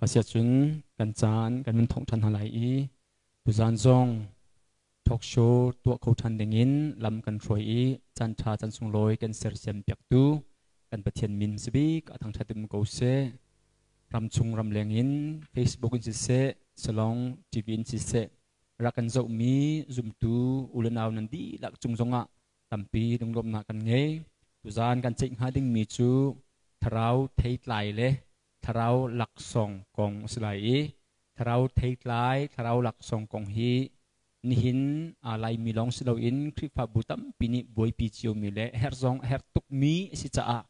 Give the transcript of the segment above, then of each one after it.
Asiahcun kan caan kan vun thongh ṭhan hna lai i tuzaan zong talk show tuah kho ṭhan dingin lam kan hruai i caan ṭha caan sunglawi kan sersiam piaktu kan Pathian min sibik a thangṭhat um ko seh. Ramchung ramleng in Facebook in siseh, Salong TV in siseh, rak kan zohmi zumtu u le nau nan dihlak cung zongah tampi lunglawmhnak kan ngei. Tuzaan kan ceih hnga dingmi cu thlarau theitlai le thlarau laksawng kong a si lai i thlarau theitlai, thlarau laksawng kong hi nihin Laimi lawng si loin Khrihfabu tampi nih buaipi ciomi le herh zong a herh tukmi a si caah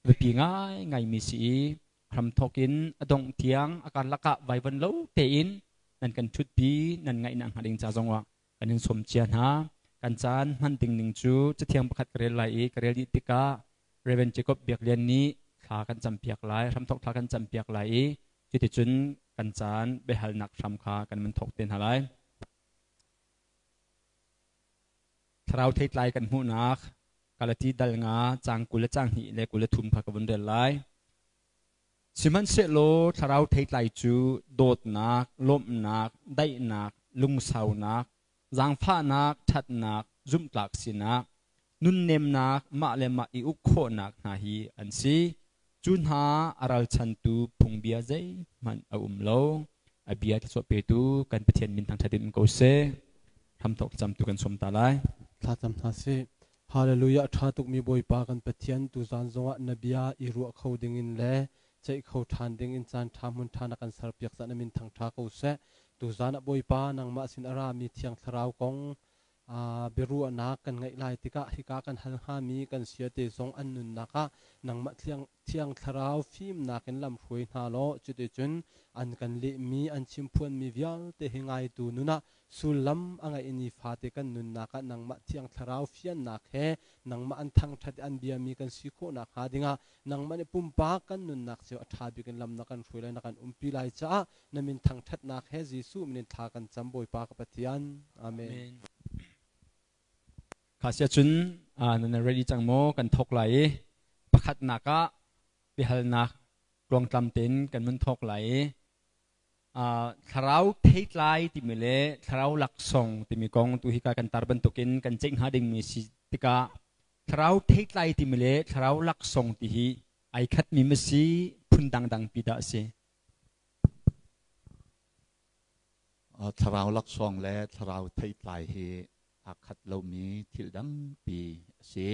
biapi ngaingaimi si i hramthawk in a dongh tiang a karlak ah vaivan lo tein nan kan ṭhutpi nan ngaihnak hnga ding ca zongah kan in sawm cia hna. Kan caan hman ding ning cu cathiang pakhat ka rel lai i ka rel dih tikah Reverend Jacob Biak Lian nih thla kan campiak lai, hramthawk thla kan campiak lai i cuticun kan caan biahalnak hram kha kan van thawk te hna lai. Thlarau theitlai kan hmuhnak Galati dal nga caang 20 le caang hnih le 23 kha ka vun rel lai. Sihmanhsehlaw thlarau theitlai cu dawtnak, lawmhnak, daihnak, lungsaunak, zaangfahnak, ṭhatnak, zumhtlak sinak, nunnemnak, mah le mah i uk khawhnak hna hi an si. Cu hna a ralchantu phungbia zeihmanh a um lo. A bia thluachuah petu kan Pathian min thangṭhat in um ko seh. Hramthawk thlacamtu kan sawm ta lai. Thlacam hna sih. Hallelujah ṭha tukmi Bawipa kan Pathian tuzaan zongah na bia i ruah kho dingin le ceih kho ṭhan dingin caan ṭha hmun ṭha na kan serpiak caah na min thangṭha ko seh. Tuzaan ah Bawipa nangmah sin a rami Thiang Thlarau kong biaruahnak kan ngeih lai tikah hika kan hal hngami kan siate zong an nunnak ah nangmah Thiang Thlarau fimnak in lamhruai hna law cuticun an kan lehmi an chimphuanmi vialte hi ngaitu nun ah sullam a ngeih ni fate kan nunnak ah nangmah Thiang Thlarau fiannak he nangmah an thangṭhat i an biami kan si khawh nakhnga dingah nangmah nih pumpak kan nunnak cio a ṭha bik in lam na kan hruai lai na kan umpi lai caah na min thangṭhatnak he Jesuh min in thla kan cam Bawipa ka Pathian. Amen. Kha sia cun nan ready cang maw kan thawk lai i pakhatnak ah biahalnak tluangtlam tein kan mun thawk lai i thlarau theitlai timi le thlarau laksawng timi kong tu hika kan tar bantukin kan ceih hnga dingmi si tikah thlarau theitlai timi le thlarau laksawng ti hi ai khatmi ma si phun dangdang pi dah a si? Thlarau laksawng le thlarau theitlai hi aa khat lomi thil dangpi a si.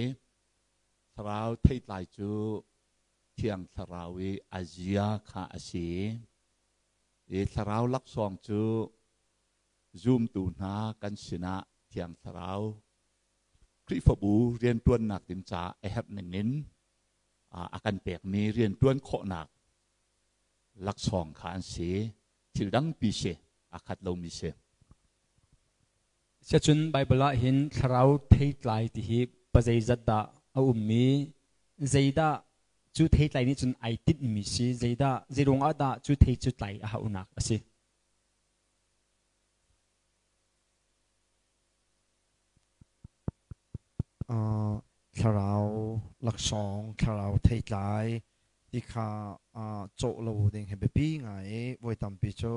Thlarau theitlai cu Thiang Thlarau i a zia kha a si. I thlarau laksawng cu zumtu hna kan sinah Thiang Thlarau Khrihfabu rianṭuannak ding caah a herh ningin a kan pekmi rianṭuan khawhnak laksawng kha an si. Thil dangpi si, aa khat lomi si. Siacun Baibal ah hin thlarau theitlai ti hi pazeizat dah a ummi, zeidah cu theitlai nih cun ai tinhmi si, zeidah zeiruang ah dah cu thei cu tlai a hauhnak a si? Thlarau laksawng, thlarau theitlai ti kha cawh lo ding hi biapi ngai i voi tampi cu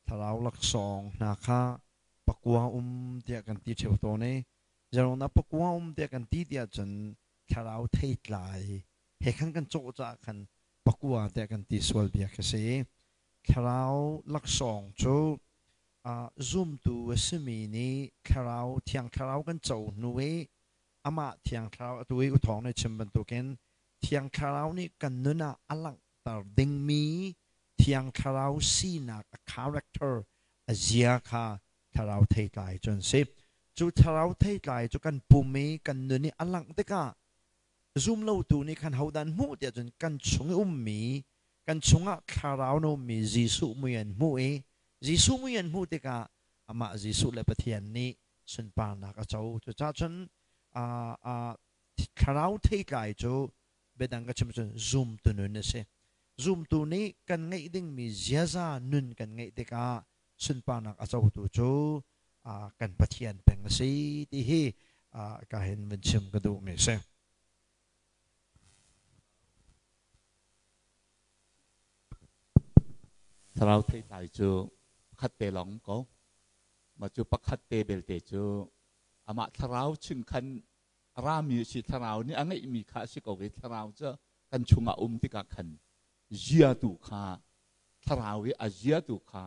thlarau laksawng hna kha pakua um tiah kan ti ṭheo tawn i zeruangah pakua um tiah kan ti tiah cun thlarau theitlai he khan kan cawh caah khan pakua tiah kan ti sual bia khi si. Thlarau laksawng cu zumtu a simi nih thlarau thiang thlarau kan co hnu i amah thiang thlarau atu i uthawng nih chim bantukin thiang thlarau nih kan nun ah a langhter dingmi thiang thlarau sinak a character a zia kha thlarau theitlai cu an si. Cu thlarau theitlai cu kan pum i kan nun i a langh tikah zumlotu nih khan hodah an hmuh tiah cun kan chung i ummi kan chungah thlarau na ummi Jesuh mui an hmuh i Jesuh mui an hmuh tikah amah Jesuh le Pathian nih sunparnak a co. Cucaah cun thlarau theitlai cu biadang ka chim cun zumtu nun a si. Zumtu nih kan ngeih dingmi ziaza nun kan ngeih tikah sunparnak a cotu cu kan Pathian peng a si ti hi ka hin vun chim ka duhmi a si. Thlarau theitlai cu pakhat te lawng ko. Mah cu pakhat te belte cu amah thlarau chung khan a rami a si. Thlarau nih a ngeihmi kha a si ko i thlarau cu kan chungah um tikah khan zia tu kha thlarau i a zia tu kha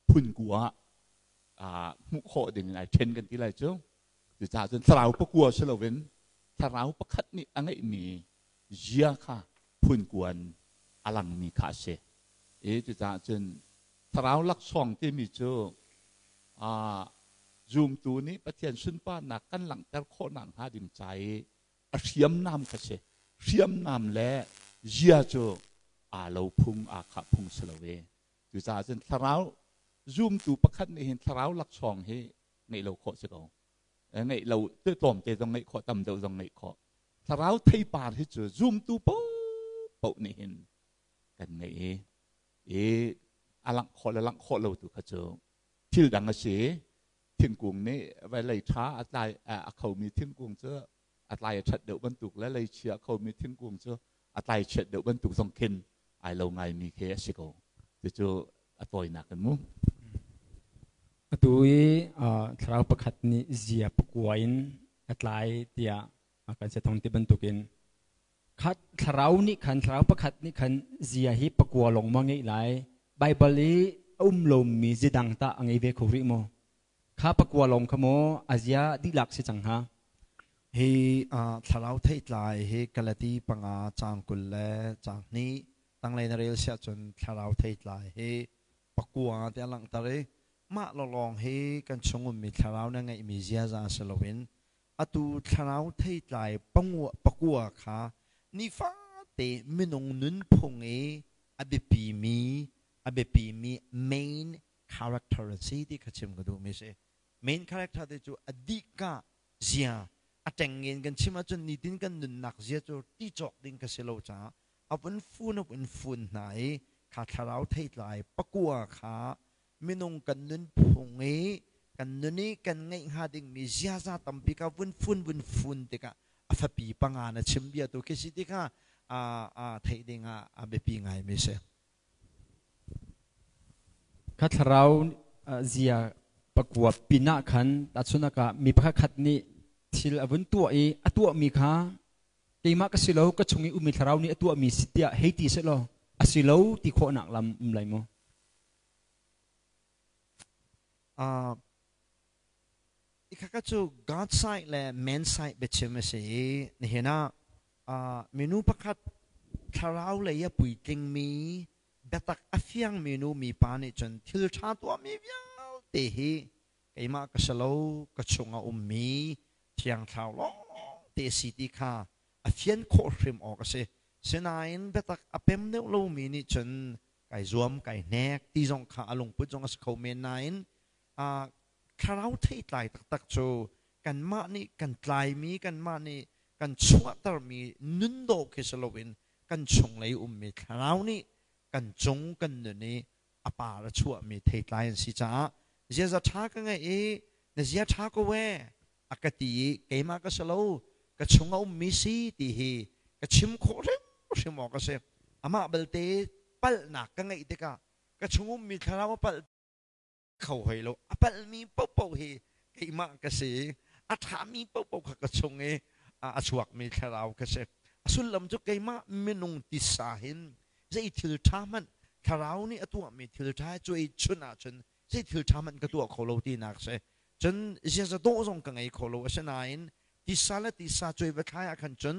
phun kua ah hmuh khawh ding in ai ṭhen kan ti lai cu. Cucaah cun thlarau pakua si loin thlarau pakhat nih a ngeihmi zia kha phun kuan a langmi kha a si. I cucaah cun thlarau laksawng timi cu zumtu nih Pathian sunparnak kan langhter khawhnak hnga ding ca i a hriamnam kha si. Hriamnam le zia cu aa lo phung, aa khah phung si lo i cucaah cun thlarau zumtu pakhat nih hin thlarau laksawng hi ngeih lo khawh si ko. Ngeih lo tlawmte zong ngeih khawh, tam deuh zong ngeih khawh. Thlarau theipar hi cu zumtu paohpaoh nih hin kan ngeih i i a langh khawh le langh khawh lo tu kha cu thil dang a si. Thingkung nih vawlei ṭha a tlai a khomi thingkung cu a tlai a ṭhat deuh bantuk le leichia a khomi thingkung cu a tlai chiat deuh bantuk zong khin ai lo ngaimi khi a si ko. Cucu a tawinak in mu. Atu i thlarau pakhat nih zia pakua in a tlai tiah kan se thong ti bantukin khat thlarau nih khan thlarau pakhat nih khan zia hi pakua lawng ma ngeih lai? Baibal i a um lomi zidang tah a ngei ve kho rih maw? Kha pakua lawng kha maw a zia dihlak si cang hnga? Hi thlarau theitlai hi Galati 5 caang 20 le caang 2 tanglei na rel siah cun thlarau theitlai hi pakua tiah langhter i mah lawlawng hi kan chung ummi thlarau na ngeihmi ziaza si loin atu thlarau theitlai pakua kha nifate minung nunphung i a biapimi a biapimi main character a si ti kha chim ka duhmi si. Main character te cu a dihka zia a ṭengin kan chim ahcun nitin kan nunnak zia cu ti cawk ding kha si lo caah a vun fun a vun fun hna i kha thlarau theitlai pakua kha minung kan nunphung i kan nun i kan ngeih hnga dingmi ziaza tampi kha vun fun vun fun tikah a fapi panga na chim bia tu khi si ti kha theih ding ah a biapi ngaimi si. Kha thlarau zia pakua pin ah khan tahchunak ah mi pakhat nih thil a vun tuah i a tuahmi kha keimah ka si lo, ka chung i ummi thlarau nih a tuahmi si tiah hei ti seh law a si lo ti khawhnak lam um lai maw? Ikhaka cu God side le man side biachim a si i nihin ah minu pakhat thlarau lei a puitlingmi biatak a fiangmi nu mipa nih cun thil ṭha tuahmi vialte hi keimah ka si lo, ka chung a ummi Thiang Thlarau lawngte si ti kha a fian khawh hrim awk a si. Sinain biatak a pem deuh lomi nih cun kai zuam, kai hnek ti zong kha a lungput zong a si kho men nain thlarau theitlai taktak cu kanmah nih kan tlaimi, kanmah nih kan chuahtermi nun dawh khi si loin kan chunglei ummi thlarau nih kan cung kan nun i a par a chuahmi theitlai an si caah ziaza ṭha ka ngeih i na zia ṭha ko ee a ka ti i keimah ka si lo, ka chung a ummi si ti hi ka chim khawh hrimhrim awk a si. Amah belte palhnak ka ngeih tikah ka chung ummi thlarau a palh kho hoi lo. A palhmi paohpaoh hi keimah ka si i a ṭhami paohpaoh kha ka chung i a chuakmi thlarau ka si. A sullam cu keimah minung tisa hin zei thil ṭha hmanh thlarau nih a tuahmi thil ṭha cuai chun ahcun zei thil ṭha hmanh ka tuah kho lo tinak si. Cun ziaza dawh zong ka ngei kho lo. Asinain tisa le tisa cuai va thlai ah khan cun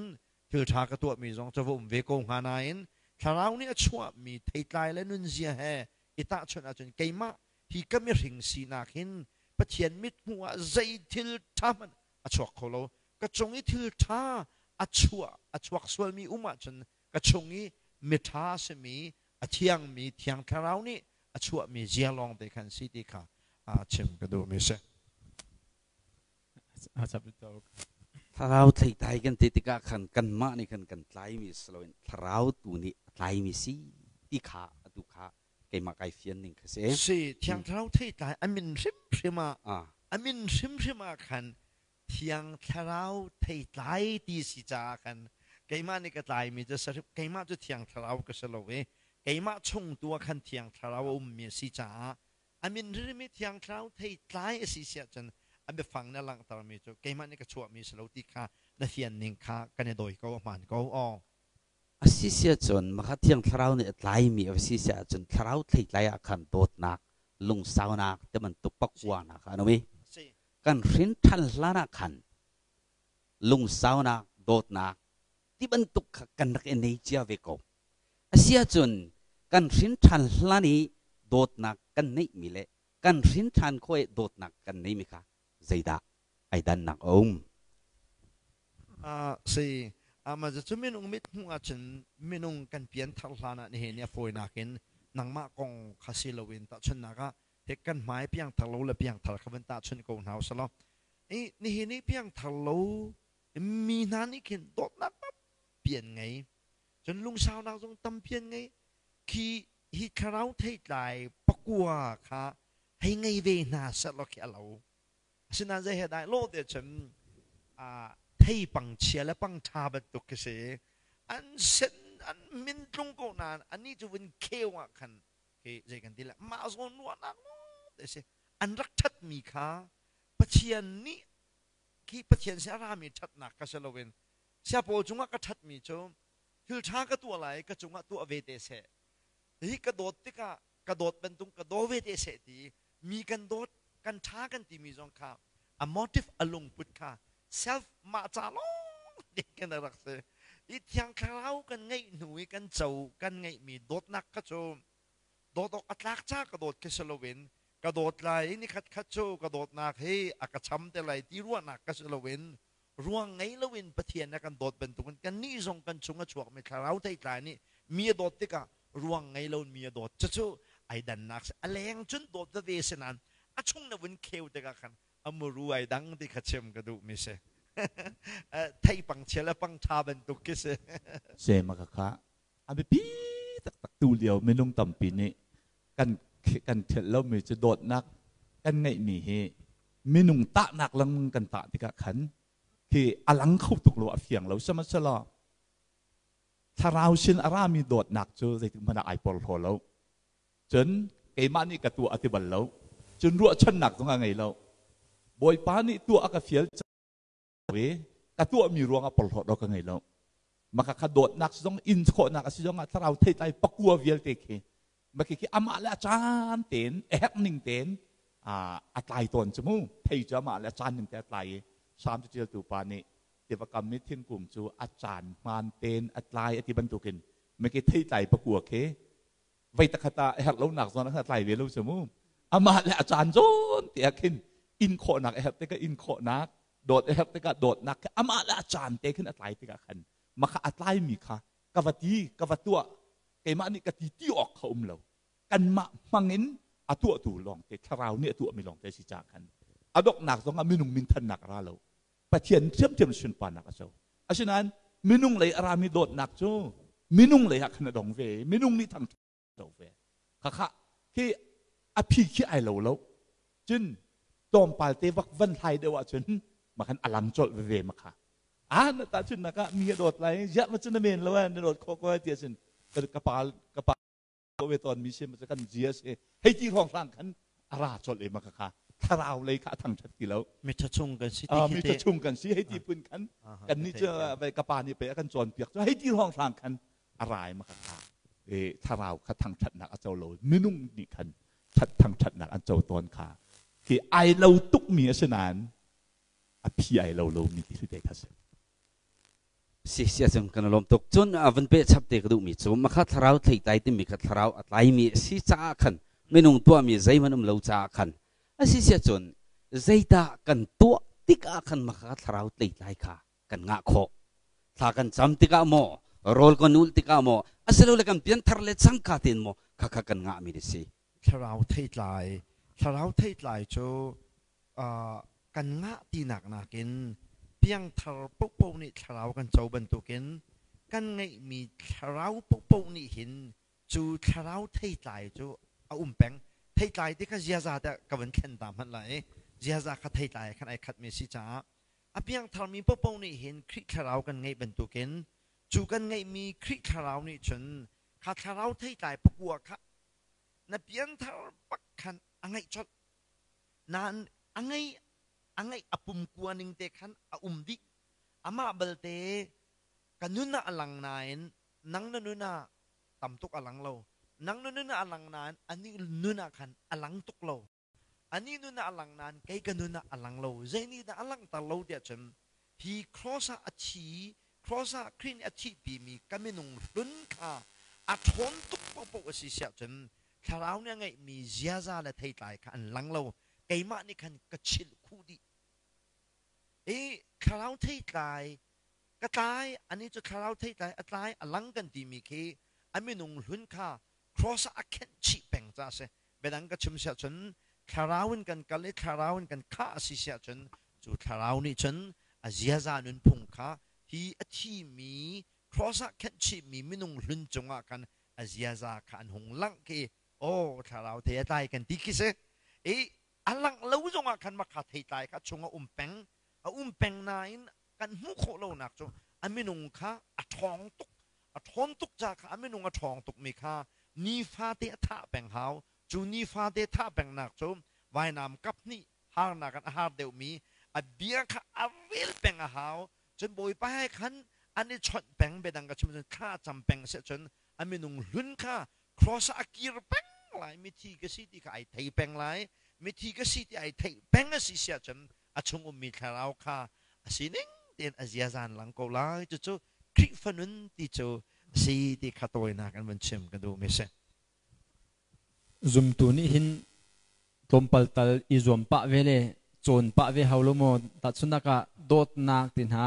thil ṭha ka tuahmi zong cu va um ve ko hnga nain thlarau nih a chuahmi theitlai le nunzia he i tahchunh ahcun keimah hi ka mihring sinak hin Pathian mithmuh ah zei thil ṭha hmanh a chuak kho lo. Ka cung i thil ṭha a chuah a chuak sualmi um ahcun ka chung i miṭha a simi a thiangmi Thiang Thlarau nih a chuahmi zia lawngte khan si ti kha chim ka duhmi si. Thlarau theitlai kan ti tikah khan kanmah nih khan kan tlaimi si loin thlarau tu nih a tlaimi si ti kha atu kha keimah kai fian ning kha si. Si, Thiang Thlarau theitlai a min hrimhrim ah a min hrimhrim ah khan Thiang Thlarau theitlai ti si caah khan keimah nih ka tlaimi cu keimah cu Thiang Thlarau ka si lo i Keimah chung tu ah khan Thiang Thlarau a ummi a si caah a min ririmi Thiang Thlarau theitlai a si siah cun a biafang na langhtermi cu keimah nih ka chuahmi si lo ti kha na fian ning kha kan i dawi ko, a hmaan ko. Aw. A si siah cun maka Thiang Thlarau nih a tlaimi a va si siah cun Thlarau theitlai ah khan dawtnak, lungsaunak ti bantuk pakuanak kha an um i kan hrin ṭhan hlan ah khan lungsaunak, dawtnak ti bantuk kha kan rak i nei cia ve ko. Asiahcun kan hrin ṭhan hlan i dawtnak kan neihmi le kan hrin ṭhan khawh i dawtnak kan neihmi kha zeidah ai dannak a um? Si ama cu minung mit hmuh ahcun minung kan pian thar hlan ah nihin i a fawinak in nangmah kong kha si loin tahchunhnak ah hek kan hmai piangthar lo le piangthar kha van tahchunh ko hna usalaw i nihin i piangthar lo mi hna nih khin dawtnak tampi an ngei, cun lungsaunak zong tampi an ngei. Khi hi thlarau theitlai pakua kha hei ngei ve hna sehlaw khi a lo. Asinain zei he dah lawh te cun thei pangchia le pangṭha bantuk khi si. An sen an min tlung ko nain anih cu vun kheu ah khan khi zei kan ti le mah zawn ruahnak te si. An rak ṭhatmi kha Pathian nih khi Pathian sin a rami ṭhatnak kha si loin siapawl cungah ka ṭhatmi cu thil ṭha ka tuah lai, ka cungah tuah ve te seh, hi ka dawt tikah ka dawt bantuk ka daw ve te seh ti mi kan dawt kan ṭha kan timi zong kha a motive, a lungput kha self mah ca lawng kan rak si i Thiang Thlarau kan ngeih hnu i kan co kan ngeihmi dawtnak kha cu dawt awk a tlak ca ka dawt khi si loin ka dawt lai i nikhat khat cu ka dawtnak hi a ka cham te lai ti ruahnak ka si loin ruang ngei loin Pathian a kan dawt bantukin kannih zong kan chung a chuakmi thlarau theitlai nih mi a dawt tikah ruang ngei loin mi a dawt. Cucu ai dannak si. A leng cun dawt veve si nain a chung na vun kheu tikah khan a muru ai dang ti kha chim ka duhmi si. Thei pangchia le pangṭha bantuk khi si. Se makakha a biapi taktak. Tu lio minung tampi nih kan kan ṭhelh lomi cu dawtnak kan ngeihmi hi minung tahnak lang kan tah tikah khan khi a lang kho tuk lo, a fiang lo. Sihmanhsehlaw thlarau sin a rami dawtnak cu zeitik hmanh ah ai porhlaw lo, cun keimah nih ka tuah a ti bal lo, cun ruahchannak zong a ngei lo. Bawipa nih tuah a ka fial i ka tuahmi ruangah porhlawt awk ka ngei lo. Maka kha dawtnak zong in khawhnak a si zong ah thlarau theitlai pakua vialte khi maki khi amah le a caan tein a herh ning tein a tlai tawn cu mu. Thei cu amah le a caan ning te a tlai i Salm caṭialtu pa nih tiva kam i thingkung cu a caan hmaan tein a tlai a ti bantukin maki theitlai pakua khi vei takhat ah a herh lonak zawn ah a tlai ve lo cu mu. Amah le a caan zawn te ah khin in khawhnak a herh tikah in khawhnak, dawt a herh tikah dawtnak khi amah le a caan te khin a tlai tikah khan maka a tlaimi kha ka va ti ka va tuah keimah nih ka ti ti awk kha um lo. Kanmah hmangin a tuahtu lawngte thlarau nih a tuahmi lawngte si caah khan a donghnak zong ah minung minthannak a ra lo, Pathian thiamthiam sunparnak a co. Asinain minung lei a rami dawtnak cu minung lei ah khan a dong ve, minung nih thang do ve. Khakha khi a phi khi ai lo lo. Cun tlawmpal te vak van hlai deuh ahcun makhan a lang colh veve makha. Ah na ta cun naka mi a dawt lai ziah ma cun na men lo na dawt kho ko ti ahcun ka pa ka pa ve tawn mi si ma kan zia si hei ti hrawng hrang khan a ra colh e maka kha thlarau lei kha a thangṭhat ti lo. Mitha chung kan si ti khi mitha chung kan si hei ti phun khan kan nih cu ka pa nih pe a kan cawnpiak cu hei ti hrawng hrang khan a rai maka kha e thlarau kha thangṭhatnak a co lo, minung nih khan thangṭhatnak an co tawn kha khi ai lo tuk mi a si nain a phi ai lo lo mi ti te kha si. Si sia cung kan lawm tuk. Cun a van pe chap te ka duhmi cu makha thlarau theitlai timi kha thlarau a tlaimi a si caah khan minung tuahmi zeihmanh um lo caah khan a si sia cun zeidah kan tuah tikah khan makha thlarau tleitlai kha kan ngah khawh? Thla kan cam tikah maw, rawl kan ulh tikah maw, asilole kan pianthar le cangka tein maw kha kha kan ngahmi a si? Thlarau theitlai, thlarau theitlai cu kan ngah tinak nakin piangthar paohpaoh nih thlarau kan co bantukin kan ngeihmi thlarau paohpaoh nih hin cu thlarau theitlai cu a um peng. Theitlai ti kha ziaza te ka van thlen ta hmanh lai. Ziaza kha theitlai khan ai khatmi si caah a piangtharmi paohpaoh nih hin Khrih thlarau kan ngeih bantukin cu kan ngeihmi Khrih thlarau nih cun Kha thlarau theitlai pakua kha na pianthar bak khan a ngeih colh. Nain a ngei a ngeih a pumkua ning te khan a um dih. Amah balte ka nun ah a lang nain nang na nun ah tam tuk a lang lo. Nang na nun ah a lang nain anih nun ah khan a lang tuk lo. Anih nun ah a lang nain kei ka nun ah a lang lo. Zei nih dah a langhter lo tiah cun hi cross ah a thi, cross ah Khrih nih a thihpimi ka minung hlun kha a ṭhawn tuk paohpaoh a si siah cun thlarau nih a ngeihmi ziaza le theitlai kha an lang lo. Keimah nih khan ka chilh khuh dih. I thlarau theitlai ka tlai, anih cu thlarau theitlai a tlai a lang kan timi khi a minung hlun kha cross ah a khenh chih peng caah a si. Biadang ka chim siah cun thlarau in kan kal i thlarau in kan khah a si siah cun cu thlarau nih cun a ziaza nunphung kha hi a thimi cross ah khenh chihmi minung hlun cungah khan a ziaza kha an hung langh khi aw thlarau thei a tlai kan ti khi si. I a langh lo zongah khan makha theitlai kha chung a um peng, a um peng nain kan hmuh khawh lonak cu a minung kha a ṭhawng tuk, a ṭhawn tuk ca kha a minung a ṭhawng tukmi kha nifate a thah peng hau. Cu nifate thah pengnak cu vainam kap hnih harnak in a har deuhmi a bia kha a rel peng a hau. Cun Bawipa he khan an i chawnh peng, biadang ka chim cun thla a cam peng si cun a minung hlun kha cross ah a kir peng lai. Mithi ka si ti kha ai thei peng lai. Mithi ka si ti ai theih peng a si siah cun a chung ummi thlarau kha a sining tein a ziazan lang ko lai. Cucu Khrihfa nun ti cu a si ti kha tawinak in van chim ka duhmi si. Zumtu nih hin tlawmpal tal i zuam pah ve le cawn pah ve hau lo maw? Tahchunhnak ah dawtnak te hna,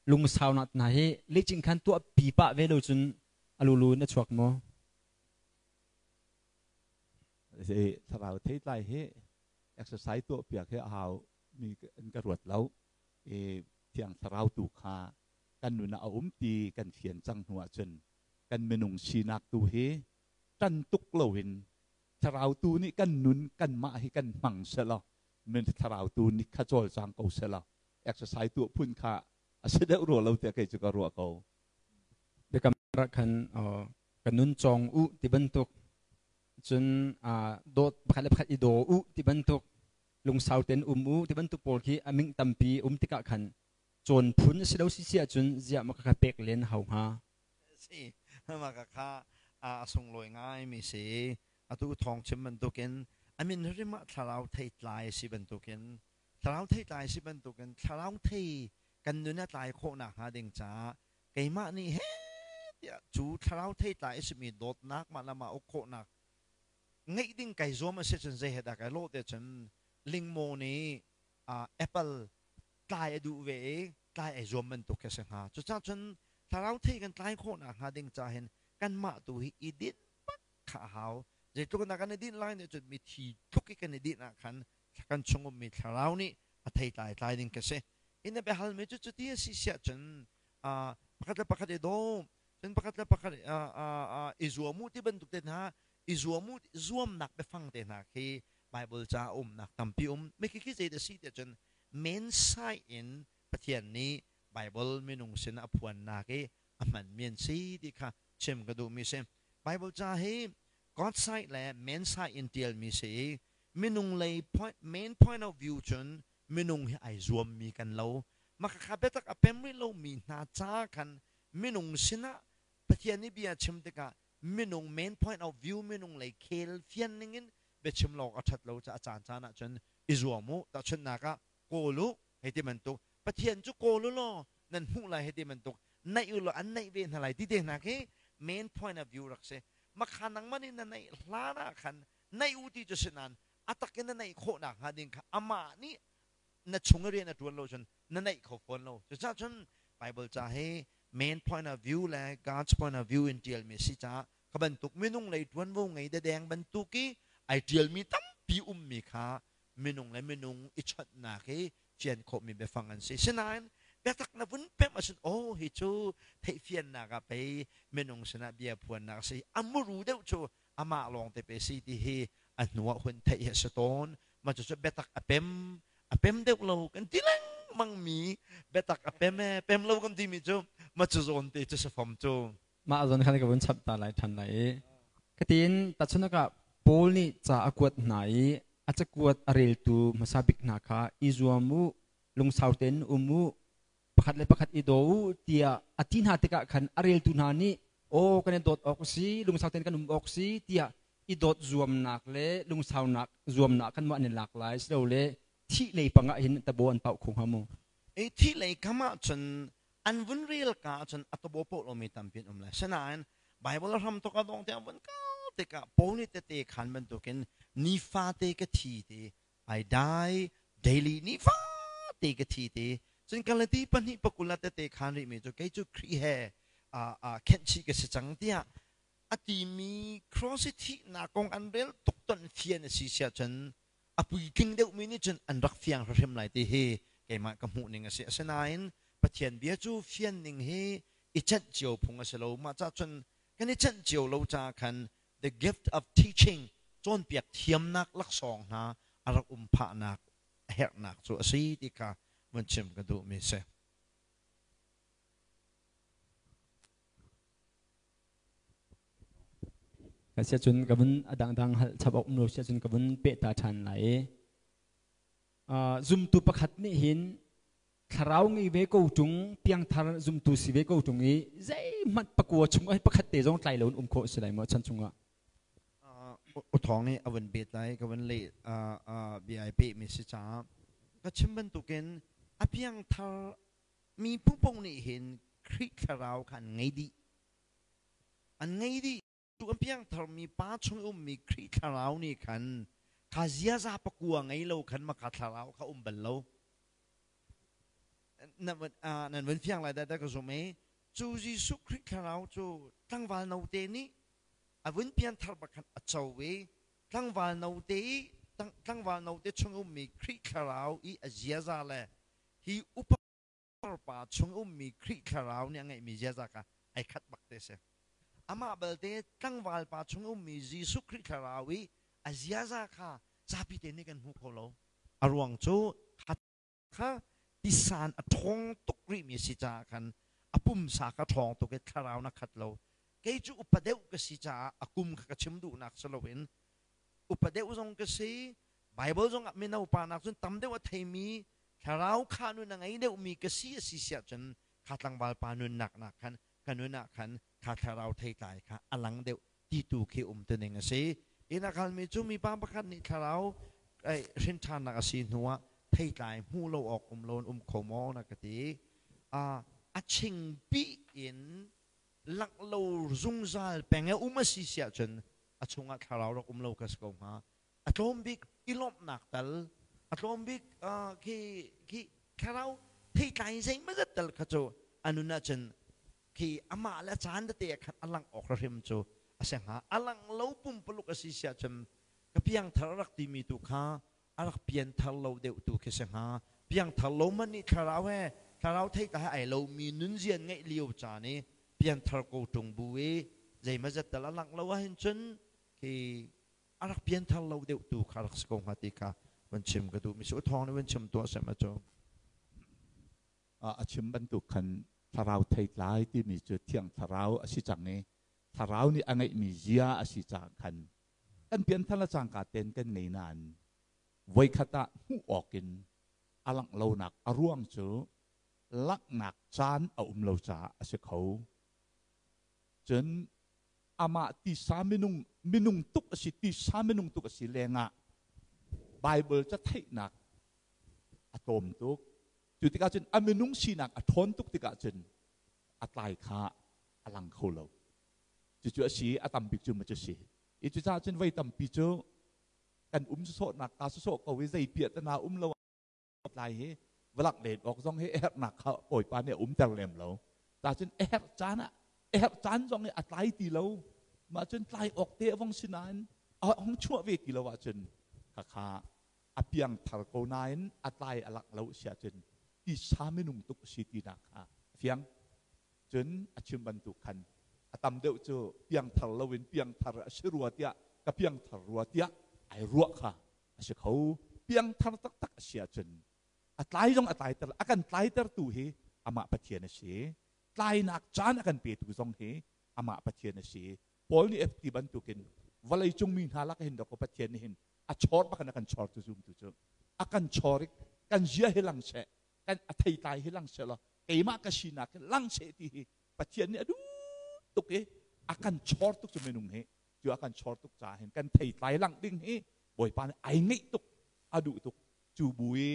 lungsaunak te hna hi lehcing khan tuah pi pah ve lo cun a lulu in a chuak maw? Thlarau theitlai hi exercise tuah piak hi a hau mi in ka ruat lo. I Thiang Thlarau tu kha kan nun ah a um ti kan fian cang hnu ahcun kan minung sinak tu hi ṭan tuk loin Thlarau tu nih kan nun kanmah hi kan hmang selaw min Thlarau tu nih kha cawlcang ko selaw exercise tuah phun kha a si deuh rua lo tiah kei cu ka ruah ko. Biakam rak khan ka nun cawng u ti bantuk cun dawt pakhat le pakhat i daw u ti bantuk lungsau ten um u ti bantuk pawl khi a ming tampi um tikah khan cawn phun si lo si si ahcun ziah ma ka pek len hau hnga? Si ma ka kha a sunglawi ngai mi si. Atu thawng chim bantukin a min hrim ah thlarau theitlai si bantukin, thlarau theitlai si bantukin thlarau thei kan nun a tlai khawh nakhnga ding caah keimah nih he tiah cu thlarau theitlai a simi dawtnak mah le mah uk khawhnak ngeih ding kai zuam a si cun zei he dah kai lawh te cun lingmaw nih apple tlai a duh ve i tlai ai zuam bantuk khi a si hnga. Cucaah cun thlarau thei kan tlai khawh nakhnga ding ca hin kanmah tu hi i dinh bak kha a hau. Zeitluk in dah kan i dinh lai nih cun mithi tluk i kan i dinh ah khan kan chung ummi thlarau nih a theitlai tlai ding khi a si. Hi na biahalmi cu cuti a si siah cun pakhat le pakhat i daw, cun pakhat le pakhat i zuam u ti bantuk te hna, i zuam u, zuamnak biafang te hna khi Bible ca a umnak tampi um. Mi khi khi zei dah si tiah cun mensai in Pathian nih Bible minung sin a phuannak i a hmanmi an si ti kha chim ka duhmi si. Bible ca hi God side le man side in tialmi si i minung lei point, main point of view cun minung hi ai zuammi kan lo. Mah khakha biatak a pem rih lomi hna ca khan minung sinah Pathian nih bia chim tikah minung main point of view, minung lei khel fian ningin biachim lawk a ṭhat lo caah caan caan ah cun i zuam u. Tahchunhnak ah kawl u hei ti bantuk, Pathian cu kawl u law nan hmuh lai hei ti bantuk, naih u law an naih ve hna lai ti te hna khi main point of view rak si. Makha nangmah nih na naih hlan ah khan naih u ti cu si nain a tak in na naih khawh nakhnga ding kha amah nih na chung i rian a ṭuan lo cun na naih kho fawn lo. Cucaah cun Bible ca hi main point of view le God's point of view in ṭialmi a si caah kha bantuk minung lei ṭuanvo ngei dedeng bantuk i ai ṭialmi tampi ummi kha minung le minung i chawnhnak i fian khawhmi biafang an si. Sinain biatak na vun pemh ahcun aw hi cu theihfiannak ah pei minung sinah bia phuannak a si. A muru deuh cu amah lawng te pe si ti hi a hnu ah hun theih hi a si tawn. Mah cucu biatak a pem, a pem deuh lo kan ti lengmang mi biatak a pem e pem lo kan timi cu mah cu zawn te cu si fom cu. Mah zawn khan ka vun chap ta lai ṭhan lai i katin tahchunak ah Paul nih ca a kuat hna i a cakuat a reltu hmasa bik hna kha i zuam u, lungsau tein um u, pakhat le pakhat i daw u tiah a ti hna tikah khan a reltu hna nih aw kan i dawt awk a si, lungsau tein kan um awk si tiah i dawt zuamnak le lungsaunak zuamnak khan maw an i lak lai silole thih lei pang ah hin tabo an pauh kho hnga mu? I thih lei kam ahcun an vun rel ka ahcun a tabo paoh lomi tampi an um lai. Sinain Bible a hram tuk a dong tiang vun kal tikah Paul nih tete khan bantukin nifate ka thi ti I die daily nifate ka thi ti cun Galati pahnih pakul ah tete khan rihmi cu kei cu Khrih he khenhchih ka si cang tiah a timi cross i thihnak kong an rel tuk ton fian a si siah cun a puitling deuhmi nih cun an rak fiang hrimhrim lai ti hi keimah ka hmuh ning a si. Asinain Pathian bia cu fian ning hi i cenh cio phung a si lo. Mah cah cun kan i cenh cio lo caah khan the gift of teaching cawnpiak thiamnak laksawng hna a rak um phahnak a herhnak cu a si ti kha vun chim ka duhmi a si. Ka sia cun ka vun a dangdang hal chap awk um lo sia cun ka vun peh ta ṭhan lai i zumtu pakhat nih hin thlarau ngei ve ko ṭung piangthar zumtu si ve ko ṭung i zeihmanh pakua chung ah pakhat te zong tlai lo in um khawh si lai maw chan chungah? Uthawng nih a vun bet lai ka vun leh bia ai peh mi si caah ka chim bantukin a piangthar mi phungphung nih hin Khrih thlarau kha an ngei dih. An ngei dih. Tu an piangtharmi pa chung ummi Khrih thlarau nih khan kha ziaza pakua ngei lo khan maka thlarau kha um bal lo. Nan vun fiang lai dah ka zum i cu Jesuh Khrih thlarau cu tlangval note nih a vun pianthar bak khan a co i tlangval note i tlangval note chung ummi Khrih thlarau i a ziaza le hi upa pa chung ummi Khrih thlarau nih a ngeihmi ziaza kha ai khat bak te si. Amah belte tlangval pa chung ummi Jesuh Khrih thlarau i a ziaza kha zapi te nih kan hmu kho lo. A ruang cu kha tisan a ṭhawng tuk rihmi a si caah khan a pumsa kha ṭhawng tuk i thlarau na khat lo. Kei cu upa deuh ka si caah a kum kha ka chim duhnak si loin upa deuh zong ka si, Bible zong ah mino pa nak cun tam deuh a theimi thlarau kha nun a ngei deuhmi ka si a si siah cun kha tlangval pa nunnak nak khan ka nun ah khan kha thlarau theitlai kha a lang deuh ti tu khi um tuning a si. Inn a kalmi cu mipa pakhat nih thlarau hrin ṭhannak a si hnuah theitlai hmu lo awk um lo in um kho maw na ka ti. A chingpi in langh lo zungzal peng e um a si siah cun a chungah thlarau rak um lo ka si ko hnga. A tlawm bik i lawmhnak tal, a tlawm bik khi khi thlarau theitlai zeimazat tal kha cu a nun ahcun khi amah le a caan tete ah khan a langh awk hrim cu a si hnga. A langh lo pumpaluk a si siah cun ka piangthar a rak timi tu kha a rak pianthar lo deuh tu khi si hnga. Piangthar lo man nih thlarau he thlarau theitlai he ai lomi nunzian ngeih lio caan i pianthar ko ṭung bu i zeimazat tal a langh lo ahhin cun khi a rak pianthar lo deuh tu kha rak si ko hnga ti kha van chim ka duh mi si. Uthawng nih van chim tuah sem a cu. A chim bantuk khan thlarau theitlai timi cu thiang thlarau a si cang i thlarau nih a ngeihmi zia a si caah khan kan pianthar le cangka ten kan ngei nain voikhat ah hmuh awk in a langh lonak a ruang cu langhnak caan a um lo caah a si kho. Cun amah tisa minung minung tuk a si tisa minung tuk a si lengah Bible ca theihnak a tlawm tuk. Cu tikah cun a minung sinak a ṭhawn tuk tikah cun a tlai kha a lang kho lo. Cucu a si, a tam bik cu ma cu si. I cucaah cun voi tampi cu kan um sawsawhnak kaa sawsawh ko i zei piahtana um lo tlai hi valak len awk zong hi herhnak kha Bawipa nih a umter lem lo. Ta cun a herh caan ah a herh caan zong hi a tlai ti lo. Mah cun tlai awk te a vong si nain a hong chuah ve ti lo ahcun khakha a piang thar ko nain a tlai a lak lo si ahcun tisa minung tuk si tinak kha a fiang. Cun a chim bantuk khan a tam deuh cu piangthar loin piangthar a si rua tiah ka piangthar rua tiah ai ruah kha a si kho. Piangthar taktak a si ahcun a tlai zong a tlaiter a kan tlaitertu hi amah Pathian a si. Tlainak caan a kan petu zong hi Amah Pathian a si. Paul nih ti bantukin vawlei cung mi hna lak hin dawkaw Pathian nih hin a chawr bak in a kan chawr tu zumtu cu a kan chawr i kan zia hi lang seh, kan a theitlai hi lang seh law keimah ka sinak hi lang seh ti hi Pathian nih a duh tuk i a kan chawr tuk cu minung hi cu a kan chawr tuk caah hin kan theitlai langh ding hi Bawipa nih ai ngeih tuk, a duh tuk. Cu bu i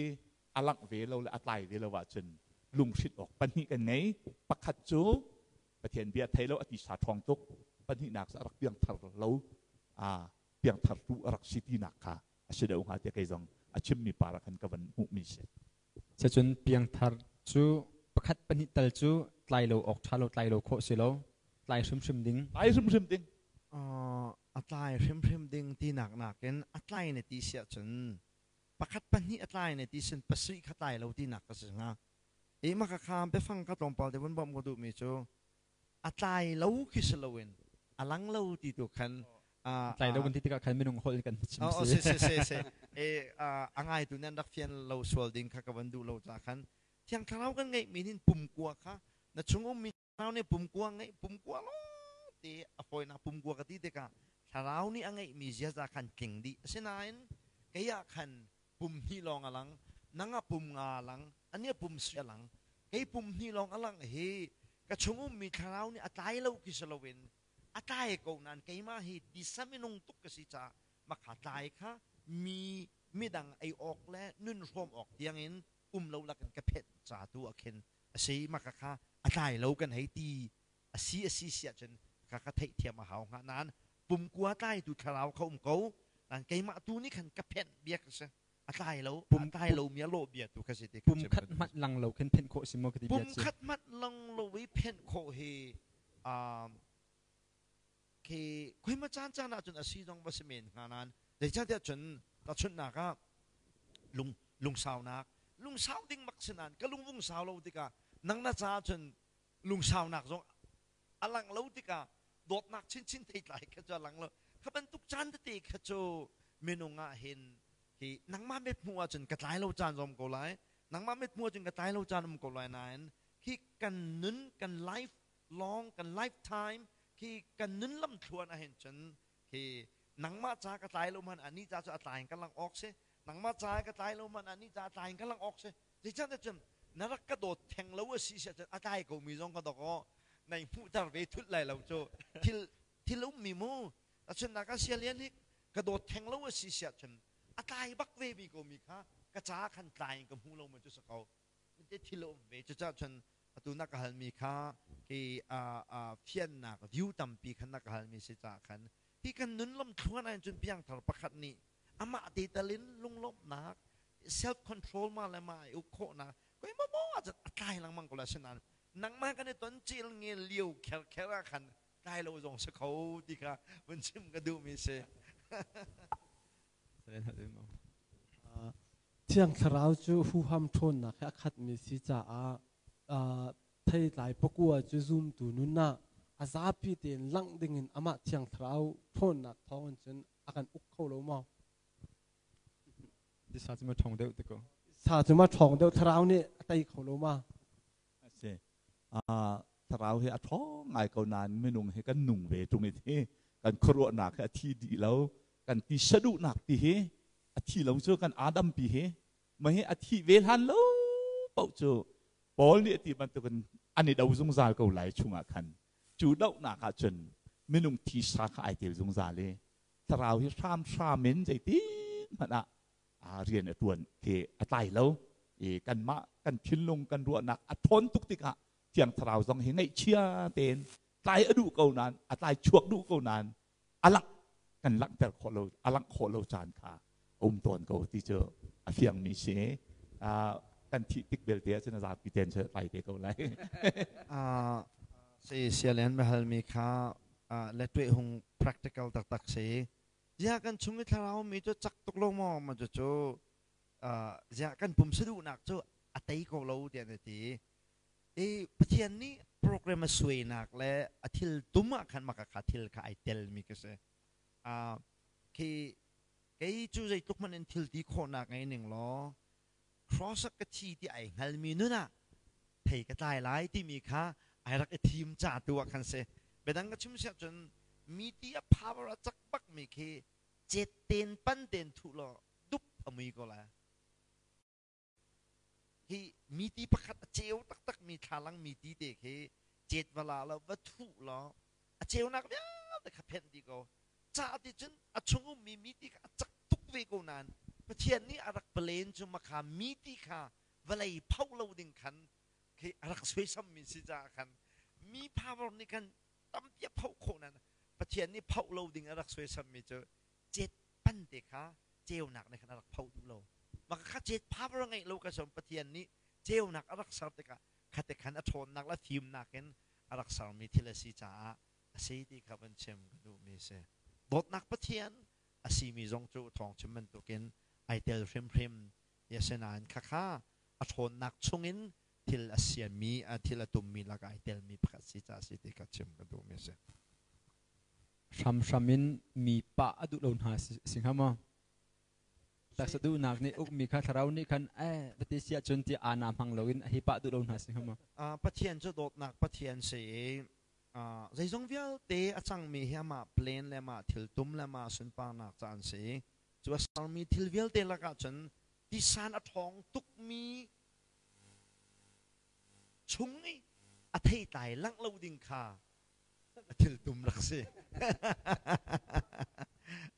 a langh ve lo le a tlai ve lo ahcun lunghrinh awk pahnih kan ngei. Pakhat cu Pathian bia thei lo, a tisa ṭhawng tuk. Pahnihnak cu a rak piangthar lo, a piangthar tu a rak si tinak kha a si deuh hnga tiah kei zong a chimmi par ah khan ka van hmuhmi si. Cun piangthar cu pakhat pahnih tal cu tlai lo awk ṭha lo, tlai lo khawh si lo, tlai hrimhrim ding. Tlai hrimhrim ding. A tlai hrimhrim ding tinak nakin a tlai na ti si ahcun pakhat pahnih a tlai na ti sin pasarih kha tlai lo tinak ka si hnga. I maka kha biafang ka tlawmpal te vun bawmh ka duhmi cu a tlai lo khi si loin a lang lo ti tu khan. Tlai lo kan ti tikah khan minung holh kan chim. Si si si si si e a ngaitu nan rak fian lo sual ding kha ka van duh lo ca khan. Thiang Thlarau kan ngeih mi hin pumkua kha na chung ummi Thlarau nih pumkua ngeih, pumkua lawng te a fawinak. Pumkua ka ti tikah Thlarau nih a ngeihmi ziaza khan tling dih. Asinain kei ah khan pum hnih lawng a lang, nang ah pum nga a lang, ani ah pum si a lang, kei pum hnih lawng a lang hi ka chung ummi Thlarau nih a tlai lo khi si loin a tlai ko nain keimah hi tisa minung tuk ka si caah makha tlai kha mi midang ei awk le nun hrawm awk tiangin um lo lakin ka phenh ca tu ah khin a si. Maka kha a tlai lo kan hei ti a si a si si ahcun ka ka theihthiam a hau hnga. Nain pumkua tlaitu Thlarau kha um ko nain keimah tu nih khan ka phenh bia ka si, a tlai lo, a tlai lo mi a lawh bia tu kha si ti. Pum khat hmanh lang lo khin phenh khawh si maw ka ti bia? Pum khat hmanh lang lo i phenh khawh hi khi khoima caan caan ahcun a si zong va si men hnga. Nain zeicahtiah cun tahchunhnak ah lung lungsaunak, lungsau ding mak si nain ka lungvung sau lo tikah nang na caah cun lungsaunak zong a lang lo tikah dawtnak chinchin theitlai kha cu a lang lo. Kha bantuk caan tete kha cu minung ah hin hi nangmah mit hmuh ahcun ka tlai lo caan zom ko lai, nangmah mit hmuh ahcun ka tlai lo caan um ko lai. Nain khi kan nun, kan life long, kan lifetime, khi kan nun lam thluan ah hin cun khi nangmah ca ka tlai lo man ani ca cu a tlai in ka lang awk si, nangmah ca ka tlai lo man ani ca tlai in ka lang awk si. Zeicahtiah cun na rak ka dawt theng lo a si si ahcun a tlai ko mi zong ka dok aw nai hmuhter ve thut lai lo cu thil thil um mi mu. Acun ka sialian hi ka dawt theng lo a si si ahcun a tlai bak ve mi ko mi kha ka ca khan tlai in ka hmu lo ma cu sa ko te thil um ve. Cucaah cun atu na ka halmi kha khi fiannak view tampi khan na ka halmi si caah khan hi kan nun lam thluan ah cun piangthar pakhat nih amah te talin lunglawmhnak, self control, ma le ma i uk khawhnak koi mo mo ah cun a tlai lengmang ko la. Sinain nangmah kan i ton cil ngel liu kher kher ah khan tlai lo zong si kho ti kha vun chim ka duhmi si. Thiang Thlarau cu huham ṭhawnnak he a khatmi si caah theitlai pakua cu zumtu nun ah a zapi tein langh dingin amah Thiang Thlarau ṭhawnnak thawngin cun a kan uk kho lo maw? Sa cu ma ṭhawng deuh ti ko. Sa cu ma ṭhawng deuh, Thlarau nih a tei kho lo ma? A si. Thlarau hi a ṭhawng ngai ko nain minung hi kan nung ve ṭung i hi kan khuaruahnak hi a thi dih lo, kan ti saduhnak ti hi a thi lo cu kan Adam pi hi ma hi a thi ve hlan lo paoh cu Paul nih a ti bantukin an i do zungzal ko lai chungah khan. Cu dohnak ah cun minung thisa kha ai tel zungzal i Thlarau hi hramhram in zeitin hmanh ah rian a ṭuan khi a tlai lo i kanmah kan thinlung kan ruahnak a ṭhawn tuk tikah Thiang Thlarau zong hi ngaihchia tein tlai a duh ko nain, a tlai chuak duh ko nain a langh kan langhter khawh lo, a langh khawh lo caan kha um tawn ko ti cu a fiangmi si. Kan thih tik belte ahcun a zapi ten cu tlai te ko lai. Si sialen halmi kha le tueh hung practical taktak si. Zia kan chung i Thlarau mi cu cak tuk lo maw ma cu cu zia kan pum saduhnak cu a tei ko lo tiah na ti i Pathian nih program a suainak le a thil tum ah khan maka kha thil kha ai tel mi ka si. Khi kei cu zeitluk hmanh in thil ti khawhnak ngei ning law cross ka thi ti ai hngalmi nun ah thei ka tlai lai timi kha ai rak i thim ca tu ah khan si. Biadang ka chim siah cun mi ti a power a cak bak mi khi cet ten pan ten thuh law dup a mui ko lai. Hi mi ti pakhat a ceu taktak mi thlalang mi ti te khi cet va la law va thuh law a ceunak vialte kha phenh dih ko. Ca ti cun a chung ummi mi ti kha a cak tuk ve ko nain Pathian nih a rak plan cu makha mi ti kha vawlei phoh lo ding khan khi a rak suaisammi si caah khan mi power nih khan tampi a phoh khawh nain Pathian nih phoh lo ding a rak suaisammi cu cet pan te kha ceunak nih khan a rak phoh duh lo. Maka kha cet power a ngeih lo ka som Pathian nih ceunak a rak ser tikah khate khan a ṭhawnnak le fimnak in a rak sermi thil a si caah a si ti kha van chim ka duhmi a si. Dawtnak Pathian a simi zong cu thawng chim bantukin ai tel hrimhrim. Asinain khakha a ṭhawnnak chungin thil a siami, thil a tummi lakah ai telmi pakhat si caah si ti kha chim ka duhmi a si. Hramhram in mi pah a duh lo hna si hnga maw? Taksa duhnak nih ukmi kha thlarau nih khan eh vati si ahcun ti ana hmang loin a hi pah duh lo hna si hnga maw? Pathian cu dawtnak Pathian si i zeizong vialte a cangmi hi amah plan le amah thiltum le amah sunparnak ca an si. Cu a sermi thil vialte lakah cun tisan a ṭhawng tukmi chung i a theitlai langh lo ding kha a thiltum rak si.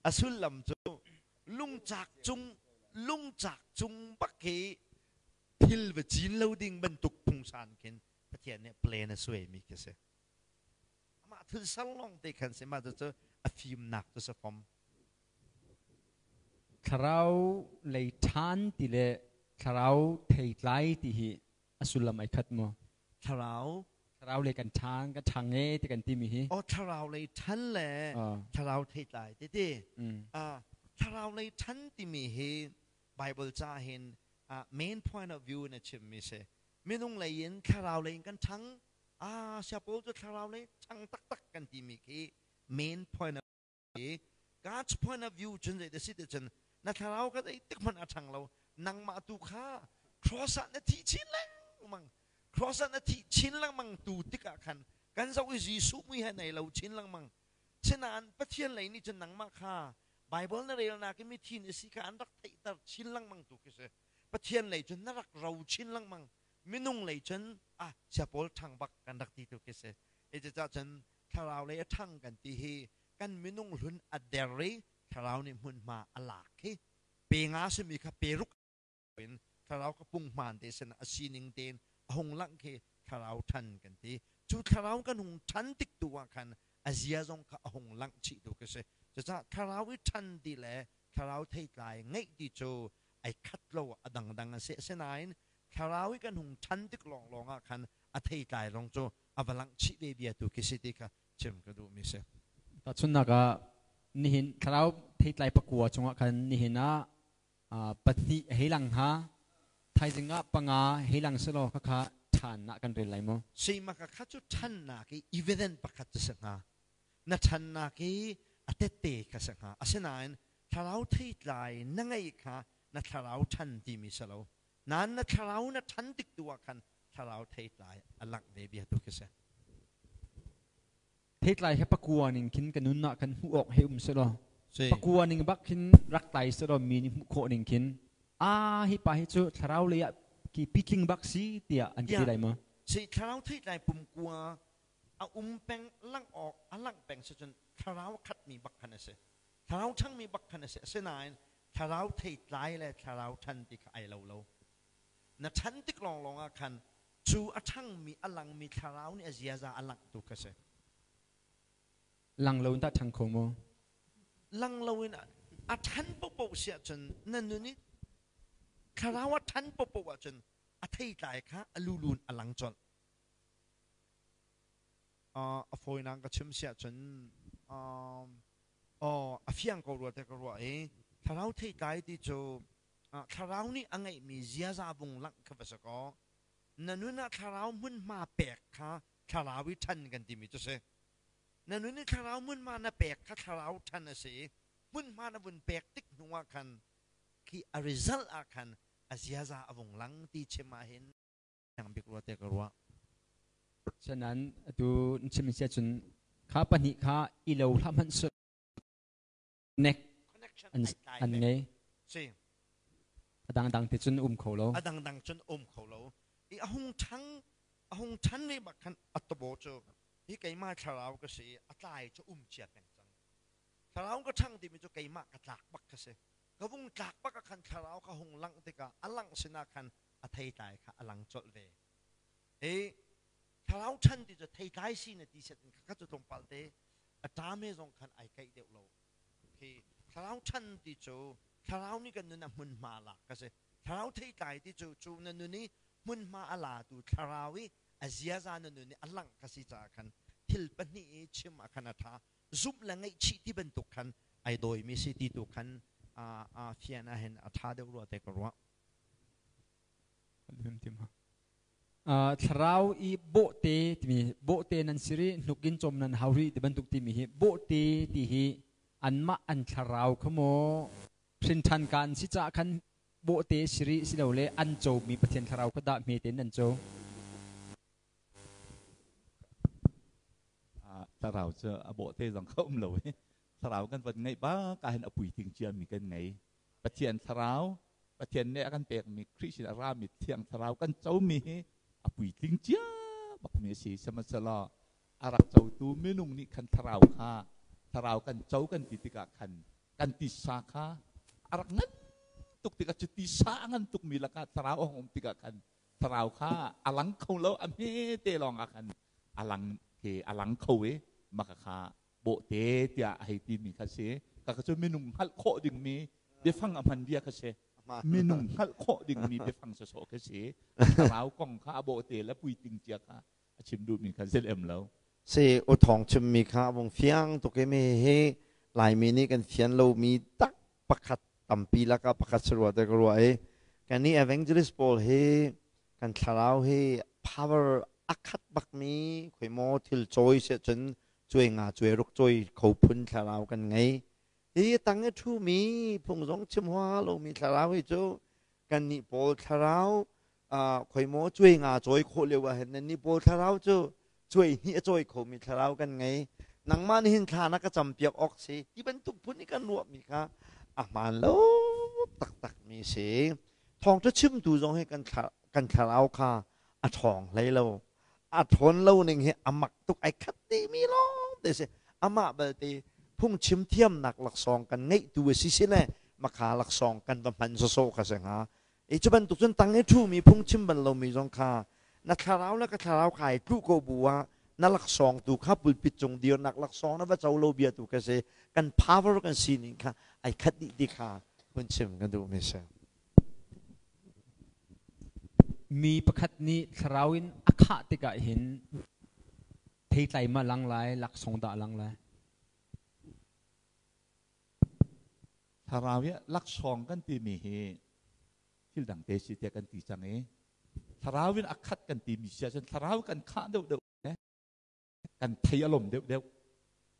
A sullam cu lungcak cung lungcak cung bak hi thil va cin lo ding bantuk phungsan khin Pathian nih plan a suaimi khi si. Amah thil ser lawng te khan si mah cu a fimnak cu si fom. Thlarau lei ṭhan ti le thlarau theitlai ti hi a sullam ai khat maw? Thlarau Thlarau lei kan ṭhang kan ṭhang e ti kan timi hi. Oh, thlarau lei ṭhan le thlarau theitlai ti ti. Thlarau lei ṭhan timi hi Bible ca hin main point of view in a chimmi si. Minung lei in thlarau lei in kan ṭhang. Ah, siapawl cu thlarau lei ṭhang taktak kan timi khi main point of God's point of view cun zei si ti cun na thlarau ka zei tik hmanh a ṭhang lo. Nangmah tu kha cross ah na thi chin lengmang, cross ah na thi chin lengmang tu tikah khan kan zoh i Jesuh mui he nei lo chin lengmang. Sinain Pathian lei nih cun nangmah kha Bible na relnak i mithi na si kha an rak theihter chin lengmang tu khi si. Pathian lei cun na rak ro chin lengmang, minung lei cun ah sia pawl ṭhang bak kan rak ti tu khi si. Cucaah cun thlarau lei a ṭhang kan ti hi kan minung hlun a der i thlarau nih hmunhma a lak hi pe nga simi kha pe ruk in thlarau ka punghman te sin a sining tein a hung langh khi thlarau ṭhan kan ti. Cu thlarau kan hung ṭhan tik tu ah khan a zia zong kha a hung langh chih tu khi si. Cucaah thlarau i ṭhan ti le thlarau theitlai ngeih ti cu ai khat lo, a dangdang a si. Asinain thlarau i kan hung ṭhan tik lawnglawng ah khan a theitlai zong cu a va langh chih ve bia tu khi si ti kha chim ka duhmi si. Tahchunhnak ah, nihin thlarau theitlai pakua chungah khan nihin ah pahnih hei lang hnga, thaizing ah panga hei lang selaw khakha ṭhan ah kan rel lai maw? Seimaka kha cu ṭhannak i evidence pakhat cu si hnga. Na ṭhannak i a tette kha si hnga. Asinain thlarau theitlai na ngeih kha na thlarau ṭhan timi si lo. Nain na thlarau na ṭhan tik tu ah khan thlarau theitlai a langh ve bia tu khi si. Theitlai he pakua ning khin ka nun ah khan hmuh awk he um selaw, pakua ning bak khin rak tlai selaw mi nih hmuh khawh ning khin a hi pa hi cu thlarau lei ah ki pitling bak si tiah an ti lai maw? Si, thlarau theitlai pumkua a um peng langh awk a langh peng si cun thlarau khatmi bak khan a si. Thlarau ṭhangmi bak khan a si. Asinain thlarau theitlai le thlarau ṭhan ti kha ai lo lo. Na ṭhan tik lawnglawng ah khan cu a ṭhangmi a langmi thlarau nih a ziaza a langh tu kha si. Lang lo in tah ṭhang kho maw? Lang loin a ṭhan paohpaoh si ahcun na nun i thlarau a ṭhan paohpaoh ahcun a theitlai kha a lulun a lang colh. A fawinak ka chim si ahcun a fiang ko rua te ka ruah i thlarau theitlai ti cu thlarau nih a ngeihmi ziaza vung langh kha va si kaw na nun ah thlarau hmunhma pek kha thlarau i ṭhan kan timi cu si. Na nun i thlarau hmunhma na pek kha thlarau ṭhan a si i hmunhma na vun pek tik hnu ah khan khi a result ah khan a ziaza a vung lang ti chim ah hin bik rua te ka ruah. Sanan atu chim sia cun Kha pahnih kha i lo hlah hmanh seh nek Connection an ai tlai an peng. ngei. Si. A dangdang te cun um kho lo. A dangdang cun um kho lo. I a hung ṭhang a hung ṭhan ve bak khan a tabo cu hi keimah thlarau ka si i a tlai cu um cia peng cang. Thlarau ka ṭhang timi cu keimah ka tlak bak ka si. Ka vung tlak bak ah khan thlarau ka hung langh tikah a langh sinah khan a theitlai kha a lang colh ve. I thlarau ṭhan ti cu theitlai si na ti set in kha cu tlawmpal te a ṭam he zong khan ai kaih deuh lo. Khi thlarau ṭhan ti cu thlarau nih kan nun a hmunhma lak ka si. Thlarau theitlai ti cu cu na nun i hmunhma a latu thlarau i a ziaza na nun i a langh ka si caah khan thil pahnih i chim ah khan a ṭha. Zumh le ngaihchih ti bantuk khan ai dawimi si ti tu khan a fian ah hin a ṭha deuh rua te ka ruah. Thlarau i bawhte timi bawhte nan si rih hnukin cawm nan hau rih ti bantuk timi hi bawhte ti hi anmah an thlarau kha maw hrinṭhan ka an si caah khan bawhte si rih silole an comi Pathian thlarau kha dah hme tein nan co? Thlarau cu a bawhte zong kha um lo i thlarau kan van ngeih bak ah hin a puitling ciami kan ngei. Pathian thlarau, Pathian nih a kan pekmi Khrih sin a rami Thiang Thlarau kan comi hi a puitling cia bakmi a si. Sihmanhsehlaw a rak cotu minung nih khan thlarau kha thlarau kan co kan ti tikah khan kan tisa kha a rak ngan tuk tikah cu tisa a ngan tukmi lakah thlarau a hung um tikah khan thlarau kha a lang kho lo a hmete lawng ah khan a lang ke a lang kho i maka kha bawhte tiah a hei timi kha si ka cu minung hngalh khawh dingmi biafang a hman bia kha si minung hngalh khawh dingmi biafang sawsawh kha si thlarau kong kha a bawhte le puitling cia kha a chim duhmi kha zel em lo Si u thong chimmi kha a vung fiang tuk i mi hi Laimi nih kan fian lomi tak pakhat tampi lakah pakhat si rua te ka ruah i kannih evangelist pawl hi kan thlarau hi power a khat bakmi khoi maw thil cawi siah cun cuai nga cuai ruk cawi kho phun thlarau kan ngei. Hi tang i ṭhumi phung zong chim hua lomi thlarau hi cu kannih pawl thlarau khoi maw cuai nga cawi khawh lio ah hin nannih pawl thlarau cu cuai hnih a cawi khomi thlarau kan ngei. Nangmah nih hin thla na ka campiak awk si ti bantuk phun i kan ruahmi kha a hmaan lo taktakmi si. Thawngṭha chimtu zong hi kan thlarau kha a ṭhawng hlei lo. A ṭhawn lo ning hi a mak tuk ai khat dihmi lawng te si. Amah belte phungchim thiamnak laksawng kan ngeihtu a si si le makha laksawng kan va hman sawsawh kha si hnga. I cu bantuk cun tang i ṭhumi phungchim bal lomi zong kha na thlarau le ka thlarau kha ai tluh ko bu ah na laksawng tu kha pulpit cung dirnak laksawng na va co lo bia tu kha si kan power kan sining kha ai khat dih ti kha hun chim kan duhmi si. Mi pakhat nih thlarau in a khah tikah hin theitlai ma lang lai, laksawng dah lang lai? Thlarau i laksawng kan timi hi thil dang te si tiah kan ti cang i thlarau in a khat kan timi si ahcun thlarau kan khah deuhdeuh kan thei a lom deuhdeuh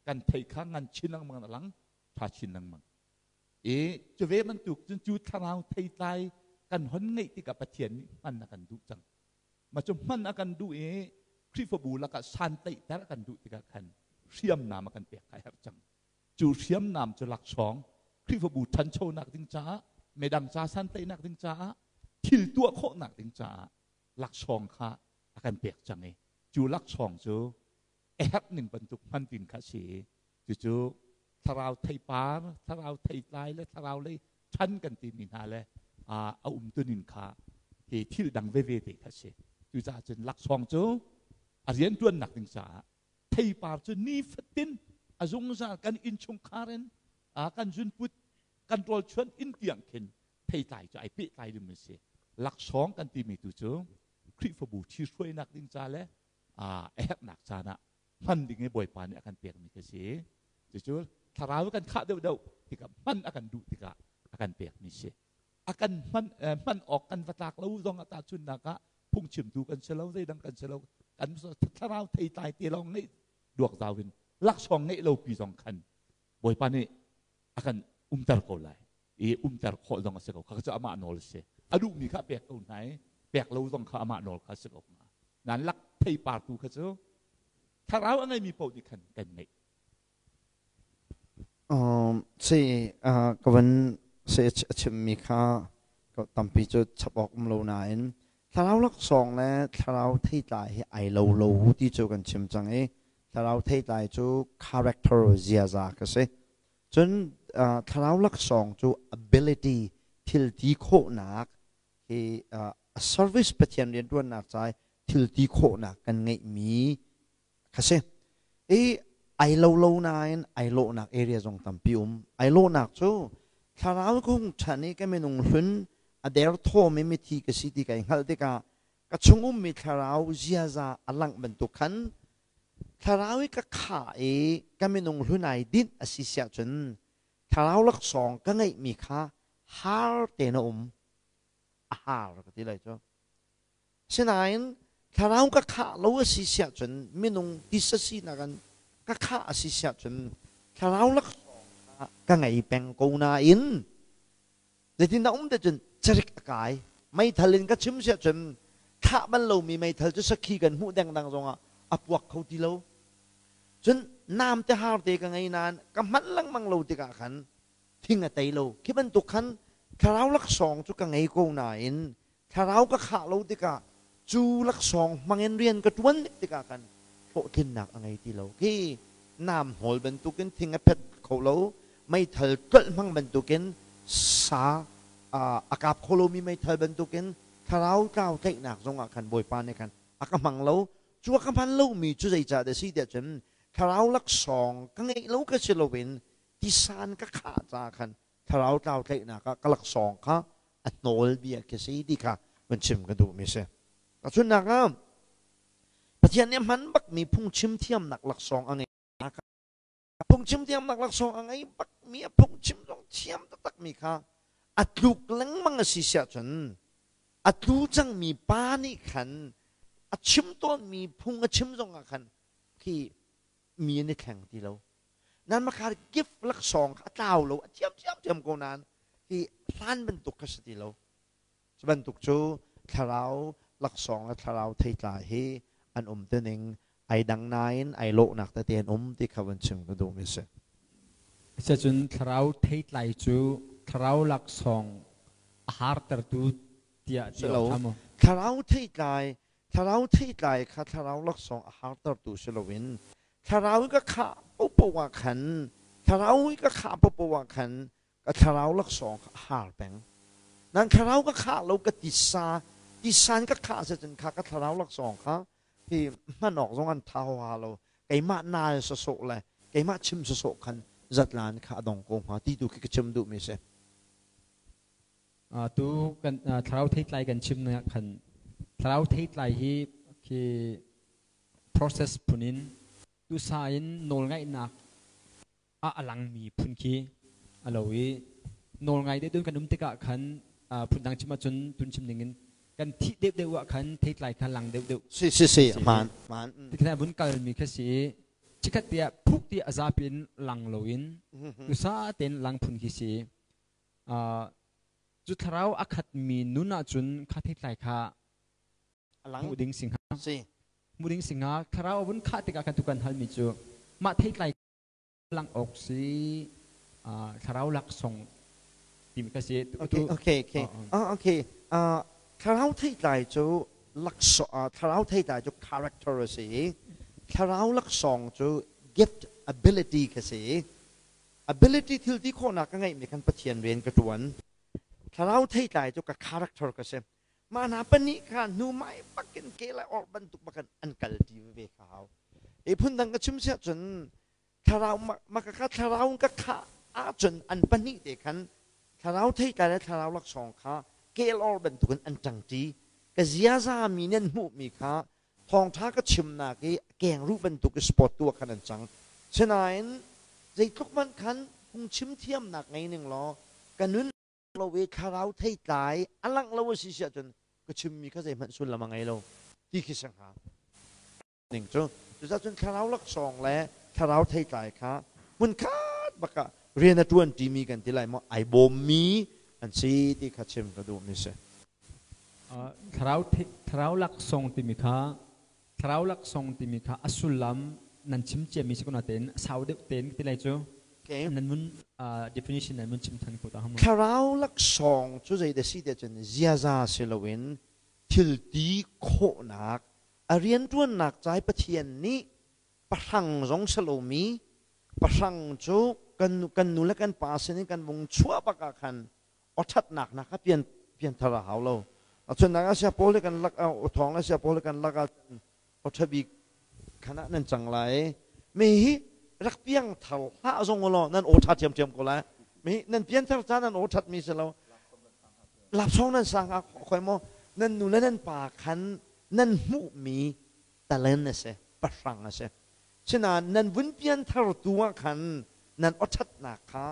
kan thei kha ngan chin lengmang a lang tha chin lengmang i cu ve bantuk cun cu thlarau theitlai kan hon ngeih tikah Pathian nih hman a kan duh cang ma cu hman a kan duh i Khrihfabu lakah santlaihter a kan duh tikah khan hriamnam a kan pek kai herh cang cu hriamnam cu laksawng Khrihfabu ṭhanchonak ding caah midang ca santlaihnak ding caah thil tuah khawhnak ding caah laksawng kha a kan pek cang i cu laksawng cu a herh ning bantuk hman ding kha a si i cucu thlarau theipar thlarau theitlai le thlarau lei ṭhan kan timi hna le a umtuning kha hi thil dang veve te kha a si. Cucaah cun laksawng cu a rianṭuannak ding caah theipar cu nifatin a zungzal kan innchungkhar in kan zunput kan rawlchuan inn tiang khin theitlai cu ai pehtlai ding a si. Laksawng kan timi tu cu Khrihfabu ṭhihruainak ding ca le a herhnak caan ah hman ding i Bawipa nih a kan pekmi khi si. Cucu thlarau kan khah deuhdeuh tikah hman a kan duh tikah a kan pekmi si. A kan hman hman awk kan va tlak lo zong ah tahchunhnak ah phungchimtu kan si lo, zeidang kan si lo, kan thlarau theitlai te lawng ngeih duak zau in laksawng ngeih lo pi zong khan Bawipa nih a kan umter ko lai. I umter khawh zong a si ko. Kha cu amah nawl a si. A duhmi kha pek ko hna i pek lo zong kha amah nawl kha a si ko hnga. Nan lak theipar tu kha cu Thlarau a ngeimi paoh nih khan kan ngeih. Si ka van si a chimmi kha tampi cu chap awk um lo nain thlarau laksawng le thlarau theitlai hi ai lo lo ti cu kan chim cang i thlarau theitlai cu character ziaza ka si. Cun thlarau laksawng cu ability thil ti khawhnak hi service Pathian rianṭuannak ca i thil ti khawhnak kan ngeihmi kha si. I ai lo lo nain ai lawhnak area zong tampi um. Ai lawhnak cu thlarau ka hung ṭhan i ka minung hlun a derthawm i mithi ka si ti kai hngalh tikah ka chung ummi thlarau ziaza a langh bantuk khan thlarau i ka khah i ka minung hlun ai dinh a si siah cun thlarau laksawng ka ngeihmi kha har tein a um. A har ka ti lai cu. Sinain thlarau ka khah lo a si siah cun minung tisa sinak in ka khah a si siah cun thlarau laksawng kha ka ngei peng ko nain zeitindah um te cun carik a kai. Meithal in ka chim siah cun thah bal lomi meithal cu sakhi kan hmuh dengdang zongah a puak kho ti lo. Cun namte har te ka ngei nain ka hman lengmang lo tikah khan thing a tei lo. Khi bantuk khan thlarau laksawng cu ka ngei ko nain thlarau ka khah lo tikah cu laksawng hmangin rian ka ṭuan tikah khan hlawhtlinnak a ngei ti lo. Khi nam hnawl bantukin thing a phet kho lo, meithal tlolh hmang bantukin sa a kap kho lomi meithal bantukin thlarau tlau tlaihnak zongah khan Bawipa nih khan a ka hmang lo. Cu a ka hman lomi cu zeicah dah si tiah cun thlarau laksawng ka ngeih lo ka si loin tisan ka khah caah khan thlarau tlau tlaihnak ah ka laksawng kha a hnawl bia khi si ti kha van chim ka duhmi si. Tahchunhnak ah Pathian nih a hman bakmi phungchim thiamnak laksawng a ngei. Phungchim thiamnak laksawng a ngei bakmi a phungchim zong thiam taktakmi kha a tluk lengmang a si siah cun a tlu cangmi pa nih khan a chim tawnmi phung a chim zongah khan khi mi an i thleng ti lo. Nan makar gift laksawng kha a tlau lo, a thiam thiam ko nain hi hlan bantuk kha si ti lo. Cu bantuk cu thlarau laksawng le thlarau theitlai hi an um tining ai dang nain ai lawhnak tete an um ti kha van chim ka duhmi si. Cun thlarau theitlai cu thlarau laksawng a hartertu tiah ti awk ṭha maw? Thlarau theitlai thlarau theitlai kha thlarau laksawng a hartertu si loin thlarau i ka khah paohpaoh ah khan thlarau i ka khah paohpaoh ah khan ka thlarau laksawng kha a har peng. Nan thlarau ka khah lo ka tisa tisan ka khah cun kha ka thlarau laksawng kha hi hman awk zong an tha huaha lo. Keimah naal sawsawh le keimah chim sawsawh khan zatlan kha a dong ko hnga ti tu khi ka chim duhmi si. Tu kan thlarau theitlai kan chim nak khan thlarau theitlai hi khi process phun in tusa in nawlngaihnak ah a langmi phun khi a lo i nawlngai deuh deuh kan um tikah khan phundang chim ahcun tun chim ning in kan thih deuh deuh ah khan theitlai kha lang deuh deuh. Si si si, hmaan hmaan. Tikhan vun kalmi kha si i chikhat te ah phuk ti a zapi in lang loin tusa tein lang phun khi si. Cu thlarau a khatmi nun ahcun kha theitlai kha hmuh ding si hnga. Hmuh ding si hnga. Thlarau a vun khah tikah khan tu kan halmi cu mah theitlai lang awk si thlarau laksawng timi kha si. Okay. Okay. Thlarau theitlai cu laksawng thlarau theitlai cu character a si i thlarau laksawng cu gift ability kha si. Ability thil ti khawhnak ka ngeihmi khan Pathian rian ka ṭuan. Thlarau theitlai cu ka character ka si. Mah hna pahnih kha hnumai bakin ke le orh bantuk bakin an kal ṭi veve kha hau. I phundang ka chim siah cun thlarau maka kha thlarau ka khah ahcun an pahnih te khan thlarau theitlai le thlarau laksawng kha kel or bantukin an ṭangṭi. Ka ziaza mi nih an hmuhmi kha thawngṭha ka chimnak i kengruh bantuk i sport tu ah khan an cang. Sinain zeitluk hmanh khan phungchim thiamnak ngei ning law ka nun lo i thlarau theitlai a langh lo a si si ahcun ka chimmi kha zeihmanh sullam a ngei lo ti khi si hnga. Ning cu cucaah cun thlarau laksawng le thlarau theitlai kha hmunkhat bak ah rian a ṭuan ṭimi kan ti lai maw ai bawmmi an si ti kha chim ka duhmi si. Thlarau laksawng timi kha Thlarau laksawng timi kha a sullam nan chim ciami si ko natein sau deuh tein ti lai cu nan mun definition nan mun chim than ko ta hang. Thlarau laksawng cu zei dah si tiah cun ziaza si loin thil ti khawhnak a rianṭuannak cai Pathian nih pahrang zong si lomi pahrang cu kan kan nu le kan pa sinin kan vung chuah bak ah khan awṭhatnak na kha pian pianthar a hau lo. Cun nak sia pawl kan lak thawng le sia pawl kan lak ah awṭha bik khan ah nan cang lai. Mi hi rak piang thar hlah zong law nan aw ṭha ṭhiamṭhiam ko lai. Mi nan pianthar ca nan aw ṭhat mi si lo. Lapsawng nan sang ah khoi maw nan nu le nan pa khan nan hmuhmi talent a si, pahrang a si. Sinain nan vun pianthar tu ah khan nan awṭhatnak kha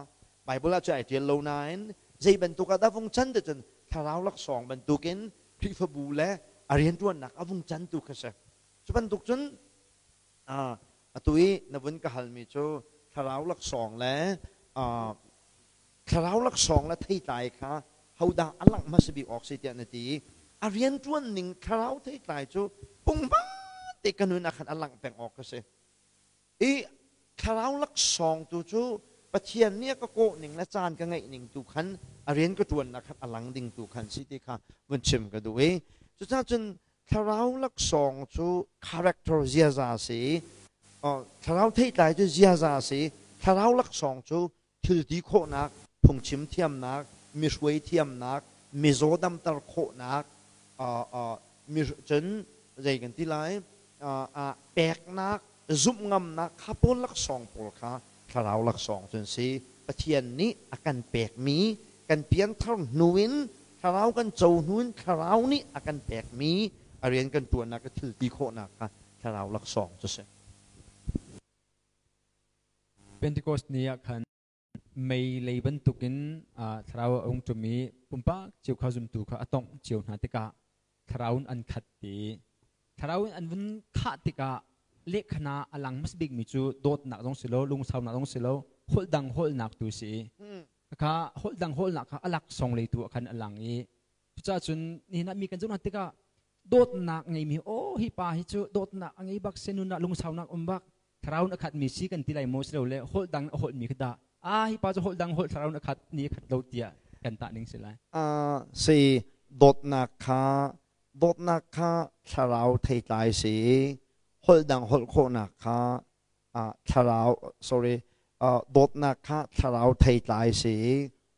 Bible ah cu ai ṭial lo nain zei bantuk ah dah vung can ti cun thlarau laksawng bantukin Khrihfabu le a rianṭuannak a vung can tu kha si. Cu bantuk cun atu i na vun ka halmi cu thlarau laksawng le thlarau laksawng le theitlai kha hodah a langh hmasa bik awk si tiah na ti i a rianṭuan ning thlarau theitlai cu pungpang te ka nun ah khan a langh peng awk ka si. I thlarau laksawng tu cu Pathian nih a ka kawh ning le caan ka ngeih ning tu khan a rian ka ṭuannak khan a lang ding tu khan si ti kha vun chim ka duh i cucaah cun thlarau laksawng cu character ziaza a si i thlarau theitlai cu ziaza a si. Thlarau laksawng cu thil ti khawhnak, phungchim thiamnak, mi hruai thiamnak, mizaw damter khawhnak, mi cun zei kan ti lai, peknak, zumh ngamnak kha pawl laksawng pawl kha thlarau laksawng cu an si. Pathian nih a kan pekmi, kan pianthar hnu in thlarau kan co hnu in thlarau nih a kan pekmi a rian kan ṭuannak, a thil ti khawhnak kha thlarau laksawng cu a si. Pentecost ni ah khan mei lei bantukin thlarau a ung ṭum i pumpak cio kha zumtu kha a tongh cio hna tikah thlarau in an khat ti. Thlarau in an vun khah tikah lehkhana a lang hmasa bikmi cu dawtnak zong si lo, lungsaunak zong si lo, holh dang holhnak tu si. Kha holh dang holhnak kha a laksawng lei tu ah khan a lang i cucaah cun nihin ah mi kan zoh hna tikah dawtnak ngeimi aw hi pa hi cu dawtnak a ngei bak sinun ah lungsaunak um bak thlarau in a khatmi si kan ti lai maw silo le holh dang a holhmi kha dah a hi pa cu holh dang holh thlarau in a khat ni a khat lo tiah kan tah ning si lai. Si dawtnak kha dawtnak kha thlarau theitlai si holh dang holh khawhnak kha thlarau sorry dawtnak kha thlarau theitlai si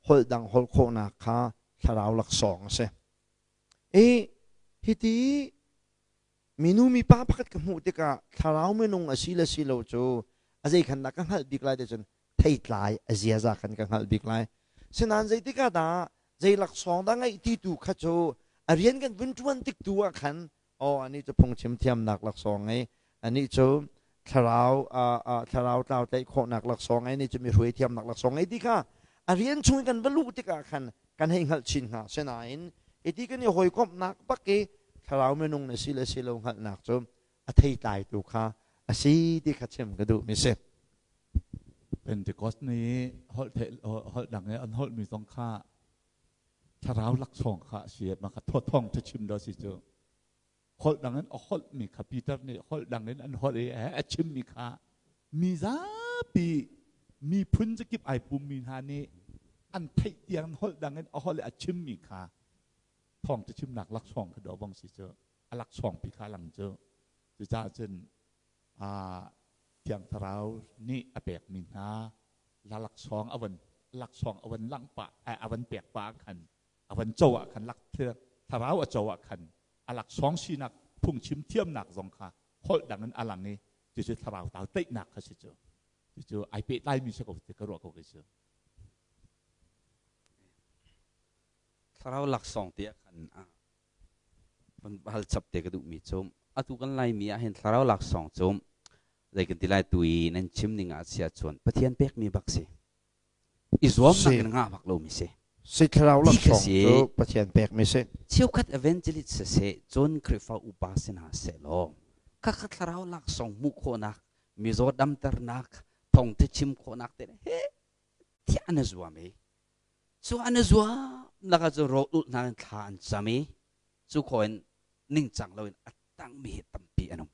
holh dang holh khawhnak kha thlarau laksawng a si. I hiti minu mipa pakhat ka hmuh tikah thlarau minung a si le si lo cu a zei khan dah ka hngalh bik lai ti cun theitlai a ziaza khan ka hngalh bik lai. Sinain zeitikah dah zei laksawng dah ngeih ti tu kha cu a rian kan vun ṭuan tik tu ah khan aw anih cu phungchim thiamnak laksawng ngei, anih cu thlarau thlarau tlau tlaih khawhnak laksawng ngei, anih cu mi hruai thiamnak laksawng ngei ti kha a rian chung kan va luh tikah khan kan hei hngalh chin hnga. Sinain hiti kan i hawikomhnak bak i thlarau minung na si le si lo hngalhnak cu a theitlai tu kha a si ti kha chim ka duh mi si. Pentecost ni holh holh dang i an holh mi zong kha thlarau laksawng kha a si ma kha thawthong tha chim do si cu holh dang in a holh mi kha Peter nih holh dang in an holh i a chim mi kha mi zapi miphun zakip ai pum mi hna nih an theih tiang holh dang in a holh i a chim mi kha thawng ca chimnak laksawng kha do bang si cu a laksawng pi kha lang cu cucaah cun Thiang Thlarau nih a pekmi hna la laksawng a van laksawng a van langh pah a van pek pah khan a van co ah khan lak thlarau a co ah khan a laksawng sinak phungchim thiamnak zong kha holh dang in a lang i cucu thlarau tau teihnak kha si cu cucu ai pehtlaimi si ko ti ka ruah ko kei cu. Thlarau laksawng ti ah khan Van hal chap te ka duhmi cu atu kan Laimi ah hin thlarau laksawng cu zei kan ti lai tu i nan chim ning ah sia cun Pathian pekmi bak si. I zuamnak in ngah bak lomi si. Si thlarau laksawng cu Pathian pekmi si. Cheukhat evangelist siseh cun Khrihfa upa si hna sehlaw khakha thlarau laksawng hmuh khawhnak mizaw damternak thawngtha chim khawhnak te he thiah an i zuam i Cu an i zuamnak ah cun rawl ulh hna in thla an cam i cu khawh in ningcang loin a tangmi hi tampi an um.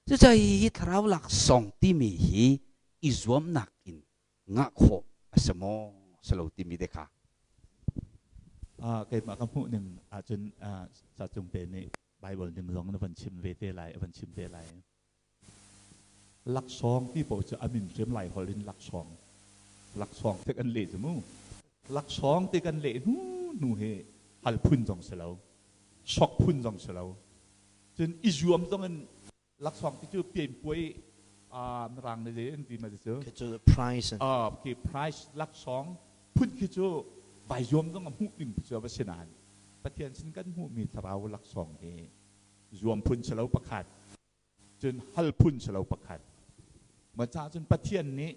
Cucaah hi thlarau laksawng timi hi i zuamnak in ngah khawh a si maw si lo timi te kha. Keimah ka hmuh ning ahcun Sacung te nih Bible ning zong na van chim ve te lai, a van chim te lai. Laksawng ti paoh cu a min hrim lai holh in laksawng. Laksawng te kan leh cu mu. Laksawng te kan leh hnu hnu hi hal phun zong si lo. Sok phun zong si lo. Cun i zuam zong in laksawng ti cu pianpuai mirang nih zei an ti ma cu? Khi cu prize. Khi prize laksawng phun khi cu vai zuam zong a hmuh ding cu a va si nain Pathian sin kan hmuhmi thlarau laksawng hi zuam phun si lo pakhat cun hal phun si lo pakhat ma ca cun Pathian nih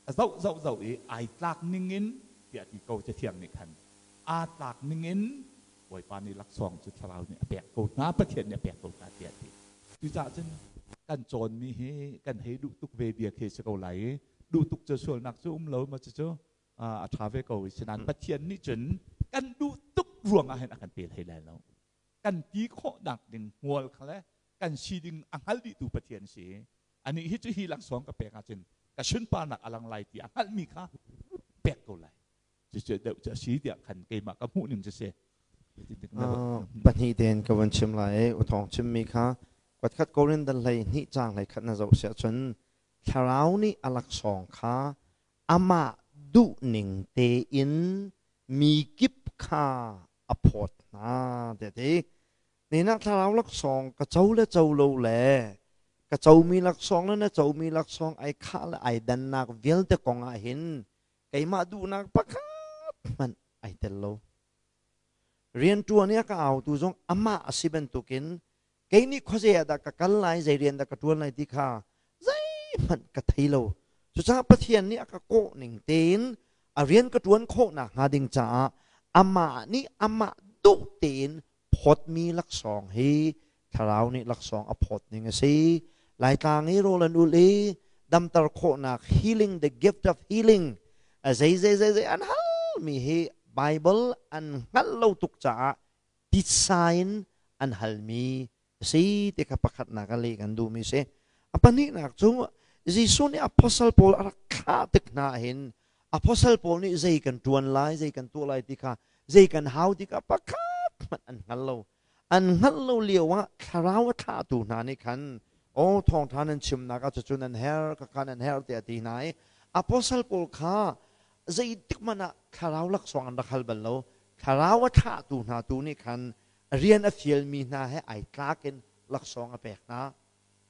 a zoh zoh zoh i ai tlak ningin tiah ti ko Cathiang nih khan aa tlak ningin Bawipa nih laksawng cu thlarau nih a pek ko hna Pathian nih a pek ko hna tiah ti cucaah cun kan cawnmi hi kan hei duh tuk ve bia khi si ko lai i duh tuk cu sualnak cu um lo ma cucu a ṭha ve ko sinain Pathian nih cun kan duh tuk ruangah hin a kan pe hlei lai lo kan ti khawhnak ding hmual kha le kan si ding a hngal dihtu Pathian si anih hi cu hi laksawng ka pek ahcun ka sunparnak a lang lai ti a hngalhmi kha pek ko lai cucu deuh cu a si tiah khan keimah ka hmuh ning cu si. Pahnih tein ka van chim lai i uthawng chimmi kha kuatkhat Korin dal hlei hnih caang hlei khat na zoh siah cun thlarau nih a laksawng kha amah duhning tein mi kip kha a phawt hna tiah ti. Ninak thlarau laksawng ka co le co lo le ka comi laksawng le na comi laksawng ai khah le ai dannak vialte kong ah hin keimah duhnak pakhat hmanh ai tel lo. Rianṭuan i a ka autu zong amah a si bantukin kei nih khuazei ah dah ka kal lai, zei rian dah ka ṭuan lai ti kha zeihmanh ka thei lo. Cucaah Pathian nih a ka kawh ning tein a rian ka ṭuan khawh nakhnga ding caah amah nih amah duh tein phawtmi laksawng hi thlarau nih laksawng a phawt ning a si. Laitlang i rawl an ulh i damter khawhnak healing, the gift of healing, a zei zei zei zei an halmi hi Bible an hngalh lo tuk caah titsa in an halmi a si ti kha pakhatnak a leh kan duhmi si. A pahnihnak cu Jesuh nih apostle pawl a rak thlah tik hna hin apostle pawl nih zei kan ṭuan lai, zei kan tuah lai ti kha, zei kan hau ti kha pakhat hmanh an hngal lo. An hngalh lo lio ah thlarau a thlahtu hna nih khan aw thawngṭha nan chimnak ah cucu nan herh, khakha nan herh tiah a ti hna i apostle pawl kha zeitik hmanh ah thlarau laksawng an rak hal bal lo. Thlarau a thlahtu hna tu nih khan rian a fialmi hna he ai tlak in laksawng a pek hna.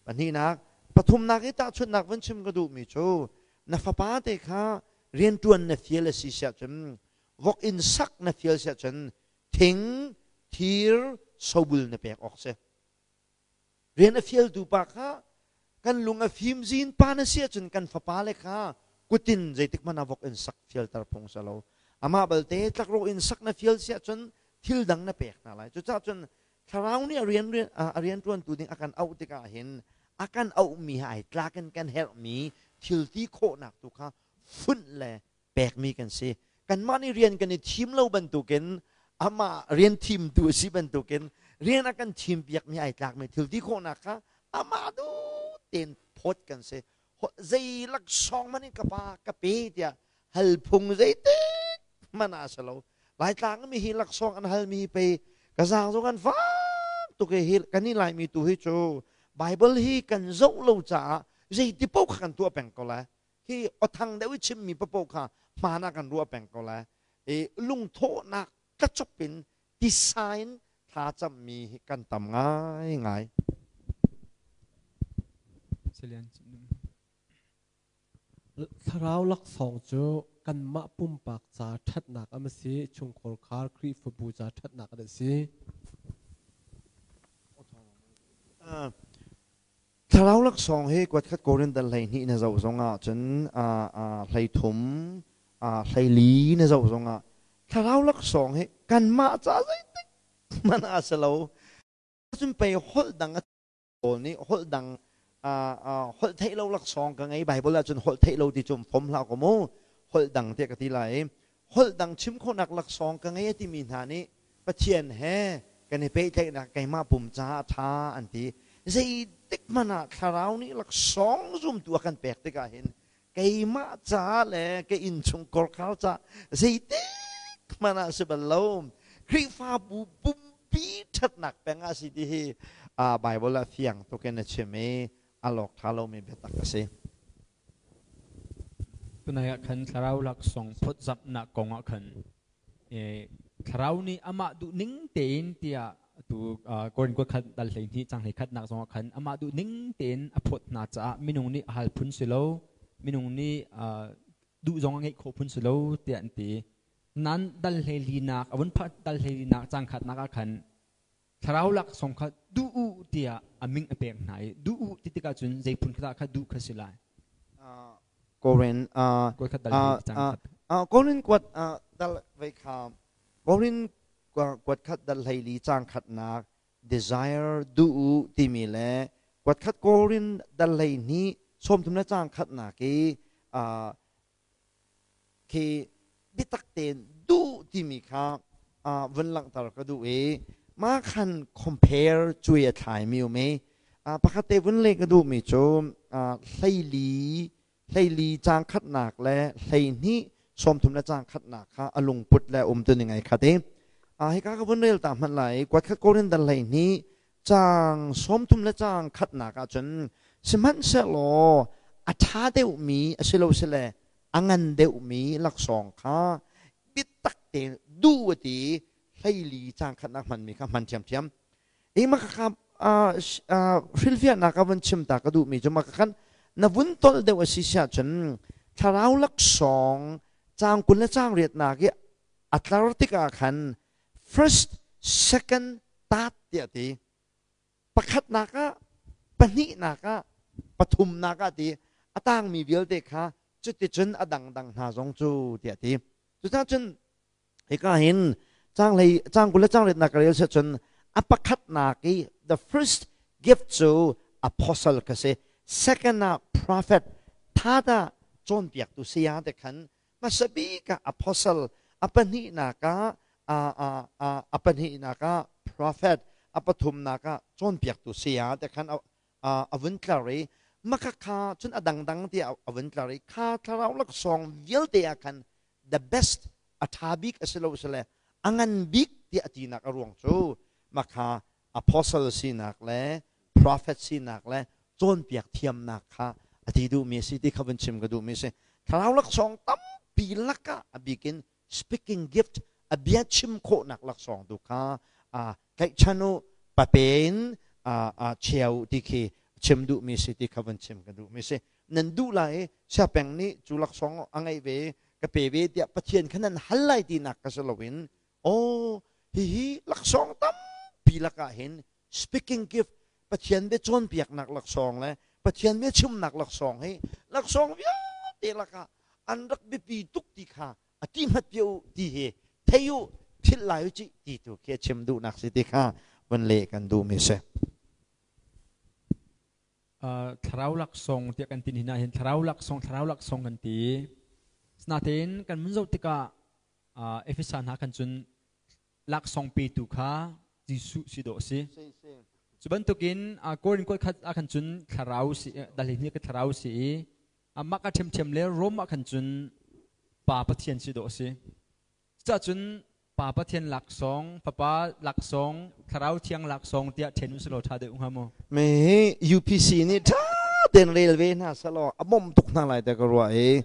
Pahnihnak, pathumnak i tahchunhnak van chim ka duhmi cu na fapa te kha rianṭuan na fial a si siah cun vok inn sak na fial siah cun thing, thir, sobul na pek awk si. Rian a fialtu pa kha kan lung a fim zin pa na si ahcun kan fapa le kha kutin zeitik hmanh ah vok in sak fialter phung si lo. Amah balte tlakrawh in sak na fial si ahcun thil dang na pek hna lai. Cucaah cun thlarau nih a rianṭuantu ding a kan auh tikah hin a kan auhmi he ai tlak in kan herhmi thil ti khawhnak tu kha funh le pekmi kan si. Kanmah nih rian kan i thim lo bantukin amah rian thimtu a si bantukin rian a kan thimpiakmi ai tlakmi thil ti khawhnak kha amah duh tein phawt kan si. Zei laksawng hmanh in ka pa ka pe tiah hal phung zeitik hmanh ah a si lo. Laitlang mi hi laksawng an halmi pei ka zaang zong an fak tuk i hi kan i Laimi tu hi cu Bible hi kan zoh lo caah zeiti paoh kha kan tuah peng ko lai. Hi awthang deuh i chimmi paoh kha hmaan ah kan ruah peng ko lai. I lungthawhnak tlachop in tisa in thlacammi hi kan tam ngaingai. Thlarau laksawng cu kanmah pumpak ca ṭhatnak a si, chungkhar Khrihfabu ca ṭhatnak a si. Thlarau laksawng hi kuatkhat Korin dal 12 na zoh zongah cun 13 14 na zoh zongah thlarau laksawng hi kanmah ca zeitik hmanh ah si lo. Cun pei holh dang a pawl nih holh dang holh theih lo laksawng ka ngei. Bible ah cun holh theih lo ti cu fom hlah ko mu, holh dang tiah ka ti lai i holh dang chim khawhnak laksawng ka ngei a timi hna nih Pathian he kan i pehtlaihnak keimah pum caah a ṭha an ti. Zeitik hmanh ah thlarau nih laksawng zumtu a kan pek tikah hin keimah ca le ka innchung korkhar ca zeitik hmanh ah si bal lo. Khrihfabu pumpi ṭhatnak peng ah si ti hi Bible ah fiang tuk in a chim i a lawk ṭha lomi biatak a si. Tunai ah khan thlarau laksawng phawtzamhnak kong ah khan thlarau nih amah duh ning tein tiah tu Korin kuat khat dal 12 cang 11 nak zong ah khan amah duh ning tein a phawt hna caah minung nih hal phun si lo, minung nih duh zong a ngeih khawh phun si lo tiah an ti. Nan dal 14 nak a vun phat dal 14 nak cang khatnak ah khan thlarau laksawng kha duh u tiah a min a pek hna i duh u ti tikah cun zei phun kha kha duh kha si lai? Korin kuat khat dal cang khat. Korin kuat dal vei kha Korin kuat khat dal 14 cang khatnak desire duh u timi le kuat khat Korin dal 12 30 le cang khatnak i khi biatak tein duh timi kha vun langhter ka duh i mah khan compare cuai a thlaimi um i pakhat te vun leh ka duhmi cu 14 caang khatnak le 12 30 le caang khatnak kha a lungput le um tu ning ai khat i hika ka vun rel ta hmanh lai. Kuat khat Korin dal 12 caang 30 le caang khatnak ahcun, sihmanhsehlaw a ṭha deuhmi a si lo sile a ngan deuhmi laksawng kha biatak tein duh a ti. 14 caang khatnak hmanmi kha hman ṭhiamṭhiam i mah kha hrilhfiahnak a vun chim ta ka duhmi cu, mah khan na vun tolh deuh a si siah cun thlarau laksawng caang 20 le caang riatnak i a tlar tikah khan first, second, third tiah ti, pakhatnak ah, pahnihnak ah, pathumnak ah ti, a tangmi vialte kha cuticun a dangdang hna zong cu tiah ti. Cucaah cun hika hin caang hlei caang 20 le caang riatnak ka rel si cun a pakhatnak i the first gift cu apostle ka si, second ah prophet, third ah cawnpiaktu saya te khan hmasa bik ah apostle, a pahnihnak ah a pahnihnak ah prophet, a pathumnak ah cawnpiaktu saya te khan a vun tlar i maka kha cun a dangdang tiah a vun tlar i kha thlarau laksawng vialte ah khan the best, a ṭha bik a si lo sile a ngan bik tiah a tinak a ruang cu makha apostle sinak le prophet sinak le cawnpiak thiamnak kha a ti duhmi a si ti kha vun chim ka duhmi a si. Thlarau laksawng tampi lakah a bikin speaking gift, a bia chim khawhnak laksawng tu kha tlaihchan u, pape in chia u ti khi chim duhmi si ti kha vun chim ka duhmi si. Nan duh lai i siapeng nih cu laksawng a ngeih ve ka pe ve tiah Pathian kha nan hal lai tinak ka si loin, oh, hihi laksawng tampi lakah hin speaking gift, Pathian bia cawnpiaknak laksawng le Pathian bia chimnak laksawng hi laksawng vialte lakah an rak biapi tuk ti kha a ti hmat pia u ti hi thei u, philh lai u cih ti tu khi a chim duhnak si ti kha vun leh kan duhmi si. Thlarau laksawng tiah kan tin hina hin thlarau laksawng, thlarau laksawng kan ti. Sinain kan mun zoh tikah Efesa hna khan cun laksawng petu kha Jesuh si dawh si. Cu bantukin Korin kuat khat ah khan cun thlarau si, dal hi ka thlarau si i amah ka ṭhiamṭhiam le Rom ah khan cun Pa Pathian si dawh si. Cucaah cun Pa Pathian laksawng, Fapa laksawng, Thlarau Thiang laksawng tiah ṭhen u silaw ṭha deuh hnga maw? Me UPC nih ṭha tein rel ve hna selaw a bawmh tuk hna lai te ka ruah i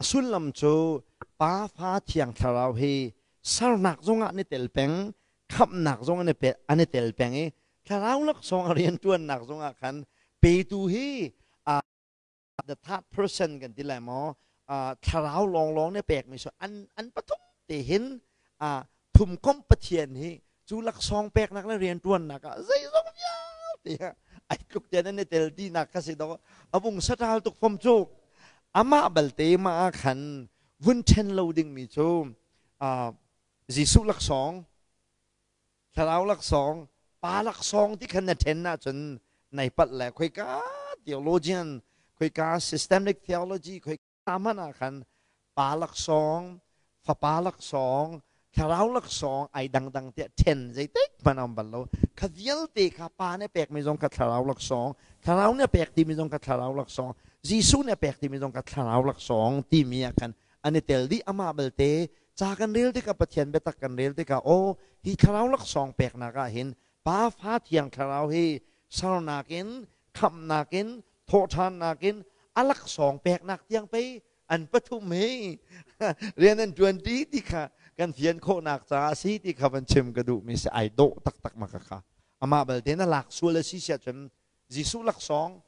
a sullam cu Pa, Fa, Thiang Thlarau hi sernak zongah an i tel peng, khamhnak zong an i tel peng i thlarau laksawng a rianṭuannak zongah khan petu hi the third person kan ti lai maw, thlarau lawnglawng nih pekmi so an pathum te hin thumkomh Pathian hi cu laksawng peknak le rianṭuannak ah zeizong vialte ai tluk tian an i tel tinak kha si dawh a vung saṭal tuk fom cu. Amah balte mah ah khan vun ṭhen lo dingmi cu Jesuh laksawng, thlarau laksawng, pa laksawng ti khan na ṭhen ahcun nai palh le khoika theologian, khoika systemic theology, khoika hmanh ah khan pa laksawng, fapa laksawng, Thlarau laksawng ai dangdang tiah ṭhen zeitik hmanh a um bal lo. Kha vialte kha Pa nih a pekmi zong kha thlarau laksawng, Thlarau nih a pek timi zong kha thlarau laksawng, Jesuh nih a pek timi zong kha thlarau laksawng timi ah khan an i tel dih. Amah belte ca kan rel tikah, Pathian biatak kan rel tikah, aw hi thlarau laksawng peknak ah hin Pa Fa Thiang Thlarau hi sernak in, khamhnak in, thawhṭhannak in a laksawng peknak tiang pei an pathum hi rian an ṭuan ṭi ti kha kan fian khawhnak caah a si ti kha van chim ka duhmi si. Ai dawh taktak ma ka kha. Amah belte na lak sual a si siah cun Jesuh laksawng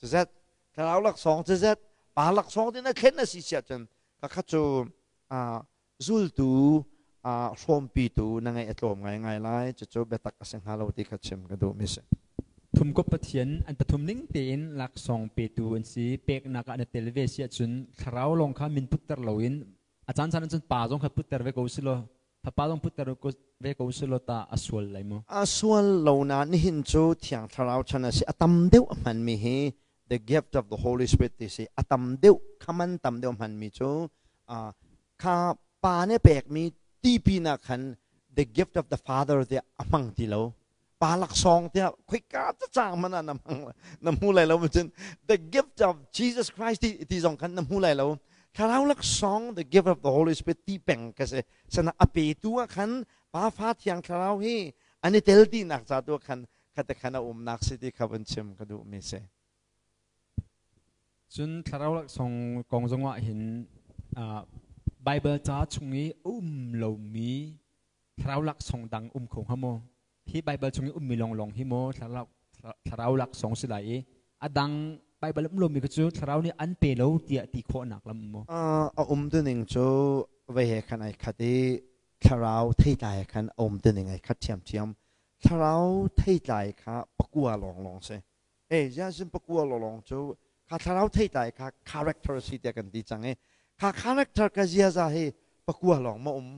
cuzet, thlarau laksawng cuzet, pa laksawng ti na thlen a si siah cun ka kha cu zultu hrawmpitu na ngeih a tlawm ngaingai lai. Cucu biatak a si hnga lo ti kha chim ka duhmi si. Thumkop Pathian an pathum ning tein laksawng petu an si. Peknak ah na tel ve si ahcun thlarau lawng kha min putter loin a caan caan ahcun pa zong kha putter ve ko silaw, fapa zong putter ve ko silaw ta a sual lai maw? A sual lo na nihin cu Thiang Thlarau chan a si. A tam deuh a hmanmi hi the gift of the Holy Spirit ti si. A tam deuh khaman tam deuh hmanmi cu kha pa nih pekmi tipi nak khan the gift of the Father tiah a hmang ti lo. Pa laksawng tiah khoika cacang hmanh ah na hmang na hmu lai lo. Cun the gift of Jesus Christ ti, ti zong khan na hmu lai lo. Thlarau laksawng, the gift of the Holy Spirit ti peng ka si. Sana a petu ah khan Pa Fa Thiang Thlarau hi an i tel ti nak ca tu khan khate khan a umnak si ti kha vun chim ka duh mi si. Cun thlarau laksawng kong zong ah hin Bible ca chung i um lomi thlarau laksawng dang um kho hnga maw? Hi Bible chung i ummi lawnglawng hi maw thlarau laksawng si lai i a dang Bible um lomi cu thlarau nih an pe lo tiah ti khawhnak lam maw? A um tuning cu vei he khan ai khat i thlarau theitlai khan a um tuning ai khat ṭhiamṭhiam. Thlarau theitlai kha pakua lawnglawng si. E ziah pakua lawnglawng cu kha thlarau theitlai kha character si tiah kan ti cang i kha character ka ziaza hi pakua lawng ma um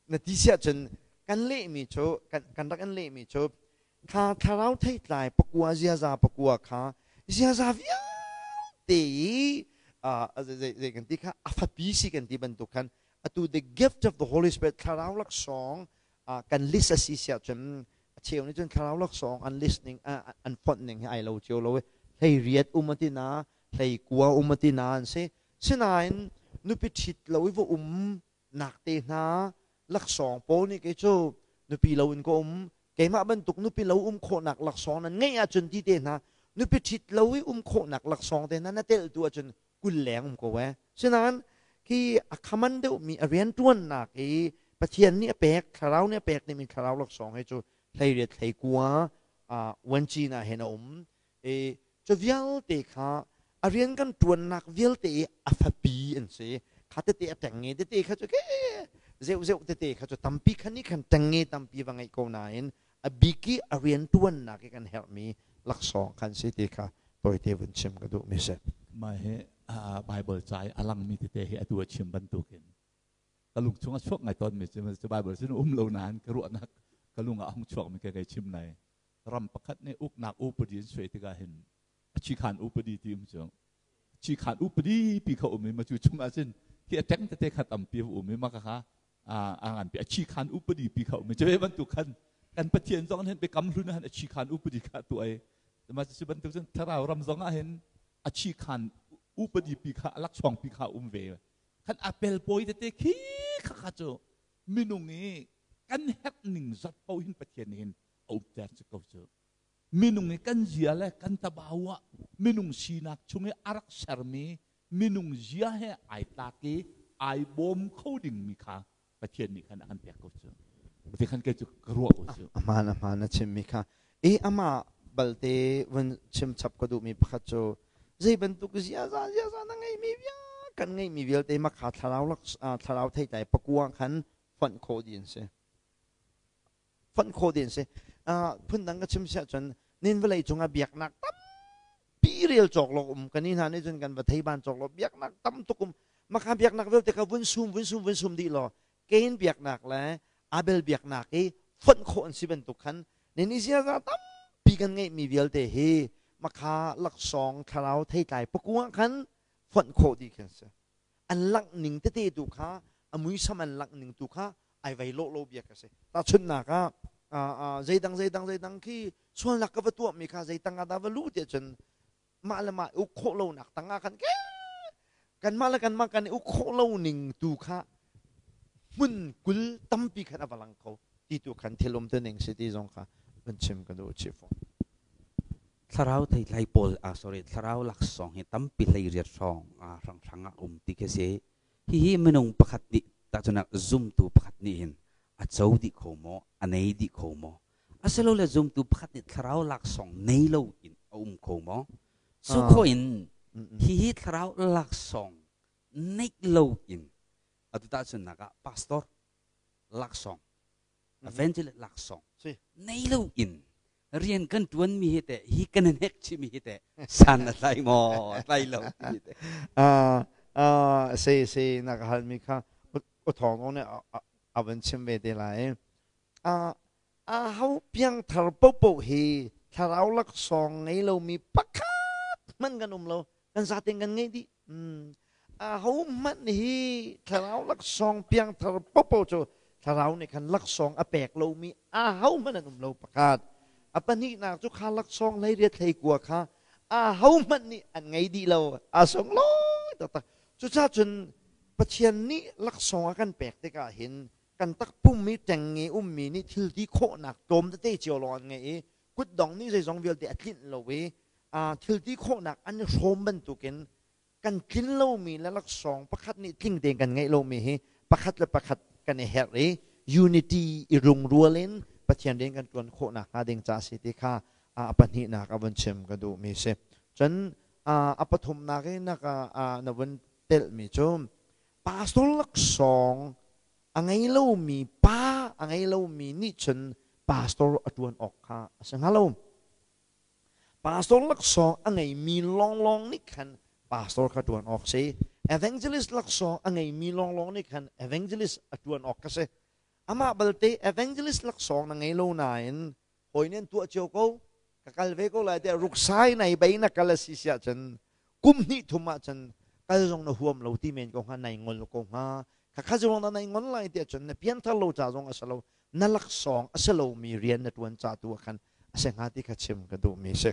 na ti siah cun kan lehmi cu kan rak in lehmi cu kha thlarau theitlai pakua, ziaza pakua kha ziaza vialte i zei kan ti kha a fapi si kan ti bantuk khan atu the gift of the Holy Spirit, thlarau laksawng kan list a si siah cun a cheu nih cun thlarau laksawng an list ning, an fonh ning hi ai lo cio lo i 18 um ati na, 19 um ati na an si. Sinain nupi ṭhit lo i va um nak te hna laksawng pawl nih kei cu nupi lo in ka um, keimah bantuk nupi lo um khawhnak laksawng nan ngeih ahcun ti te hna, nupi ṭhit lo i um khawhnak laksawng te hna na telh tu ahcun 20 leng um ko ee. Sinain khi a khaman deuhmi a rianṭuannak i Pathian nih a pek, thlarau nih a pek timi thlarau laksawng hi cu 18 19 uanci na hin a um i cu vialte kha a rian kan ṭuannak vialte i a fapi an si. Kha tete a ṭengnge tete kha cu ke zeuh zeuh tete kha cu tampi kha nih khan ṭengnge tampi va ngeih ko nain a bik i a rian ṭuannak i kan herhmi laksawng khan si ti kha tawite vun chim ka duhmi si. Mah hi Bible ca i a langmi tete hi atu a chim bantukin ka lung chung a chuak ngai tawnmi cu Bible sin um lo nain ka ruahnak ka lung ah a hung chuakmi ka kei chim nai. Ram pakhat nih uknak upadi an suai tikah hin a chikhan upadi ti um cu chikhan upadi pi kha um i ma cu chung ah cun hi a teng tete kha tampi um i ma ka kha a ngan pi a chikhan upadi pi kha um i cu bantuk khan kan Pathian zong hin biakam hlun han a chikhan upadi kha tu ai ma cu bantuk cun thlarau ram zong ah hin a chikhan upadi pi kha a laksawng pi kha um ve khan a pelpawi tete khi kha kha cu minung i kan herh ning zat po hin Pathian hin a umter cu ko cu minung i kan zia le kan tabau ah minung sinak chung i a rak sermi minung zia he ai tlak i ai bawm kho dingmi kha Pathian nih khan a kan pek ko cu ti khan kei cu ka ruah ko cu. Ahmaan, ahmaan na chimmi kha. I amah balte vun chim chap ka duhmi pakhat cu zei bantuk ziaza ziaza na ngeimi vial kan ngeihmi vialte makha thlarau lak thlarau theitlai pakua khan fonh khawh dih an si, fonh khawh ding si. Phundang ka chim siah cun nin vawlei cungah biaknak tampi rel cawk lo um kan hna nih cun kan va thei ban cawk lo. Biaknak tam tuk um maka biaknak vialte kha vun sum vun sum vun sum dih law Cain biaknak le Abel biaknak i fonh khawh an si bantuk khan nin i ziaza tampi kan ngeihmi vialte hi makha laksawng thlarau theitlai pakua khan fonh khawh dih khan si. An langh ning tete tu kha. A muisam an langh ning tu kha ai vei lawh lo bia ka si. Tahchunhnak ah, zeidang zeidang zeidang khi sualnak ka va tuahmi kha zei tang ah dah va luh tiah cun mah le mah uk khawh lonak tang ah khan kanmah le kanmah kan i uk khawh lo ning tu kha hmun 20 tampi khan a va lang kho ti tu khan thil um tu ning si ti zong kha van chim ka duh chih fawn. Thlarau theitlai pawl ah sorry thlarau laksawng hi tampi hlei riat hrawng hrang hrang ah um ti khi si. Hihi minung pakhat nih tahcunak zumtu pakhat nih hin a co dih kho maw, a nei dih kho maw? Asilole zumtu pakhat nih thlarau laksawng nei lo in a um kho maw? Cu khawh in hihi thlarau laksawng neih lo in atu tahchunhnak ah pastor laksawng, evangelist laksawng nei lo in rian kan ṭuan mi hi teh hi kan hnek chih mi hi teh san a tlai maw tlai lo ti teh? Si si, na ka hal mi kha u thawng nih a van chim ve te lai. A ho piangthar paohpaoh hi thlarau laksawng ngei lomi pakhat hmanh kan um lo. Kan zaten kan ngei dih. A ho hmanh hi thlarau laksawng piangthar paohpaoh cu thlarau nih khan laksawng a pek lomi a ho hmanh an um lo, pakhat. A pahnihnak cu kha laksawng 18 19 kha a ho hmanh nih an ngei dih lo, a sunglawi taktak. Cucaah cun Pathian nih laksawng a kan pek tikah hin kan takpum i ṭengnge ummi nih thil ti khawhnak tlawm tete cio lawng an ngei i kutdong nih zeizong vialte a tlinh lo i thil ti khawhnak an i hrawm bantukin kan tlin lomi le laksawng pakhat nih tling tein kan ngeih lomi hi pakhat le pakhat kan i herh i unity i rungrual in Pathian rian kan ṭuan khawh nakhnga ding ca a si ti kha a pahnihnak a vun chim ka duhmi si. Cun a pathumnak i na vun telhmi cu pastor laksawng a ngei lomi pa a ngei lomi nih cun pastor a ṭuan awk kha a si hnga lo. Pastor laksawng a ngeimi lawnglawng nih khan pastor kha ṭuan awk si. Evangelist laksawng a ngeimi lawnglawng nih khan evangelist a ṭuan awk kha si. Amah balte evangelist laksawng na ngei lo nain hawi nih an tuah cio ko, ka kal ve ko lai tiah ruksai nai bei na kal a si siah cun kum hnih thum ahcun kal zong na huam lo ti men ko hnga, nai ngol ko hnga. Khakha zong na nai ngol lai tiah cun na pianthar lo ca zong a si lo, na laksawng a si lomi rian na ṭuan ca tu ah khan a si hnga ti kha chim ka duhmi si.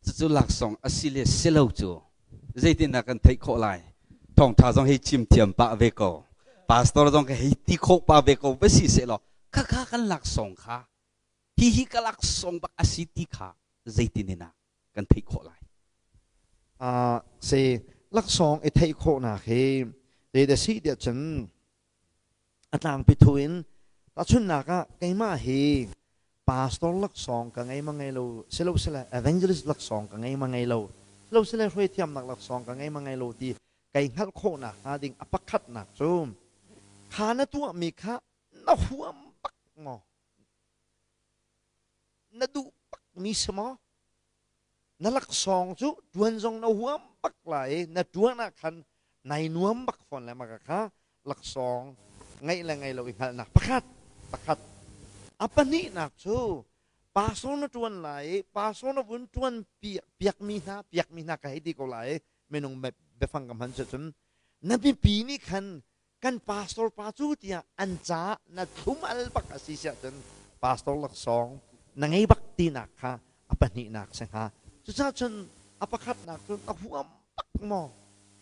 Cucu laksawng a si le si lo cu zeitindah kan theih khawh lai? Thawngṭha zong hei chim thiam pah ve ko, pastor zong ka hei ti khawh pah ve ko va si sehlaw khakha kan laksawng kha hihi ka laksawng bak a si ti kha zeitin in ah kan theih khawh lai? Si, laksawng i theih khawhnak hi zeidah si tiah cun a tlangpi thu in tahchunhnak ah keimah hi pastor laksawng ka ngei ma ngei lo, silo sile evangelist laksawng ka ngei ma ngei lo, silo sile hruaithiamnak laksawng ka ngei ma ngei lo ti kai hngalh khawhnak hnga ding a pakhatnak cu kha na tuahmi kha na huam bak maw, na duh bak mi si maw? Na laksawng cu ṭuan zong na huam bak lai i na ṭuan ah khan nai nuam bak fawn le maka kha laksawng ngeih le ngei lo i hngalhnak pakhat pakhat. A pahnihnak cu pastor na ṭuan lai i pastor na vun ṭuan piakmi hna piakmi hna ka hei ti ko lai i minung biafang ka hman cun na mipi nih khan kan pastor pa cu tiah an caah na thlum al bak a si siah cun pastor laksawng na ngei bak tinak kha a pahnihnak si hnga. Cucaah cun a pakhatnak cun a huam bak maw,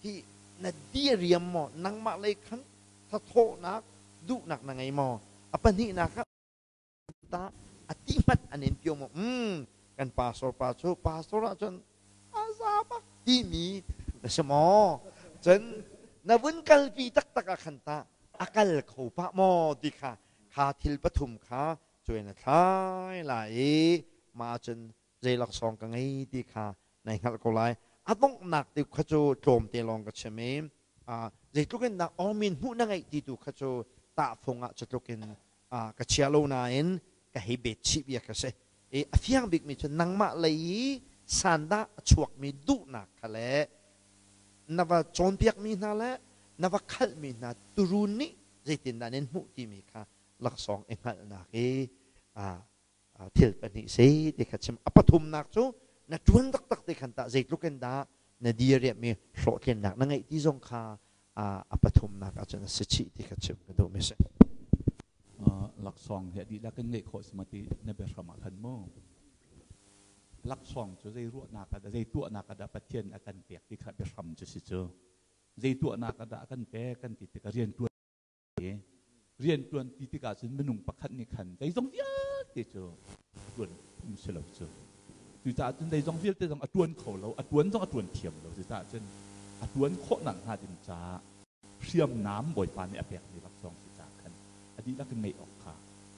hi na diriam maw, nangmah lei khan thathawhnak duhnak na ngei maw? A pahnihnak ah ta a ti hmanh an in pio maw? Kan pastor pa cu pastor ah cun a za bak timi na si maw? Cun na vun kalpi taktak ah khan ta a kal kho pah maw ti kha kha thil pathum kha cuai na thlai lai i mah cun zei laksawng ka ngei ti kha nai hngalh ko lai. A donghnak ti kha cu tlawmte lawng ka chim i zeitluk in dah awmin hmuh na ngeih ti tu kha cu tahfung ah cutluk in ka chia lo nain ka hei bet chih bia ka si. I a fiang bikmi cu nangmah lei i sandah a chuakmi duhnak kha le na va cawnpiakmi hna le na va khalhmi hna turun nih zeitindah nan hmuh timi kha laksawng i hngalhnak i thil pahnih si ti kha chim. A pathumnak cu na ṭuan taktak ti khan tah zeitluk in dah na diriammi hlawhtlinnak na ngeih ti zong kha a pathum. Pathumnak ahcun a si chih ti kha chim ka duhmi si. Laksawng hi a dihlak in ngeih khawh si ma ti na biahram ah khan mu. Laksawng cu zei ruahnak ah dah, zei tuahnak ah dah Pathian a kan pek ti kha biahram cu si cu. Zei tuahnak ah dah a kan pek kan ti tikah riantuan riantuan ti tikah cun minung pakhat nih khan zeizong vialte cu tuan phung si lo cu. Cucaah cun zeizong vialte zong a tuan kho lo, a tuan zong a tuan thiam lo. Cucaah cun a tuan khawh nakhnga ding caah hriamnam Bawipa nih a pekmi laksawng si caah khan a dihlak in ngeih awk kha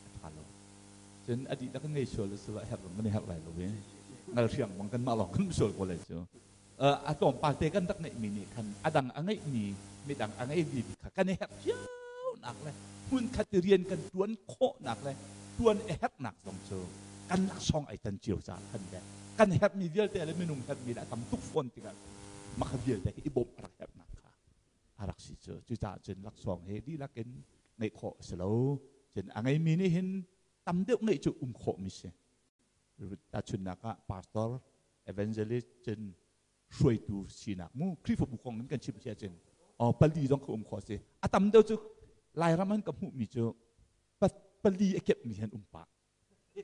a ṭha lo. Cun a dihlak in ngei sual a si lo, a herh zong kan i herh lai lo i ngalhriang bang kanmah lawng kan sual ko lai cu. A tlawmpal te kan rak ngeihmi nih khan a dang a ngeihmi midang a ngeimi kha kan i herh cionak le hmunkhat i rian kan ṭuan khawhnak le ṭuan a herhnak zong cu kan laksawng ai tan cio caah khan le kan herhmi vialte le minung herhmi le a tam tuk fawn tikah mah kha vialte hi i bawmh a rak herhnak kha a rak si cu. Cucaah cun laksawng hi dihlak in ngeih khawh a si lo. Cun a ngeimi nih hin tam deuh ngeih cu um khawhmi si. Tahchunhnak ah pastor, evangelist, cun hruaitu sinak mu Khrihfabu kong in kan chim si ahcun pali zong kha um khawh si. A tam deuh cu Lairam an ka hmuhmi cu pali a kepmi han um pah.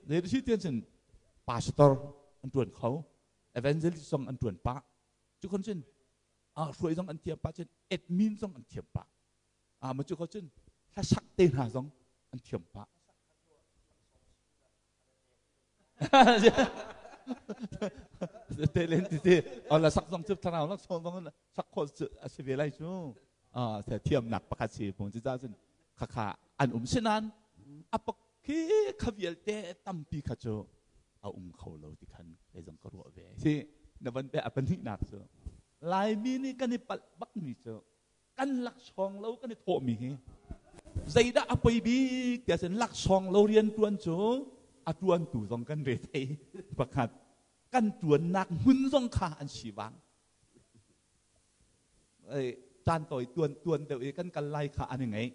Zei si tian cun pastor an tuan kho, evangelist zong an tuan pah. Cu kon cun hruai zong an thiam pah, cun admin zong an thiam pah. Ma cu ko cun hlasak te hna zong an thiam pah. Te len ti ti la sak zong cu thlarau lak song zong sak khawh a si ve lai cu. Thiamnak pakhat si phung ci ca cun khakha an um sinan a pak khi kha vialte tampi kha cu a um kho lo ti khan kei zong ka ruah ve. Si na van pe a pahnihnak cu Laimi nih kan i palh bakmi cu kan laksawng lo kan i thawhmi hi zeidah a poi bik tiah cun laksawng lo rian ṭuan cu a ṭuantu zong kan re thei pakhat, kan ṭuannak hmun zong kha an si vang. Caan tawi tuan tuan deuh i kan kal lai kha an i ngeih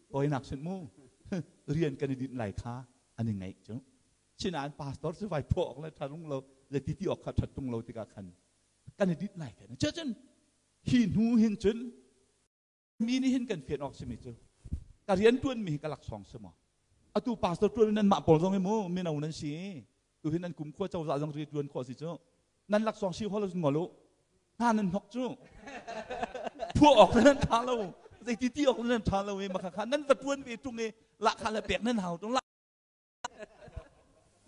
tawinak sin mu rian kan i dinh lai kha an i ngeih cu. Sinain pastor cu vai phuah awk le ṭha rung lo le ti ti awk kha ṭhat tung lo tikah khan kan i dinh lai te. Cun hi hnu hin cun mi nih hin kan fian awk simi cu ka rian ṭuanmi hi ka laksawng si maw? Atu pastor ṭuan nan mah pawl zong hi mu mino nan si, tu hin nan kum khua cozah zong rian ṭuan khawh si cu nan laksawng si hol ngol u hna nan hnok cu phuah awk nan ṭha lo, zeiti ti awk nan ṭha lo i makha kha nan va ṭuan ve ṭung i lahkhah le pek nan hau ṭung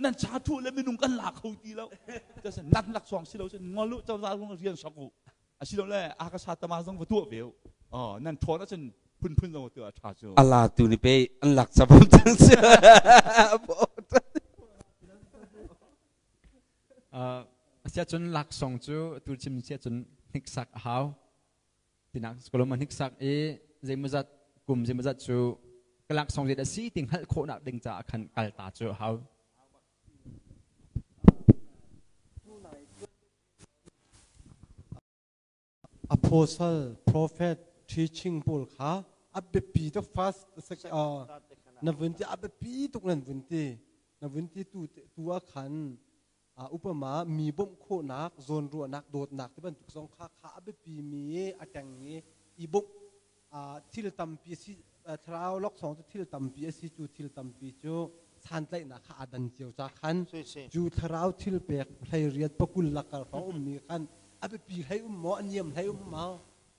nan cha thu le minung kan la kho ti lo. Cun nan laksawng si lo cun ngol u, cozah zong rian sok u, asilole akasa tama zong va tuah ve u. Oh, nan ṭhawn ahcun phunphun zong tuah ṭha cu. Ala tu ni pe an lak sabam cang si. Asia cun laksawng cu tu chim sia cun hniksak a hau tinak kolom a hniksak i zeimawzat kum zeimawzat cu ka laksawng zei dah si ti hngalh khawhnak ding caah khan kalta cu a hau. Apostle, prophet, teaching pawl kha a biapi tuk. First na vun ti a biapi tuk, nan vun ti na vun ti tu tu ah khan upama mi bawmh khawhnak, zawnruahnak, dawtnak ti bantuk zong kha kha a biapi mi a keng i i bawmh thil tampi si. Thlarau laksawng cu thil tampi a si cu thil tampi cu santlaihnak kha aa dan cio ca khan cu thlarau thil pek 18 pakul lakar hrawng ummi khan a biapi hlei um maw, a niam hlei um maw,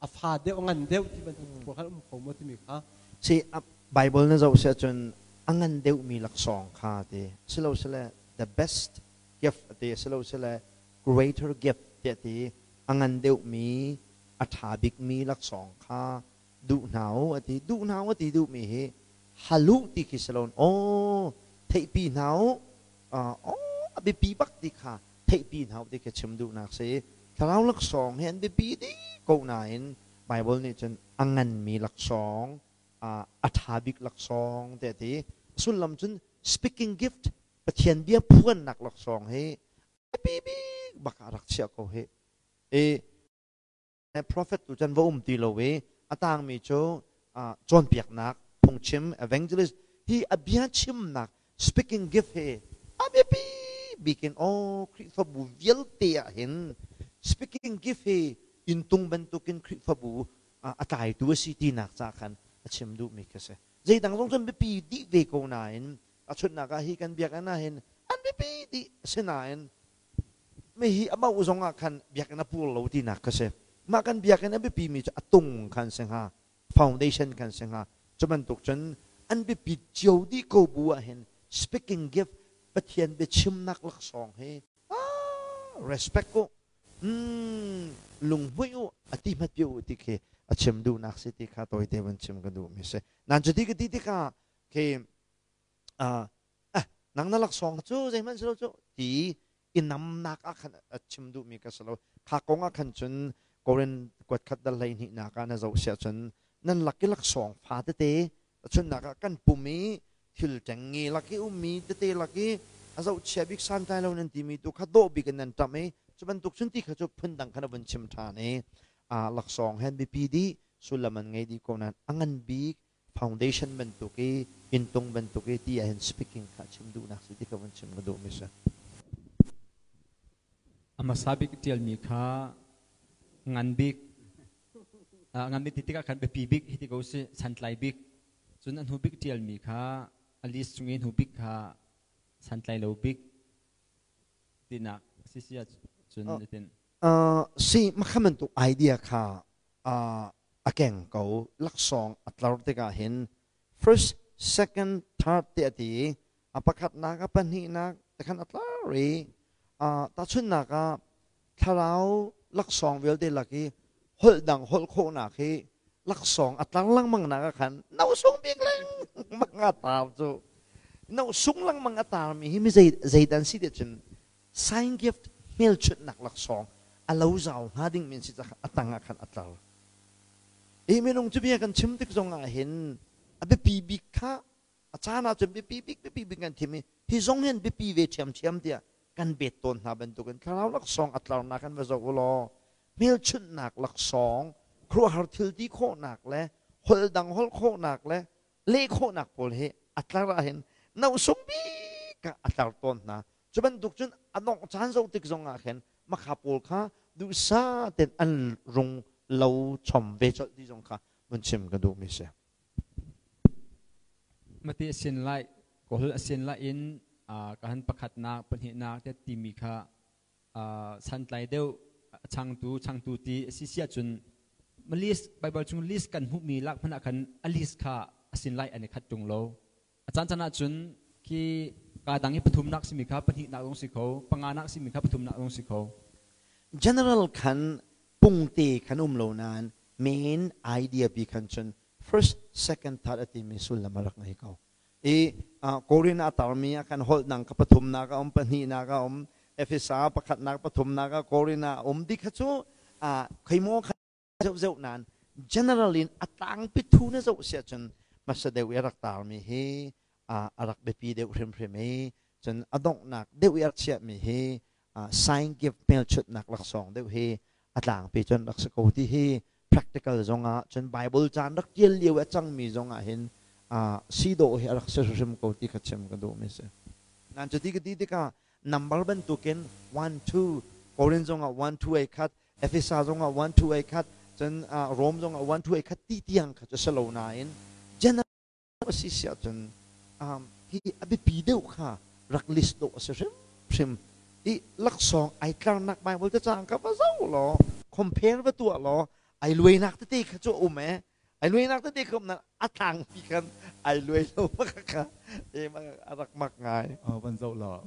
a fa deuh, a ngan deuh ti bantuk pawl khan um kho maw timi kha? Si, Bible na zoh si ahcun a ngan deuhmi laksawng kha ti silo sile the best gift ti silo sile greater gift tiah ti, a ngan deuhmi, a ṭha bikmi laksawng kha duh hna u a ti. Duh hna u a ti duhmi hi halu ti khi si loin aw theihpi hna u, aw a biapi bak ti kha theihpi hna u ti khi chim duhnak si. Thlarau laksawng hi an biapi dih ko nain Bible nih cun a nganmi laksawng, a ṭha bik laksawng tiah a ti. Sullam cun speaking gift, Pathian bia phuannak laksawng hi biapi bik bak ah rak chiah ko hi. I prophet tu chan va um ti lo i a tangmi cu cawnpiaknak, phungchim, evangelist, hi a bia chimnak speaking gift hi a biapi bikin. Aw, Khrihfabu vialte ah hin speaking gift hi intung bantukin Khrihfabu A tlaitu a si tinak ca khan a chim duhmi khi si. Zeidang zong cun biapi dih ve ko nain a chunnak ah hi kan biakinn ah hin an biapi dih sinain mi hi a mauh zong ah khan biakinn a pur lo tinak kha si. Mah kan biakinn a biapi mi cu a tung khan si hnga, foundation khan si hnga. Cu bantuk cun an biapi cio dih ko bu ah hin speaking gift, Pathian biachimnak laksawng hi respect u, lunghmuih u, a ti hmat pi u ti khi a chim duhnak si ti kha tawite van chim ka duhmi si. Nan cuti ka ti tikah khi nang na laksawng cu zeihmanh si lo cu ti i namnak ah khan a chim duhmi ka si lo. Kha kong ah khan cun Korin kuat khat dal 12 nak ah na zoh siah cun nan lak i laksawng fa tete, chunnak ah kan pum i thil ṭengnge lak i ummi tete lak i a zohchia bik santlai lo nan timi tu kha dawh bik in nan ṭamh i cu bantuk cun ti kha cu phundang khan a vun chim ṭhan i laksawng hen biapi dih, sullam an ngei dih ko nain a ngan bik foundation bantuk i inntung bantuk i ti ahhin speaking kha chim duhnak si ti kha vun chim ka duhmi si. A hmasa bik ṭialmi kha ngan bik, ngan bik ti tikah khan biapi bik hi ti ko sih, santlai bik. Cun a hnu bik ṭialmi kha a list chung i hnu bik kha santlai lo bik tinak si si ahcun itin. Si makha bantuk idea kha a keng ko. Laksawng a tlar tikah hin first, second, third ti a ti i a pakhatnak, a pahnihnak te khan a tlar i tahchunhnak ah thlarau laksawng vialte lak i holh dang holh khawhnak hi laksawng a tlar lengmang nak ah khan no sung bik lengmang a tar cu. No sung lengmang a tarmi hi mi zei zeidan si ti cun sign gift, hmelchunhnak laksawng a lo zau hnga ding min si a tang ah khan a tlar i minung cu bia kan chim tik zong ah hin a biapi bik kha a caan ah cun biapi bik biapi bik kan thim i hi zong hin biapi ve ṭhiamṭhiam tiah kan bet tawn hna bantukin thlarau laksawng a tlarnak kan va zoh u law hmelchunhnak laksawng, khuaruahhar thil ti khawhnak le holh dang holh khawhnak le leh khawhnak pawl hi a tlar ah hin no sung bik ah a tlar tawn hna. Cu bantuk cun a dongh caan zoh tik zong ah khin makha pawl kha duhsah tein an rung lo chom ve colh ti zong kha vun chim ka duhmi si. Mati a sin lai, kawl a sin lai in ka han pakhatnak, pahnihnak te timi kha santlai deuh changtu changtu ti a si si ahcun list, Bible chung list kan hmuhmi lak hmanh ah khan a list kha a sin lai an i khat ṭung lo. A caan caan ahcun khi kaa dang i pathumnak simi kha pahnihnak zong si kho, panganak simi kha pathumnak zong si kho. General khan pungte khan um lo nain main idea bi khan cun first, second, third a timi sullam a rak ngei ko. I Korin a tarmi ah khan holh dang kha pathumnak a um, pahnihnak a um, Efesa pakhatnak, pathumnak ah Korin ah um ti kha cu khoi maw kha zoh zoh nain general in a tlangpi thu na zoh si ahcun hmasa deuh i a rak tarmi hi a rak biapi deuh hrimhrim i cun a donghnak deuh i a rak chiahmi hi sign gift, hmelchunhnak laksawng deuh hi a tlangpi cun rak si ko ti hi practical zongah cun Bible caan rak tial lio i a cangmi zongah hin si dawh hi a rak si hrim ko ti kha chim ka duhmi si. Nan cuti ka ti tikah number bantukin 1 2 Korin zongah 1 2 ai khat, Efesa zongah 1 2 ai khat, cun Rome zongah 1 2 ai khat ti tiang kha cu si lo nain general si si ahcun hi a biapi deuh kha rak list dawh a si hrimhrim i laksawng ai tlarnak Bible te cang kha va zoh law compare va tuah law ai luainak tete kha cu a um e, ai luainak tete kha um na a tlangpi khan ai luai lo kha e a rak mak ngai. Van zoh law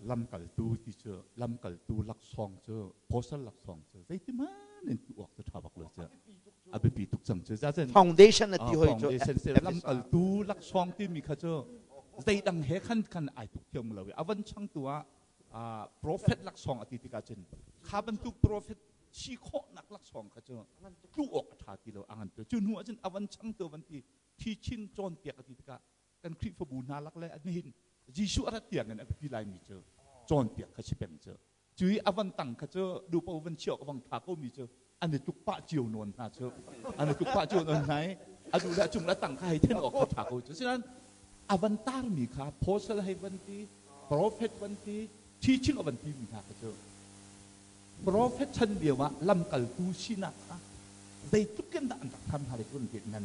lamkaltu ti cu, lamkaltu laksawng cu, apostle laksawng cu zeitihmanh in tu awk cu ṭha bak lo cu, a biapi tuk cang cu zazen foundation a ti hoi cu. Foundation se lamkaltu laksawng timi kha cu zeidang he khan khan ai tuk thiam lo i a van changtu ah prophet laksawng a ti tikah cun kha bantuk prophet si khawhnak laksawng kha cu tlu awk a ṭha ti lo, a ngan tu cu hnu ah cun a van changtu van ti teaching cawnpiak a ti tikah kan Khrihfabu hna lak le nihin Jesuh a rat tiang in a biapi laimi cu cawnpiak kha si peng cu. Cu i a van tang kha cu dupo van chiah awk vang tha ko mi cu an i tuk pah cio nawn hna cu, an i tuk pah cio nawn hna i a duh le a cung le a tang kha hei then awk kha tha ko cu. Sinain a van tarmi kha apostle hei van ti, prophet van ti, teaching a van ti mi hna kha cu prophet chan lio ah lamkaltu sinak kha Zeitluk in dah an rak tham hna le cun ti nan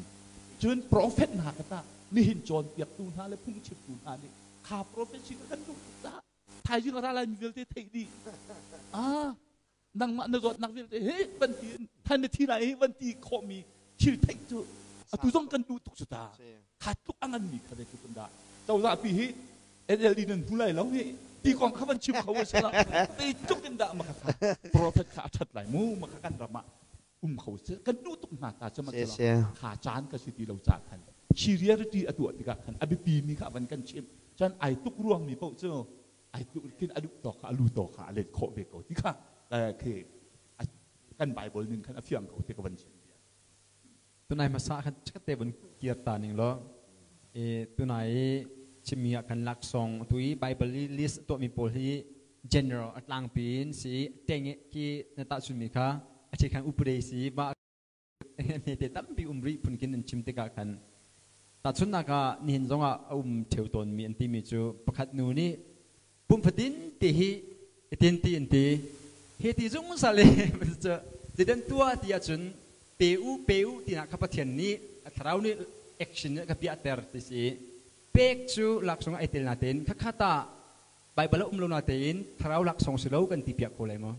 cun prophet hna kha tah nihin cawnpiaktu hna le phungchimtu hna nih kha prophecy kha kan duh tuk caah thaizing a ra lai mi vialte theih dih. Ah, nangmah na zawtnak vialte he van ti than na thi lai hi van ti khawhmi thil theih cu atu zong kan duh tuk cu ta. Kha tluk a nganmi kha zeitluk in dah cozah pi hi NLD nan hmu lai lo hi ti kong kha van chim kho a si la. Zeitluk in dah maka kha prophet kha a ṭhat lai mu, maka kan ram ah um kho si kan duh tuk hna ta. Sihmanhsehlaw kha caan ka si ti lo ca khan seriality a tuah tikah khan a biapi mi kha van kan chimh cun ai tuk ruang mi paoh cu ai tuk kin a duh tawk kha a lu tawk kha a let khawh ve ko ti kha khi kan Bible ning khan a fiang ko ti ka van chim. Tunai hmasa khan chikat te vun kir ta ning law, e tunai chimmi ah khan laksawng tu i Bible i list tuahmi pawl hi general a tlangpi in si tenge ki na tahchunmi kha a che khan upade si ba te tampi um rih phun khin an chim tikah khan, tahchunnak ah nihin zongah a um theu tawnmi an timi cu pakhat nu nih pum fatin ti hi itin ti an ti he ti zungzal i zeidan tuah ti ahcun pe u pe u tinak kha Pathian nih a thlarau nih action ka piahter ti si. Pek cu laksawng ai tel natein khakha ta Baibal a um lo natein thlarau laksawng si lo kan ti piak ko lai maw?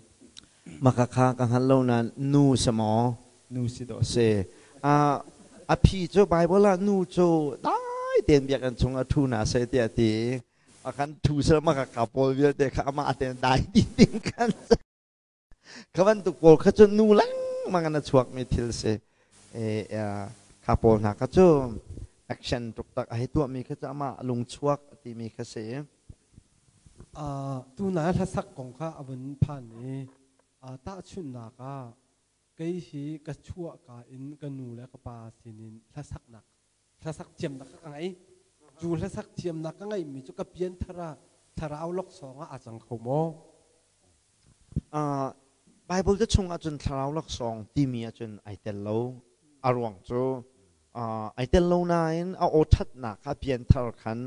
Maka kha ka hngal lo nain nu si maw? Nu si dawh. Si. A phi cu Bible ah nu cu dai tein biakinn chung a ṭhu na seh tiah ti. A kan ṭhu seh maka ka pawl vialte kha amah tein dai dih ding kan kha bantuk pawl kha cu nu lengmang in a chuakmi thil si. Kha pawl hna kha cu action tuk tak a hei tuahmi kha cu amah lung chuak a timi kha si. Tunai hlasak kong kha a vun phan i tahchunhnak ah kei hi ka chuahka in ka nu le ka pa sinin hlasaknak hlasak thiamnak ka ngei. Cu hlasak thiamnak ka ngeihmi cu ka pianthar ah thlarau laksawng ah aa cang kho maw? Bible te chung ahcun thlarau laksawng timi ahcun ai tel lo. A ruang cu ai tel lo nain a aw ṭhatnak kha pianthar khan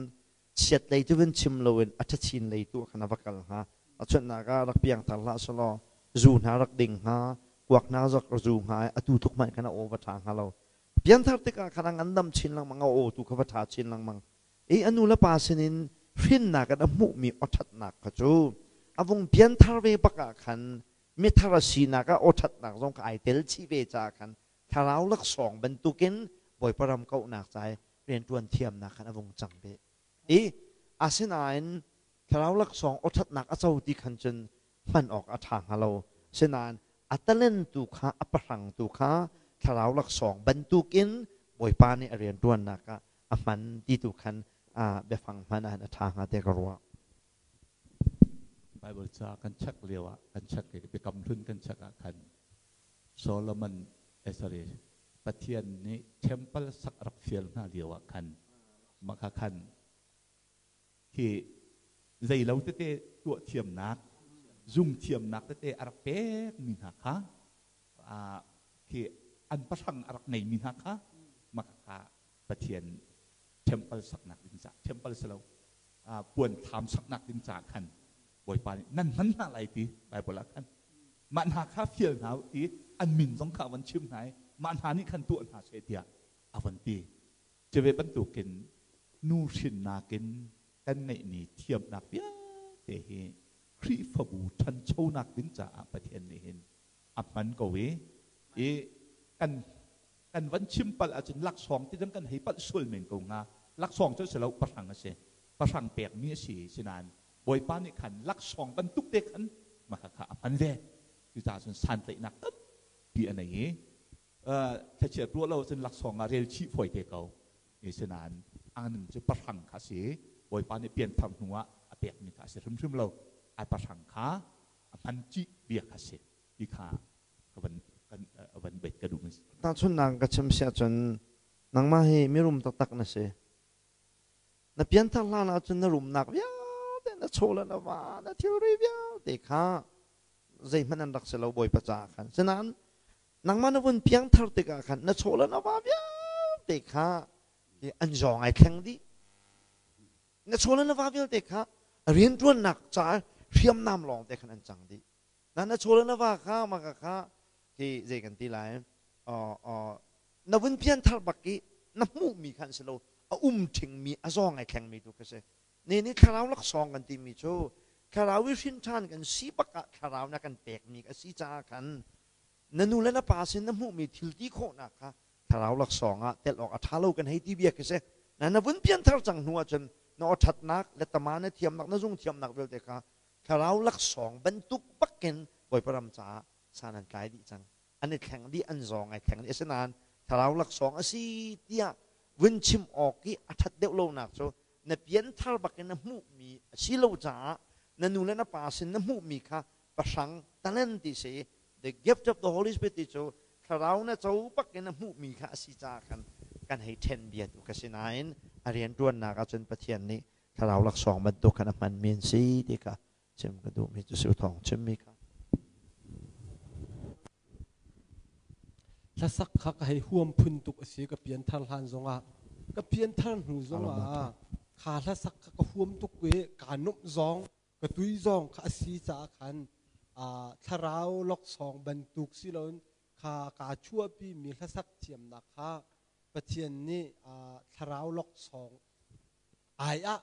chiat lei cu vun chim loin a ṭhachin lei tu khan a va kal hnga. Tahchunhnak ah rak piangthar hlah selaw zu hna rak ding hnga, kuak hna zok zu hnga i atu tluk hmanh khan a aw va ṭha hnga lo. Pianthar tikah khan a ngandam chin lengmang, a aw tu kha va ṭha chin lengmang. I a nu le pa sinin hrinnak in a hmuhmi aw ṭhatnak kha cu a vung pianthar ve bak ah khan mithar a sinak ah aw ṭhatnak zong kha ai tel chih ve caah khan thlarau laksawng bantukin Bawipa ram kauhnak ca i rianṭuan thiamnak khan a vung cang ve. I asinain thlarau laksawng aw ṭhatnak a co ti khan cun hman awk a ṭha hnga lo. Asinain a talent tu kha, a pahrang tu kha thlarau laksawng bantukin Bawipa nih a rianṭuannak ah a hman ti tu khan biafang hman ah a ṭha hnga tiah ka ruah. Bible ca kan check lio ah kan check i Biakam Hlun kan check ah khan Solomon sorry, Pathian nih temple sak rak fial hna lio ah khan mah kha khan hi zeilo tete tuah thiamnak, zung thiamnak tete a rak pek mi hna kha, khi an pahrang a rak ngei mi hna kha, mah kha Pathian temple saknak ding ca, temple si lo, puan thlam saknak ding ca khan Bawipa nih nan hman hna lai ti Bible ah khan mah hna kha fial hna u ti, an min zong kha a van chim hna i mah hna nih khan tuah hna seh tiah a van ti. Cuve bantukin nu hrinnak in kan ngeihmi thiamnak vialte hi Khrihfabu ṭhanchonak ding caah Pathian nih hin a hman ko i kan van chim palh ahcun laksawng ti cun kan hei palh sual men ko hnga. Laksawng cu si lo, pahrang a si, pahrang pekmi a si. Sinain Bawipa nih khan laksawng bantuk te khan mah kha a hman ve. Cucaah cun santlaihnak tampi a nei i thlachiat ruah lo cun laksawng ah rel chih fawi te ko. Sinain anin cu pahrang kha a si. Bawipa nih pianthar hnu ah a pekmi kha a si hrimhrim lo, ai pahrang kha a hman cih bia kha si ti kha ka van kan van bait ka duh. Tahchunhnak ka chim si ahcun nangmah hi mirum taktak na si. Na pianthar hlan ahcun na rumnak vialte, na chaw le na va, na thilri vialte kha zeihmanh an rak si lo Bawipa caah khan. Sinain nangmah na vun piangthar tikah khan na chaw le na va vialte kha an zawng ai thleng dih. Na chaw le na va vialte kha rianṭuannak caah hriamnam lawng te khan an cang dih. Na na chaw le na va kha maka kha khi zei kan ti lai? Na vun pianthar bak i na hmuhmi kha an si lo, a um ṭhingmi, a zawng ai thlengmi tu kha si. Ne nih thlarau laksawng kan timi cu thlarau i hrin ṭhan kan si bak ah thlarau na kan pekmi a si caah khan na nu le na pa sin na hmuhmi thil ti khawhnak kha thlarau laksawng ah tel awk a ṭha lo kan hei ti bia khi si. Na na vun pianthar cang hnu ahcun na aw ṭhatnak le tama na thiamnak, na zung thiamnak vialte kha thlarau laksawng bantuk bakin Bawipa ram caah san an tlai dih cang. An i thleng dih, an zawng ai thleng dih. Asinain thlarau laksawng a si tiah vun chim awk i a ṭhat deuh lonak cu na pianthar bakin na hmuhmi a si lo caah na nu le na pa sin na hmuhmi kha pahrang talent ti si, the gift of the Holy Spirit ti cu thlarau na co bakin na hmuhmi kha a si caah khan kan hei ṭhen bia tu ka si. Nain a rianṭuannak ahcun Pathian nih thlarau laksawng bantuk khan a hmanmi an si ti kha chim ka duhmi cu si. Thawng chimmi kha Hlasak kha ka hei huam phun tuk a si. Ka pianthar hlan zongah, ka pianthar hnu zongah kha hlasak kha ka huam tuk i kaa nuamh zong ka tui zong kha a si caah khan thlarau laksawng bantuk si loin kha kaa chuahpi mi hlasak thiamnak kha Pathian nih thlarau laksawng ai ah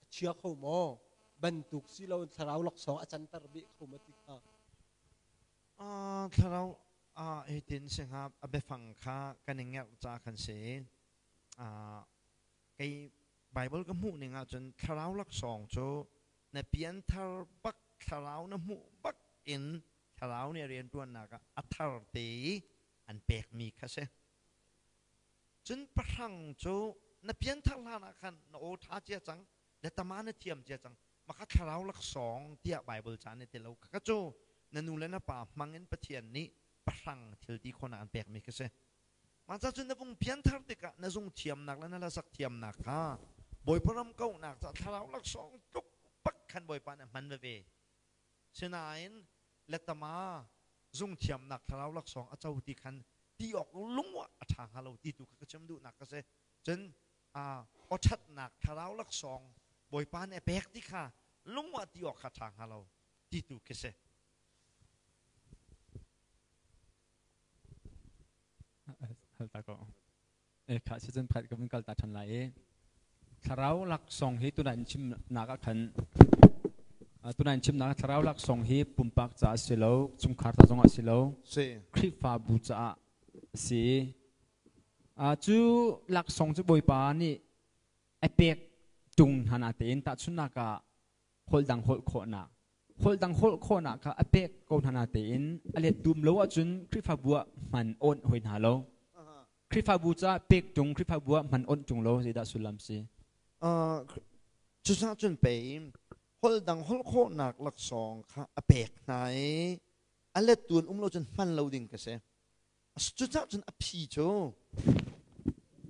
a chia kho maw, bantuk si loin thlarau laksawng a canter beh kho maw ti kha? Thlarau hitin si hnga, a biafang kha kan i ngerh ca khan si. Kei Bible ka hmuh ning ahcun thlarau laksawng cu na pianthar bak, thlarau na hmuh bak in thlarau nih rianṭuannak ah a thar te i an pekmi kha si. Cun pahrang cu na pianthar hlan ah khan na aw ṭha cia cang le tama na thiam cia cang, maka thlarau laksawng tiah Bible ca nih ti lo. Kha cu na nu le na pa hmang in Pathian nih pahrang thil ti khawhnak an pekmi kha si. Mah ca cun na vung pianthar tikah na zung thiamnak le na hlasak thiamnak kha Bawipa ram kauhnak ca thlarau laksawng tluk bak khan Bawipa nih a hman veve. Sinain letama zung thiamnak thlarau laksawng a co ti khan ti awk lung ah a ṭha hnga lo ti tu kha ka chim duhnak ka si. Cun awṭhatnak thlarau laksawng Bawipa nih a pek ti kha lung ah ti awk kha ṭha hnga lo ti tu khi si. Hal ta ko. E kha si cun phat ka vun kal ta ṭhan lai i thlarau laksawng hi tunai chimnak ah khan, tunai chimnak thlarau laksawng hi pumpak caah si lo, chungkhar ca zong ah si lo, Khrihfabu caah si. Cu laksawng cu Bawipa nih a pek ṭung hna na tein, tahchunhnak ah holh dang holh khawhnak, holh dang holh khawhnak kha a pek ko hna na tein a let dum lo ahcun Khrihfabu ah hman awnh hoi hna lo. Khrihfabu caah pek ṭung, Khrihfabu ah hman awnh ṭung lo, zeidah sullam si? Cucaah cun pei holh dang holh khawhnak laksawng kha a pek hna i a lettu an um lo cun hman lo ding ka si. Cucaah cun a phi cu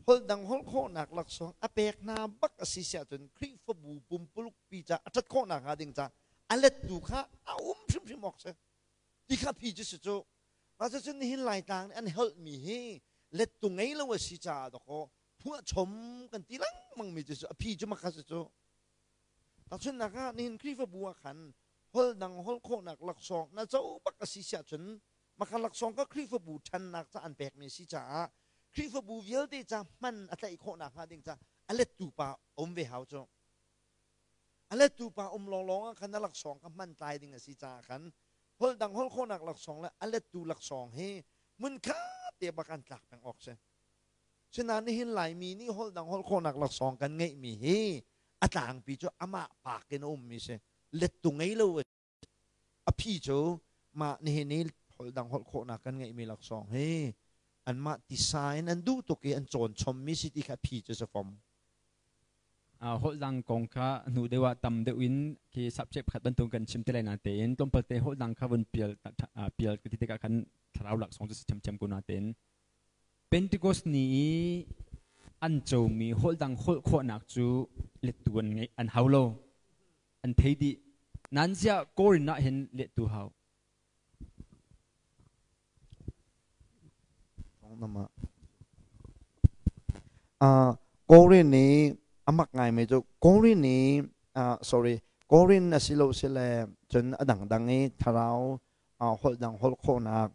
holh dang holh khawhnak laksawng a pek hna bak a si siah cun Khrihfabu pumpuluk pi ca a ṭhat khawhnak hnga ding ca a lettu kha a um hrimhrim awk si ti kha phi cu si cu. Mah cucun nihin Laitlang nih an holhmi hi lettu ngei lo a si caah dawkaw phuahchom kan ti lengmang mi cu a phi cu makha si cu. Tahchunhnak ah, nihin Khrihfabu ah khan holh dang holh khawhnak laksawng na co bak a si siah cun maka laksawng ka Khrihfabu ṭhannak ca an pekmi si caah Khrihfabu vialte ca hman a tlaih khawhnak hnga ding ca a lettu pa um ve hau cu. A lettu pa um lawnglawng ah khan a laksawng kha hman tlai ding a si caah khan holh dang holh khawhnak laksawng le a lettu laksawng hi hmun khat te bak an tlak peng awk si. Sinain nihin Laimi nih holh dang holh khawhnak laksawng kan ngeihmi hi a tlangpi cu amah pak in a ummi si. Lettu ngei lo. A phi cu mah nihin i holh dang holh khawhnak kan ngeihmi laksawng hi anmah tisa in an duh tuk i an cawn chommi si ti kha a phi cu si fom. Holh dang kong kha hnu deuh ah tam deuh in khi subject pakhat bantuk kan chim te lai, natein tlawmpal te holh dang kha vun pial pial ka ti tikah khan thlarau laksawng cu si ṭhiamṭhiam ko, natein Pentecost ni i an comi holh dang holh khawhnak cu lettu an ngeih an hau lo, an thei dih. Nan ziah Korin ah hin lehtu hau? Korin nih a mak ngaimi cu Korin nih, sorry, Korin a si lo sile cun a dangdang i thlarau holh dang holh khawhnak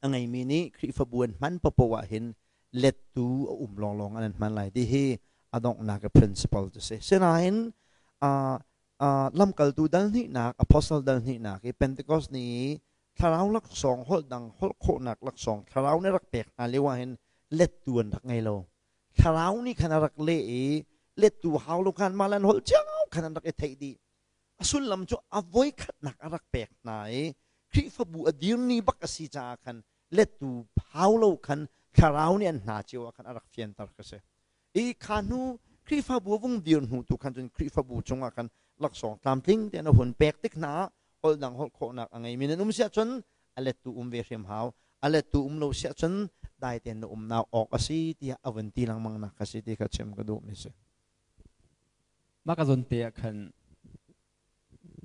A ngeimi nih Khrihfabu an hman paohpaoh ah hin lettu a um lawnglawng an hman lai ti hi a donghnak i principle cu si. Sinain lamkaltu dal hnihnak, apostle dal hnihnak i Pentecost ni i thlarau laksawng holh dang holh khawhnak laksawng thlarau nih rak pek hna lio ah hin lettu an rak ngei lo. Thlarau nih khan a rak leh i lettu hau lo khan mah le an holh cio khan an rak i theih dih. A sullam cu a voikhatnak a rak pek hna i Khrihfabu a dirni bak a si caah khan lettu hau lo khan thlarau nih an hna cio ah khan a rak fianter ka si. I kha hnu Khrihfabu a vung dir hnu tu khan cun Khrihfabu cungah khan laksawng tlamtling tein a hun pek tik hna ah holh dang holh khawhnak a ngeimi nan um siah cun a lettu um ve hrim hau. A lettu um lo siah cun dai tein na umnak awk a si tiah a vun ti lengmang nak kha si ti kha chim ka duhmi si. Mah ka zawn te ah khan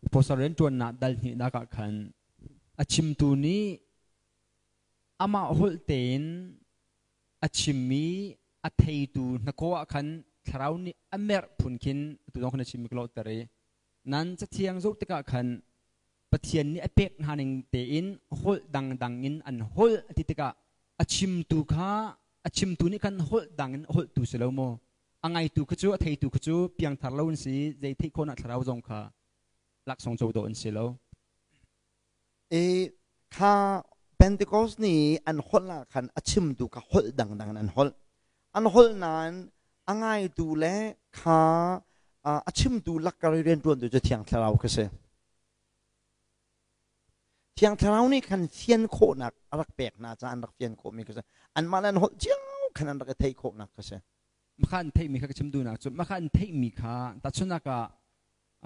apostle rianṭuannak dal hnihnak ah khan a chimtu nih amah holh tein a chimmi a theitu hnakaw ah khan thlarau nih a merh phun khin atu zong khan a chimmi ka lawhter i nan cathiang zoh tikah khan Pathian nih a pek hna ning tein holh dangdang in an holh a ti tikah a chimtu kha a chimtu nih khan holh dang in a holhtu si lo maw? A ngaitu kha cu a theitu kha cu piangthar lo an si zei theih khawhnak thlarau zong kha laksawng co dawh an si lo. E kha Pentecost ni an holh ah khan a chimtu kha holh dangdang in an holh. An holh nain a ngaitu le kha a chimtu lakkar i rianṭuantu cu Thiang Thlarau kha si. Thiang Thlarau nih khan fian khawhnak a rak pek hna caah an rak fian khawhmi kha si. Anmah le an holh cio khan an rak i theih khawhnak kha si. Makha an theihmi kha ka chim duhnak cu makha an theihmi kha tahchunhnak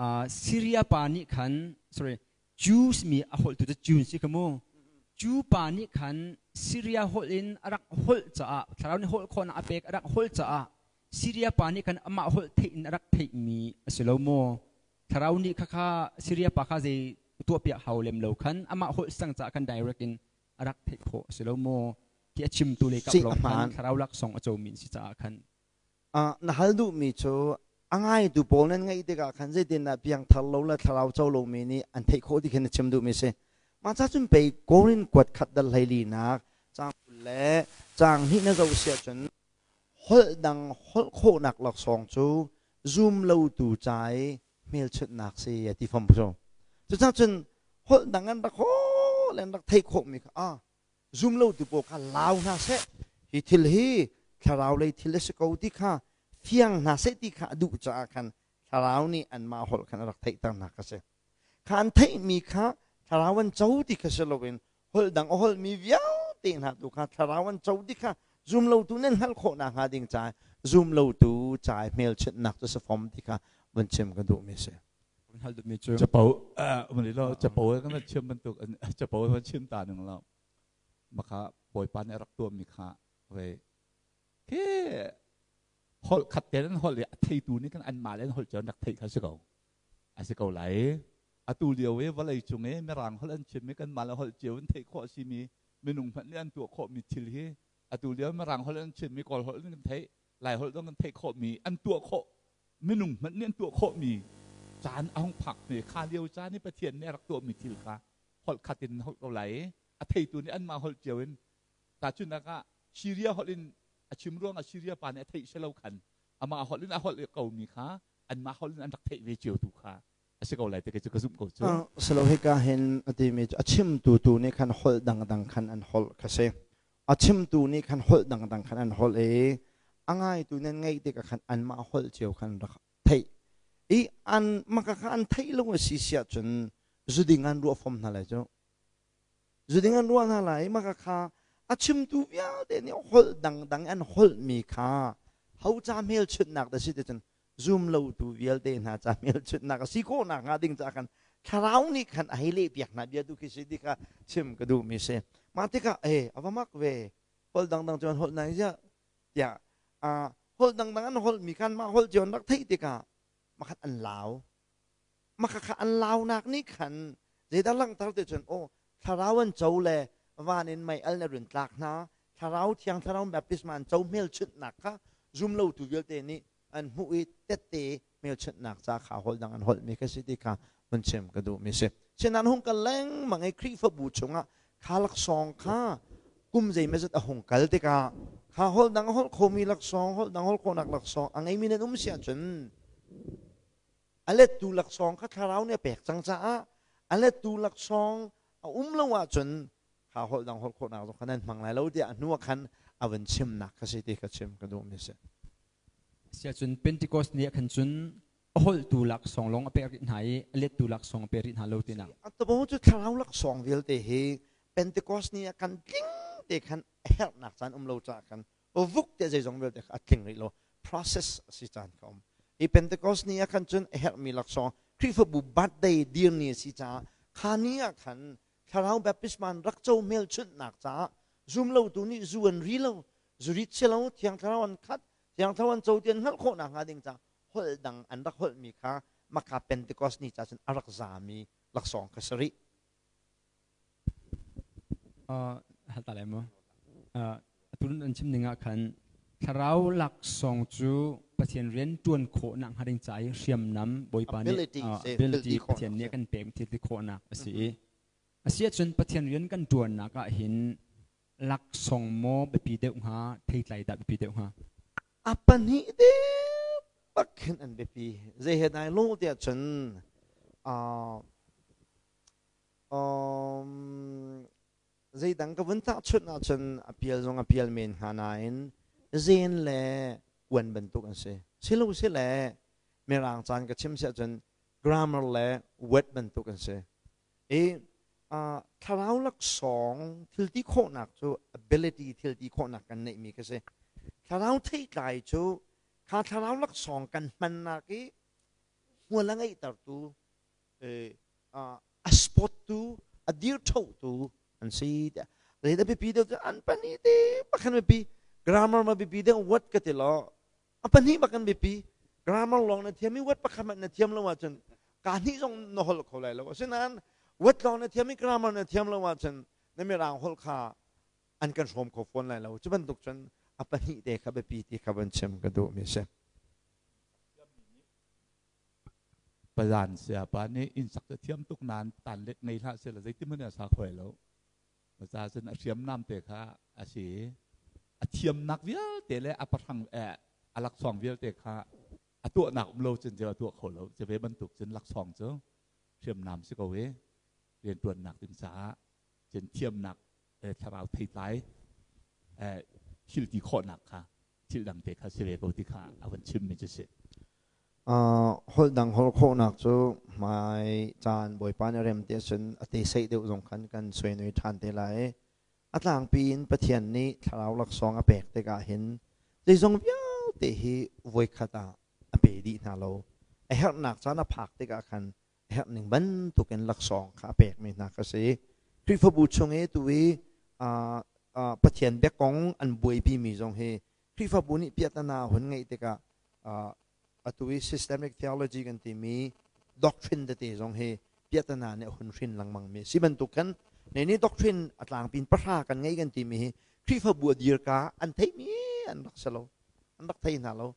ah Syria pa nih khan sorry Jews mi a holhtu cu Jews si kha mu Jew pa nih khan Syria holh in a rak holh caah thlarau nih holh khawhnak a pek a rak holh caah Syria pa nih khan amah holh theih in a rak theihmi a si lo maw Thlarau nih khakha Syria pa kha zei tuahpiak hau lem lo khan amah holh sang caah khan direct in a rak theih khawh a si lo maw ti a chimtu lei kap lawng khan thlarau laksawng a comi si caah khan Na hal duhmi cu a ngaitu pawl nan ngaih tikah khan zeitindah piangthar lo le thlarau co lomi nih an theih khawh ti khin na chim duhmi si. Mah ca cun pei Korin kuat khat dal 14nak caang 20 le caang 2 na zoh si ahcun holh dang holh khawhnak laksawng cu zum lotu ca i hmelchunhnak si a ti fom cu. Cucaah cun holh dang an rak holh an rak theih khawhmi kha ah zum lotu pawl kha lau hna seh hi thil hi thlarau lei thil a si ko ti kha fiang hna seh ti kha a duh caah khan thlarau nih anmah holh khan a rak theihter hna kha si. Kha an theihmi kha thlarau an co ti kha si loin holh dang a holhmi vialte hna tu kha thlarau an co ti kha zumlotu nan hngalh khawh nakhnga ding caah zumlotu ca i hmelchunhnak cu si fom ti kha vun chim ka duhmi a si. Hal duhmi cu Capo mali lo capo kan chim bantuk capo kan chim ta ning lo maka bawipa nih a rak tuahmi kha ve ke holh khat te an holh i a theitu nih kan anmah le an holh cu an rak theih kha si ko a si ko lai atu lio i vawlei cung i mirang holh an chim i kanmah le holh cio in theih khawh a simi minung hmanh nih an tuah khawhmi thil hi atu lio mirang holh an chimmi kawl holh in kan theih lai holh zong kan theih khawhmi an tuah khawh minung hmanh nih an tuah khawhmi caan a hung phak hme kha lio caan i Pathian nih a rak tuahmi thil kha holh khat in holh ko lai i a theitu nih anmah holh cio in tahchunhnak ah Syria holh in a chim ruangah Syria pa nih a theih si lo khan amah holh in a holh komi kha anmah holh in an rak theih ve cio tu kha a si ko lai ti cu ka zumh ko cu. Silo hika hin a timi cu a chimtu tu nih khan holh dangdang khan an holh kha si. A chimtu nih khan holh dangdang khan an holh i a ngaitu nan ngaih tikah khan anmah holh cio khan rak theih. I an maka kha an theih lo a si siah cun zuding an ruah fom hna lai cu. Zuding an ruah hna lai maka kha a chimtu vialte nih holh dangdang an holhmi kha ho ca hmelchunhnak dah si ti cun zum lotu vialte hna ca hmelchunhnak a si khawhnak hnga ding caah khan thlarau nih khan a hei lehpiak hna bia tu khi si ti kha chim ka duhmi si. Mah tikah e a va mak ve holh dangdang cu an holh nai ziah tiah holh dangdang an holhmi khan mah holh cio an rak theih tikah makhat an lau maka kha an launak nih khan zeidah langhter ti cun aw thlarau an co le van in mei al na run tlak hna thlarau thiang thlarau baptisma an co hmelchunhnak kha zumlotu vialte nih an hmuh i tette hmelchunhnak ca kha holh dang an holhmi kha si ti kha hun chim ka duhmi si. Sinan hung kal lengmang i Khrihfabu chungah kha laksawng kha Kum zeimazat a hung kal tikah kha holh dang a holh khomi laksawng, holh dang holh khawhnak laksawng a ngeimi nan um si ahcun a lettu laksawng kha thlarau nih a pek cang caah a lettu laksawng a um lo ahcun kha holh dang holh khawhnak zong kha nan hmang lai lo tiah a hnu ah khan a vun chimnak kha si ti kha chim ka duhmi a si. Siahcun Pentecost ni ah khan cun a holhtu laksawng lawng a pek rih hna i a lettu laksawng a pe rih hna lo tinak. Atubo cu thlarau laksawng vialte hi Pentecost ni ah khan tling te khan a herhnak caan um lo caah khan vuk te zeizong vialte kha a tling rih lo, process a si caan kha um. Hi Pentecost ni ah khan cun a herhmi laksawng, Khrihfabu birthday dir ni a si caah kha ni ah khan thlarau baptisma rak co hmelchunhnak caah zumlotu nih zu an ri lo, zurit si lo, Thiang Thlarau an khat, Thiang Thlarau an co ti an hngalh khawh nakhnga ding caah holh dang an rak holhmi kha maka Pentecost ni ca cun a rak zami laksawng kha si rih. Hal ta lai maw? Atu an chim ning ah khan thlarau laksawng cu Pathian rian ṭuan khawh nak hnga ding ca i hriamnam Bawipa nih ability Pathian nih a kan pek thil ti khawhnak a si i a si ahcun Pathian rian kan ṭuannak ah hin laksawng maw biapi deuh hnga, theitlai dah biapi deuh hnga? A pahnih te bak khin an biapi. Zei he dai lo tiah cun zeidang ka vun tahchunh ahcun a pial zong a pial men hnga nain zen le uan bantuk an si. Silo si le Mirang caan ka chim si ahcun grammar le word bantuk an si. I thlarau laksawng thilti khawhnak cu ability, thilti khawhnak kan neihmi ka si. Thlarau theitlai cu kha thlarau laksawng kan hmannak i hmual a ngeihtertu, a spot tu, a dir tu an si tiah. Zei biapi deuh cu an pahnih te bakhan biapi. Grammar ma biapi deuh, word ka ti lo, a pahnih bak an biapi. Grammar lawng na thiam i word pakhat hmanh na thiam lo ahcun ka hnih zong na holh kho lai lo. Asinain word lawng na thiam i grammar na thiam lo ahcun na mirang holh kha an kan hrawm kho fawn lai lo. Cu bantuk cun a pahnih te kha biapi ti kha van chim ka duh mi si. Pazan sayapa nih inn sak cu thiam tuk nain tan let ngei hlah seh law zeitin hmanh in a sa kho lo. Cucaah cun a hriamnam te kha a si i a thiamnak vialte le a pahrang a laksawng vialte kha a tuahnak um lo cun a tuah kho lo. Cu ve bantuk cun laksawng cu hriamnam si ko i rianṭuannak ding caah cun thiamnak thlarau theitlai thil ti khawhnak kha thil dang te kha si ve ko ti kha a van chimmi cu si. Holh dang holh khawhnak cu hmai caan Bawipa nih rem ti ahcun a te seih deuh zong khan kan suainui ṭhan te lai. A tlangpi in Pathian nih thlarau laksawng a pek tikah hin zeizong vialte hi voikhat ah a pe dih hna lo. A herhnak caan a phak tikah khan a herh ning bantukin laksawng kha a pekmi hna kha si. Khrihfabu chung i tu i Pathian biakong an buaipimi zong hi Khrihfabu nih piahtana hun ngeih tikah atu i systemic theology kan timi doctrine tete zong hi piahtana nih a hun hrin lengmang mi si bantuk khan ne ni doctrine a tlangpin pahra kan ngei kan timi hi Khrihfabu a dirka an theimi an rak si lo, an rak thei hna lo.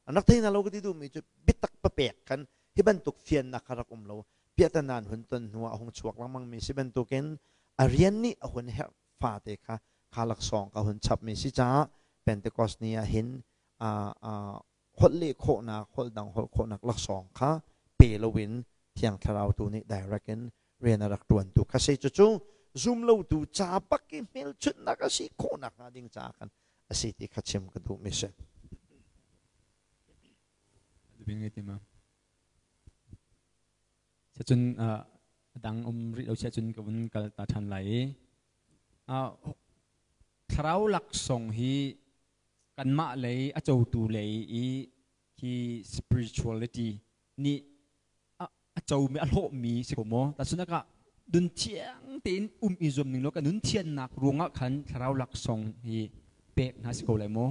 An rak thei hna lo ka ti duhmi cu biatak papek khan hi bantuk fiannak kha rak um lo. Piahtana an hun ton hnu ah a hung chuak lengmang mi si bantukin a rian nih a hun herh fate kha kha laksawng ka hun chapmi si caah Pentecost ni ah hin holh leh khawhnak, holh dang holh khawhnak laksawng kha pe loin Thiang Thlarau tu nih direct in rian a rak ṭuantu kha si. Cucu zumlotu ca bak i hmelchunhnak a si khawhnak hnga ding caah khan a si ti kha chim ka duhmi si. Cun a dang um rih lo siah cun ka vun kal ta ṭhan lai i thlarau laksawng hi kanmah lei a cotu lei i hi spirituality nih a comi, a hlawhmi si ko maw? Tahchunhnak ah nun thiang tein um i zuam ning law kan nun thiannak ruangah khan thlarau laksawng hi pek hna si ko lai maw?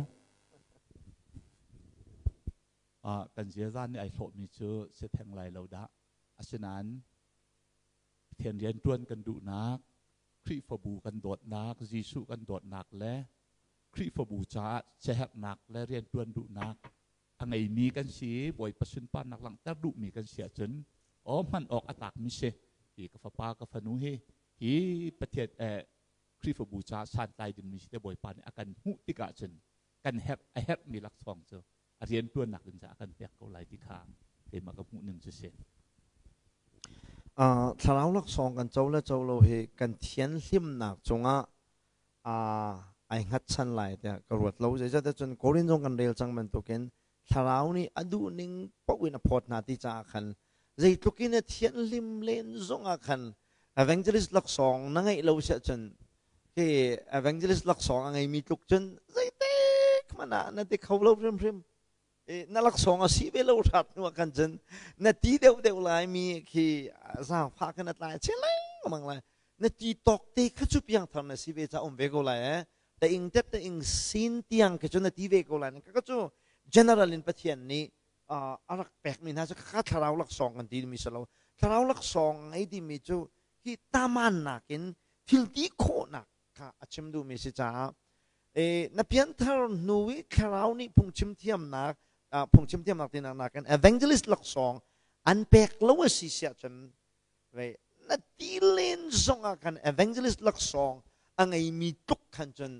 Kan ziaza nih ai hlawhmi cu si theng lai lo dah. Asinain Pathian rianṭuan kan duhnak, Khrihfabu kan dawtnak, Jesuh kan dawtnak le Khrihfabu caah siaherhnak le rianṭuan duhnak a ngeimi kan si i Bawipa sunparnak langhter duhmi kan si ahcun aw hman awk a tlakmi si. Hi ka fapa ka fanu hi hi Pathian eh, Khrihfabu caah santlai dingmi si te Bawipa nih a kan hmuh tikah cun kan herh a herhmi laksawng cu a riantuannak ding caah a kan pek ko lai ti kha keimah ka hmuh ning cu si. Thlarau laksawng kan co le co lo hi kan thianhlimnak cungah ai hngatchan lai tiah ka ruat lo. Zeicahtiah cun Korin zong kan rel cang bantukin thlarau nih a duhning paoh in a phawt hna ti caah khan zeitluk in a thianhlim len zongah khan evangelist laksawng na ngeih lo siah cun khi evangelist laksawng a ngeimi tluk cun zeitik hmanh ah na ti kho lo hrimhrim. Na laksawng a si ve lo hrat hnu ah khan cun na ti deuh deuh lai mi khi zaangfah khan a tlai chin lengmang lai. Na ti tawk te kha cu piangthar na si ve ca um ve ko lai eh. Ta ing tet ta ing sin tiang khi cu na ti ve ko lai. Ka cu general in Pathian nih a rak pekmi hna cu kha thlarau laksawng kan ti mi si lo. Thlarau laksawng ngei timi cu hi taman nakin thil ti khawhnak kha a chim duhmi si caah na pianthar hnu i thlarau nih phungchim thiamnak phungchim thiamnak tinak nakin evangelist laksawng an pek lo a si siah cun na ti len zongah khan evangelist laksawng a ngeimi tluk khan cun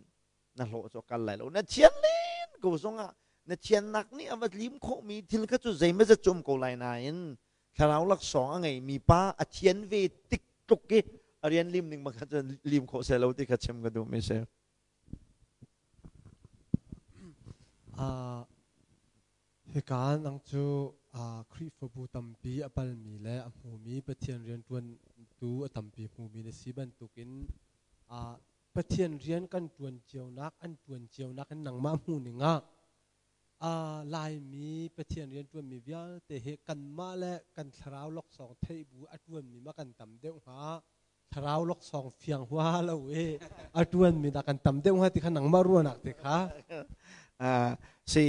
na hlawh cu kal lai lo. Na thian len ko zongah na thiannak nih a va lim khawhmi thil kha cu zeimazat cu um ko lai nain thlarau laksawng a ngeimi pa a thian ve tik tluk i a rian lim ning bang kha cun lim khawh seh lo ti kha chim ka duhmi si. Hika nang cu Khrihfabu tampi a palmi le a hmumi Pathian rianṭuantu a tampi hmumi na si bantukin Pathian rian kan ṭuan cionak an ṭuan cionak in nangmah hmuh ning ah Laimi Pathian rianṭuanmi vialte hi kanmah le kan thlarau laksawng theih bu a ṭuanmi ma kan tam deuh hnga, thlarau laksawng fiang hua lo i a ṭuanmi dah kan tam deuh hnga ti kha nangmah ruahnak te kha. Si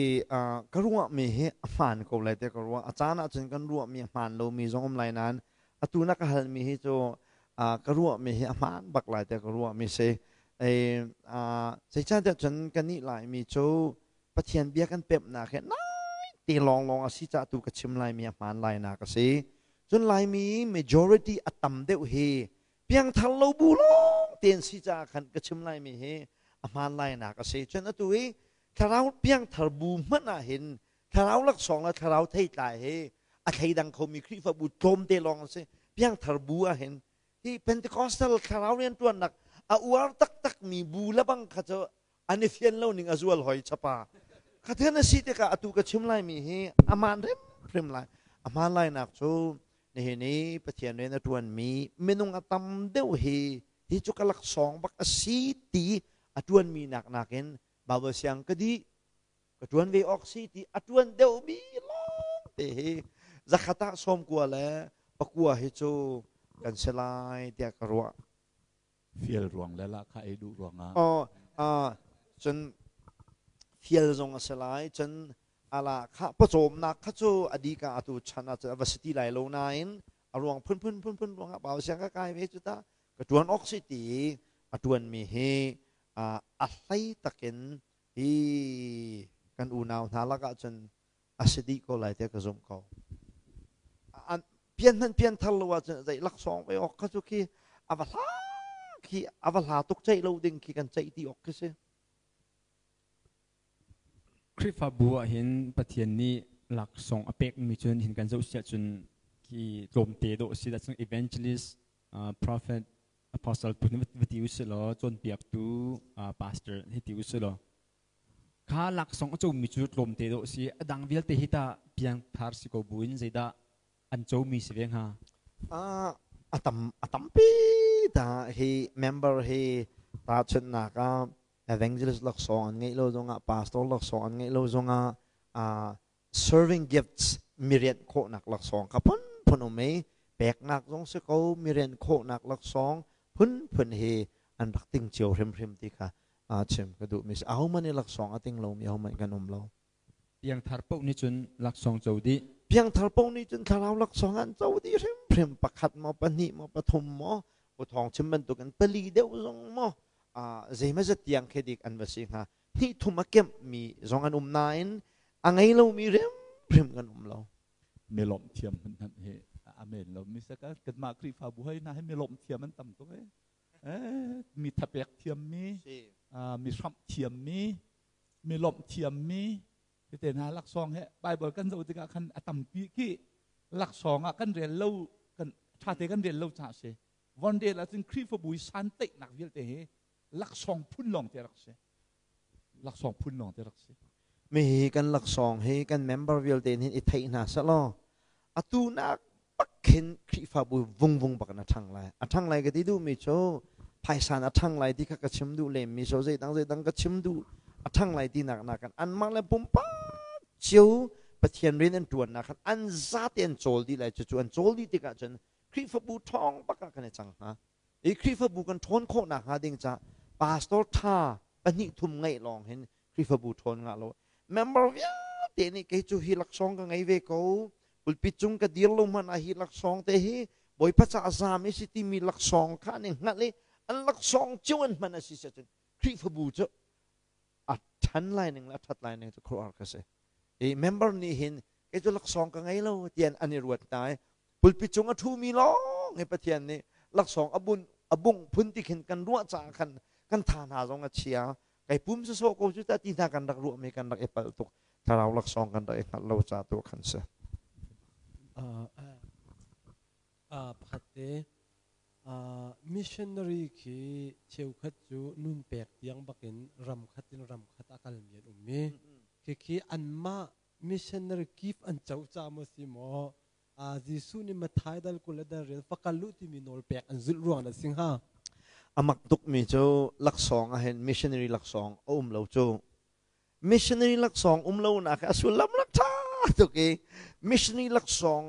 ka ruahmi hi a hmaan ko lai te ka ruah. A caan ahcun kan ruahmi a hmaan lomi zong um lai nain atu na ka halmi hi cu ka ruahmi hi a hmaan bak lai te ka ruahmi si. Zeicahtiah cun kannih Laimi cu Pathian bia kan pemhnak hi nai te lawnglawng a si caah tu ka chim laimi a hmaan lainak a si. Cun Laimi majority a tam deuh hi piangthar lo bu lawng te an si caah khan ka chim laimi hi a hmaan lainak a si. Cun atu i thlarau piangthar bu hmanh ah hin thlarau laksawng le thlarau theitlai hi a thleidang khomi Khrihfabu tlawmte lawng an si. Piangthar bu ah hin hi Pentecostal thlarau rianṭuannak a uar taktakmi bu lebang kha cu an i fian lo ning a zual hoi chapa. Khathen a si tikah atu ka chim laimi hi amaan hrimhrim lai. A hmaan lainak cu nihin i Pathian rian a ṭuanmi minung a tam deuh hi hi cu ka laksawng bak a si ti a ṭuanmi nak nakin Bible siang ka dih ka ṭuan ve awk si ti a ṭuan deuhmi lawngte hi zakhat ah 90 le 9 hi cu kan si lai tiah ka ruah. Fial ruang le lahkhah ei duh ruangah. Oh, cun fial zong a si lai. Cun ala kha pawcawmnak kha cu a dika atu chan ah cun a va si ti lai lo nain a ruang phunphun phunphun ruangah pau siang ka kai ve cu ta ka ṭuan awk si ti a ṭuanmi hi a hlei takin hi kan unau hna lakah cun a si dih ko lai tiah ka zumh ko. An pian hmanh pian thar lo ahcun zei laksawng ve awk kha cu khi a va hla khi a va hla tuk ceih lo ding khi kan ceih ti awk khi si. Khrihfabu ah hin Pathian nih laksawng a pekmi cun hin kan zoh siah cun khi tlawmte dawh si dah cun evangelist, prophet, apostle tu va ti usih law cawnpiaktu pastor hi ti usih law kha laksawng a comi cu tlawmte dawh si. A dang vialte hi tah piangthar si ko buin zeidah an comi si ve hnga? A tam a tampi ta hi member hi tahchunhnak ah evangelist laksawng an ngeih lo zongah, pastor laksawng an ngeih lo zongah, serving gifts mirianh khawhnak laksawng kha phunphun um i peknak zong si ko, mirianh khawhnak laksawng phunphun hi an rak ting cio hrimhrim ti kha chim ka duhmi si. Ahohmanh i laksawng a ting lomi ahohmanh kan um lo. Piangthar paoh nih cun laksawng co dih. Piangthar paoh nih cun thlarau laksawng an co dih hrimhrim. Pakhat maw, pahnih maw, pathum maw, uthawng chim bantukin pali deuh zong maw, zeimazat tiang khi dik an va si hnga. Hnih thum a kemhmi zong an um nain a ngei lomi hrimhrim kan um lo. Mi lawmh thiam hmanh hi amen lo mi saka kanmah Khrihfabu hoi hna hi mi lawmh thiam an tam tuk e. Mi thapek thiammi, mi hramh thiammi, mi lawmh thiammi, tete hna laksawng he Bible kan zoh tikah khan a tampi khi laksawng ah kan rel lo, kan ṭhate kan rel lo caah a si. Von rel ahcun Khrihfabu i santeihnak vialte hi laksawng phun lawng te rak si. Laksawng phun lawng te rak si. Mi hi kan laksawng hi kan member vialte nih i theih hna selaw atu nak bak khin Khrihfabu vungvung bak in a ṭhang lai. A ṭhang lai ka ti duhmi cu phaisa a ṭhang lai ti kha ka chim duh lemmi so zeidang zeidang ka chim duh a ṭhang lai tinak nakin anmah le pumpak cio Pathian rian an ṭuannak khan an zate an cawl dih lai. Cucu an cawl dih tikah cun Khrihfabu ṭhawng bak ah kan i cang hnga. I Khrihfabu kan ṭhawn khawh nakhnga ding caah pastor ṭha pahnih thum ngeih lawng hin Khrihfabu ṭhawn ngah lo. Member vialte nih kei cu hi laksawng ka ngei ve ko. Pulpit cung ka dir lo hmanh ah hi laksawng te hi Bawipa caah zaam i si timi laksawng kha an i hngalh i an laksawng cio an hman a si cun Khrihfabu cu a ṭhan lai ning le a ṭhat lai ning cu khuaruahhar ka si. I member nih hin kei cu laksawng ka ngei lo tian an i ruat hna i pulpit cung a ṭhumi lawng hi Pathian nih laksawng a bun a bungh phun ti khin kan ruah caah khan kan tha hna zong a chia. Kai pum sawsawh ko cu ta ti hna kan rak ruahmi kan rak i palh tuk. Thlarau laksawng kan rak i hngalh lo ca tu khan si. Pakhat te missionary khi cheukhat cu nun pek tiang bakin ram khat in ram khat a kalmi an um i khikhi anmah missionary gift an co ca maw si maw, Jesuh nih Matthai dal 20 le dal rial va kal u timi nawl pek an zulh ruang dah si hnga? A mak tukmi cu laksawng ahhin missionary laksawng a um lo cu. Missionary laksawng um lonak a sullam rak ṭha tuk i missionary laksawng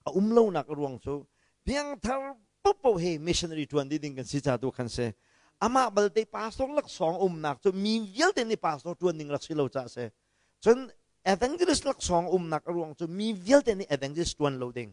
a um lonak a ruang cu piangthar popo he missionary ṭuan dih ding kan si ca tu khan si. Amah balte pastor laksawng umnak cu mi vialte nih pastor ṭuan ding rak si lo caah si. Cun evangelist laksawng umnak a ruang cu mi vialte nih evangelist ṭuan lo ding.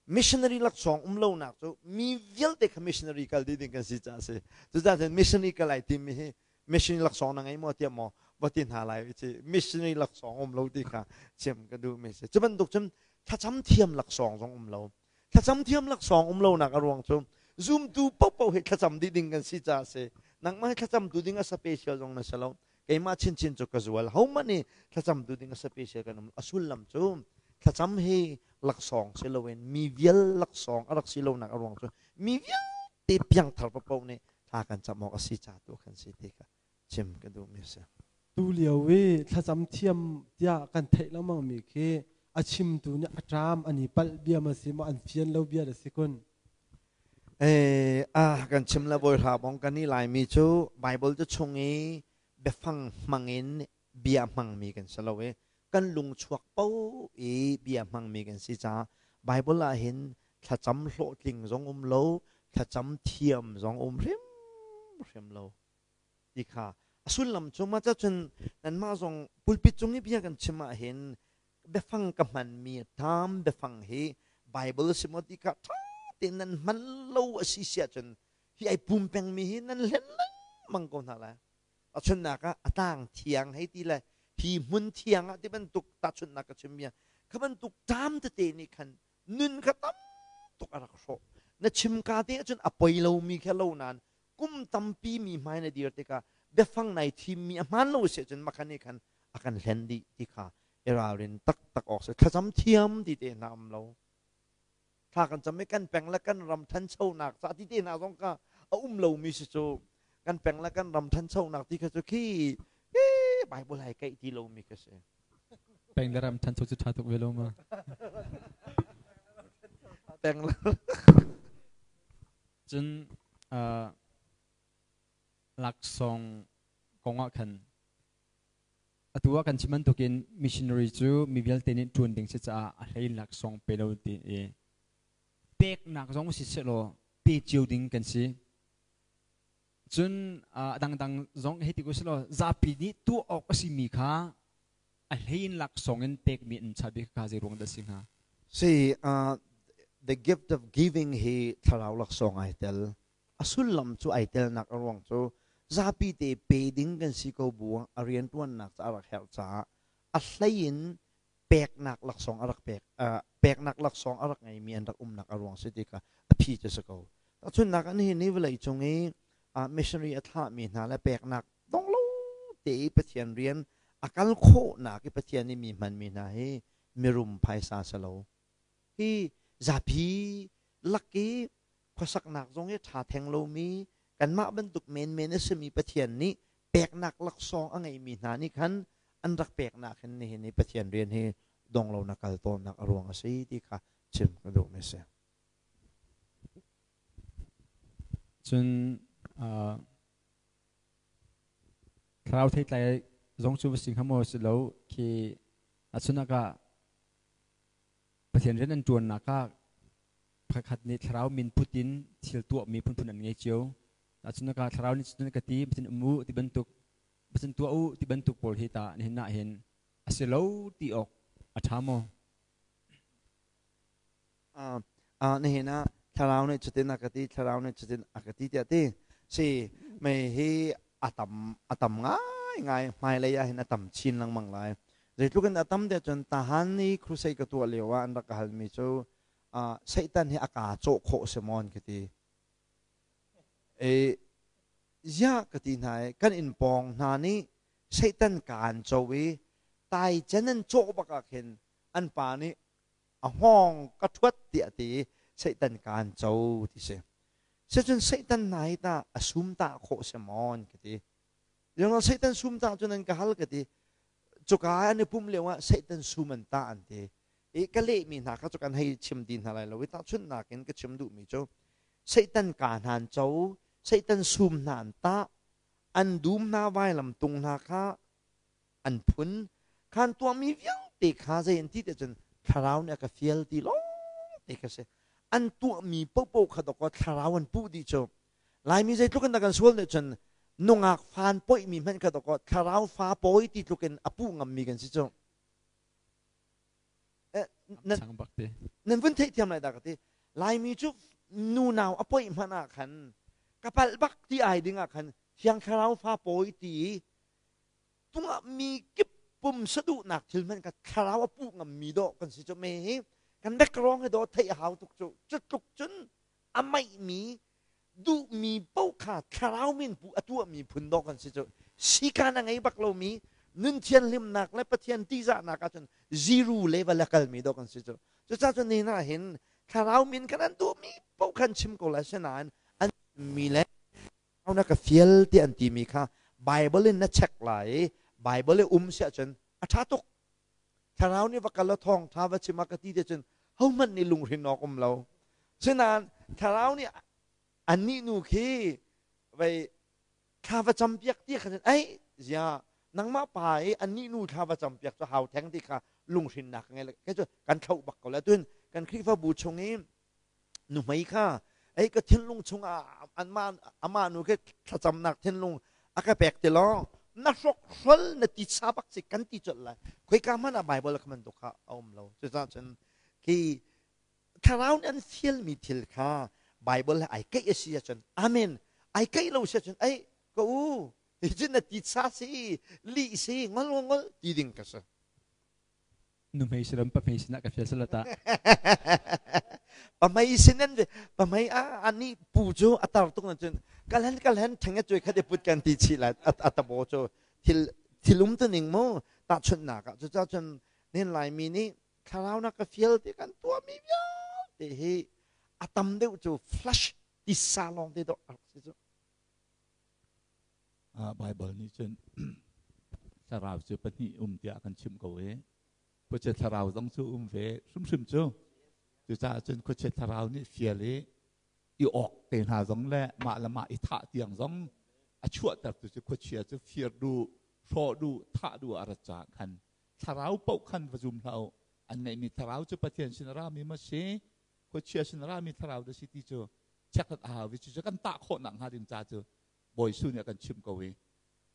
Missionary laksawng um lonak cu mi vialte kha missionary kal dih ding kan si caah a si. Cucaah cun missionary kal ai timmi hi missionary laksawng na ngei maw tiah maw va ti hna lai ci missionary laksawng um lo ti kha chim ka duhmi si. Cu bantuk cun thlacam thiam laksawng zong um lo. Thlacam thiam laksawng um lonak a ruang cu zumtu paohpaoh hi thlacam dih ding kan si caah a si. Nangmah hi thlacamtu ding a special zong na si lo. Keimah chinchin cu ka zual. Hohmanh nih thlacam tu ding a special kan um. A sullam cu thlacam hi laksawng si loin mi vial laksawng a rak si lonak a ruang cu mi vialte piangthar paohpaoh nih thla kan cam awk a si ca tu kan si ti kha chim ka duhmi a si. Tu lio i thlacam thiam tiah kan theih lengmang mi khi a chimtu nih a ṭam an i palh bia ma si maw, an fian lo bia da si kun? Kan chim le bawi hra bong kan i Laimi cu Bible cu chung i biafang hmangin bia hmangmi kan si lo i kan lung chuak po i bia hmangmi kan si caah Bible ah hin thlacam hlawhtling zong um lo, thlacam thiam zong um hrimhrim lo ti kha a sullam cu mah cun nanmah zong pulpit cung i bia kan chim ah hin biafang ka hmanmi tam biafang hi Bible si maw ti kha ṭha tein nan hman lo a si si ahcun hi ai pum pengmi hi nan hlen lengmang ko hna lai. Tahchunhnak ah a tlang thiang hei ti le hi hmun thiang ah ti bantuk tahchunhnak ka chim bia kha bantuk ṭam tete nih khan nun kha tam tuk a rak hrawh. Na chim ka te ahcun a poi lomi kha lo nain kum tampi mi hmai na dir tikah biafang nai thimmi a hmaan lo si ahcun makhan nih khan a kan hlen dih ti kha i ralrin taktak awk si. Thlacam thiam ti te hna um lo. Thla kan cam i kan peng le kan ram thanchonak ca ti te hna zong kha a um lomi si cu kan peng le kan ram thanchonak ti kha cu khi Bible hai kaih ti lomi ka si. Peng le ram thancho cu ṭha tuk ve lo ma? Peng le Cun laksawng kong ah khan atu ah kan chim bantukin missionary cu mi vialte nih ṭuan ding si caah a hlei in laksawng pe lo ti i peknak zong si sehlaw pe cio ding kan si. Cun a dangdang zong hei ti ko selaw zapi nih tuah awk a simi kha a hlei in laksawng in pekmi an cha bik kha zei ruang dah si hnga? Si, the gift of giving hi thlarau laksawng ai tel. A sullam cu ai telnak a ruang cu zapi te pe ding kan si ko bu a rianṭuannak ca a rak herh caah a hlei in peknak laksawng a rak pek peknak laksawng a rak ngeimi an rak umnak a ruang si ti kha a phi cu si ko. Tahchunhnak ah nihin ni vawlei cung i missionary a thlahmi hna le peknak dong lo te i Pathian rian a kal khawhnak i Pathian nih mi hmanmi hna hi mirum phaisa si lo. Hi zapi lak i khuasaknak zong hi ṭha theng lomi kanmah bantuk menmen a simi Pathian nih peknak laksawng a ngeimi hna nih khan an rak peknak hin nihin i Pathian rian hi dong lo na kal tawnnak a ruang a si ti kha chim ka duhmi a si. Cun thlarau theitlai zong cu va si hnga maw si lo khi ahcun ah Pathian rian an ṭuannak ah pakhat nih thlarau min put in thil tuahmi phunphun an ngei cio. Ahcun ah thlarau nih cun ka ti Pathian um u ti bantuk Pathian tuah u ti bantuk pawl hi tah nihin ah hin a si lo ti awk a ṭha maw? Nihin ah thlarau nih cutin a ka ti, thlarau nih cutin a ka ti tiah ti. Si, mei hi a tam a tam ngaingai hmailei ah hin a tam chin lengmang lai. Zeitluk in a tam tiah cun tahan i crusade ka tuah lio ah an rak ka halmi cu Satan hi a kaa cawh khawh si maw an ka ti. E, ziah ka ti hna i kan inn pawng hna nih Satan kaan co i tai cen an cawh bak ah khin an pa nih a hngawng ka ṭhuat tiah ti i Satan kaan co ti si. Sicun Satan hna hi tah a sum tah khawh si maw an ka ti. Yong Satan sum tah cun an ka hal ka ti. Cuka an i pum lio ah Satan sum an tah an ti. I ka lehmi hna kha cu kan hei chim ti hna lai lo i tahchunhnak in ka chim duhmi cu Satan ka hna an co, Satan sum hna an tah, an dum hna vailam tung hna kha an phun khan tuahmi vialte kha zei an ti te cun thlarau nih a ka fial ti lawng te kha si an tuahmi popo kha dawkaw thlarau an puh dih cu Laimi zeitluk in dah kan sual nih cun nungak fan poihmi hmanh kha dawkaw thlarau fa pawi ti tluk in a puh ngammi kan si cu nan vun theihthiam lai dah ka ti Laimi cu nunau a poih hmanh ah khan ka palh bak ti ai ding ah khan thiang thlarau fa pawi ti tungah mi kip pum saduhnak thil hmanh ka thlarau a puh ngammi dawh kan si cu me hi kan background hi dawh theih a hau tuk cu cu tluk cun a maihmi duhmi paoh kha thlarau min pu a tuahmi phun dawh kan si cu sikan a ngei bak lomi nun thianhlimnak le Pathian tihzahnak ahcun zero level a kalmi dawh kan si cu cucaah cun ni na hin thlarau min kan an duhmi paoh khan chim ko lai sinain an mi le na ka fial ti an timi kha Bible in na check lai i Bible i um si ahcun a ṭha tuk. Thlarau nih va kal law thawngṭha va chim a ka ti te cun hohmanh nih lunghren awk um lo. Sinain thlarau nih annih nu khi vei thla va campiak ti kha cun ei zia nangmah pa i annih nu thla va campiak cu hau theng ti kha lunghrinnak ka ngei le kei cu kan thloh bak ko le tun kan Khrihfabu chung i nuhmei kha ei ka thinlung chungah anmah amah nu khi thlacamnak thinlung a ka pek ti law na hrokhrol na ti cha bak si kan ti colh lai khoika hmanh ah Bible kha bantuk kha a um lo cucaah cun khi thlarau nih an fialmi thil kha Bible he ai keih a si ahcun amen ai keih lo si ahcun ei ka u hi cu na ti cha si lih si ngol ngol ti ding ka si Nuhmei siram pahmei sinah ka fial sala ta. Pahmei sinan pahmei a ani pu cu a tar tuk na cun kalhen kalhen theng a cuai khat i put kan ti chih lai a tabo cu thil thilum tu ning mu tahchunhnak ah cucaah cun nin Laimi nih thlarau na ka fial ti kan tuahmi vialte hi a tam deuh cu flash tisa lawng te dawh a rak si cu. Baibal nih cun thlarau cu pahnih um tiah kan chimh ko i khuachia thlarau zong cu um ve hrimhrim cu. Cucaah cun khuachia thlarau nih fial i i awk te hna zong le mah le mah i thah tiang zong a chuahtertu cu khuachia cu fir duh, hrawh duh, thah duh a rat caah khan thlarau paoh khan va zum hlah u. An ngeihmi thlarau cu Pathian sin a rami maw si, khuachia sin a rami thlarau dah si ti cu chekhlat a hau i cucu kan tah khawh nakhnga ding ca cu Bawi Jesuh nih a kan chimh ko i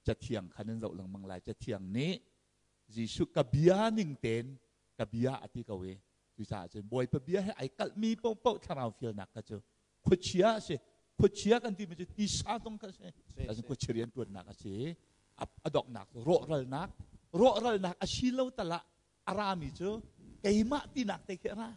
Cathiang khan in zoh lengmang lai. Cathiang nih Jesuh ka bia ning tein ka bia a ti ko i cucaah cun Bawipa bia he ai kalhmi paohpaoh thlarau fialnak kha cu khuachia a si. Khuachia kan timi cu tisa zong kha a si. Cun khuachia rianṭuannak a si. A donghnak rawhralnak rawhralnak a si lo tal ah a rami cu keimah tinak te khi a ra.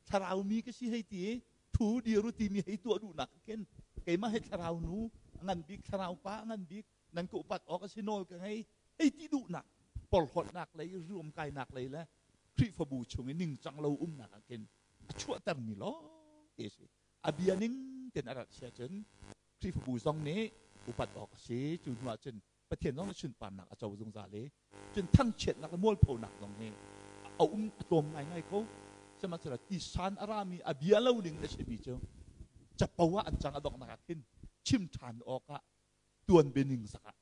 Thlarau mi ka si hei ti i Thu dir u timi hei tuah duhnak khin keimah hi thlarau nu a ngan bik, thlarau pa a ngan bik, nan ka upat awk a si, nawl ka ngei hei ti duhnak, porhlawtnak lei, riumkainak lei le Khrihfabu chung i ningcang lo umnak ah khin a chuahtermi lawng te a si. A bia ning tein a rat si ahcun Khrihfabu zong nih upat awk a si. Cu hnu ah cun Pathian zong nih sunparnak a co zungzal i cun thangchiatnak le mualphonak zong hi a um a tlawm ngaingai ko. Sihmanhsehlaw tisan a rami a bia lo ding a simi cu capo ah an cang. A donghnak ah khin chim ṭhan awkah tuanbia ningzak ah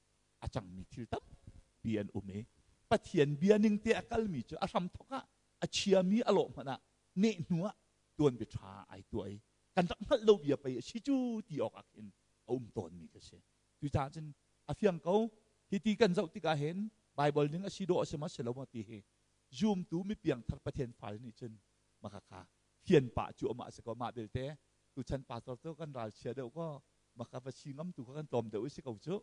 a cangmi thil tampi an um i Pathian bia ning te a kalmi cu a hramthawk ah a chiami a lawh hmanh ah neh hnu ah tuanbia ṭha ai tuah i kan rak hngalh lo bia pei a si cu ti awk ah khin a um tawnmi ka si. Cucaah cun a fiang ko, hiti kan zoh tikah hin Baibal ning a si dawh a si ma si lo maw ti hi zumtu mi piangthar Pathian fale nih cun maka kha fian pah cu amah si ko. Mah belte tuchan pastor cu kan ral chia deuh ko, maka va si ngam tu kha kan tlawm deuh i si ko cu.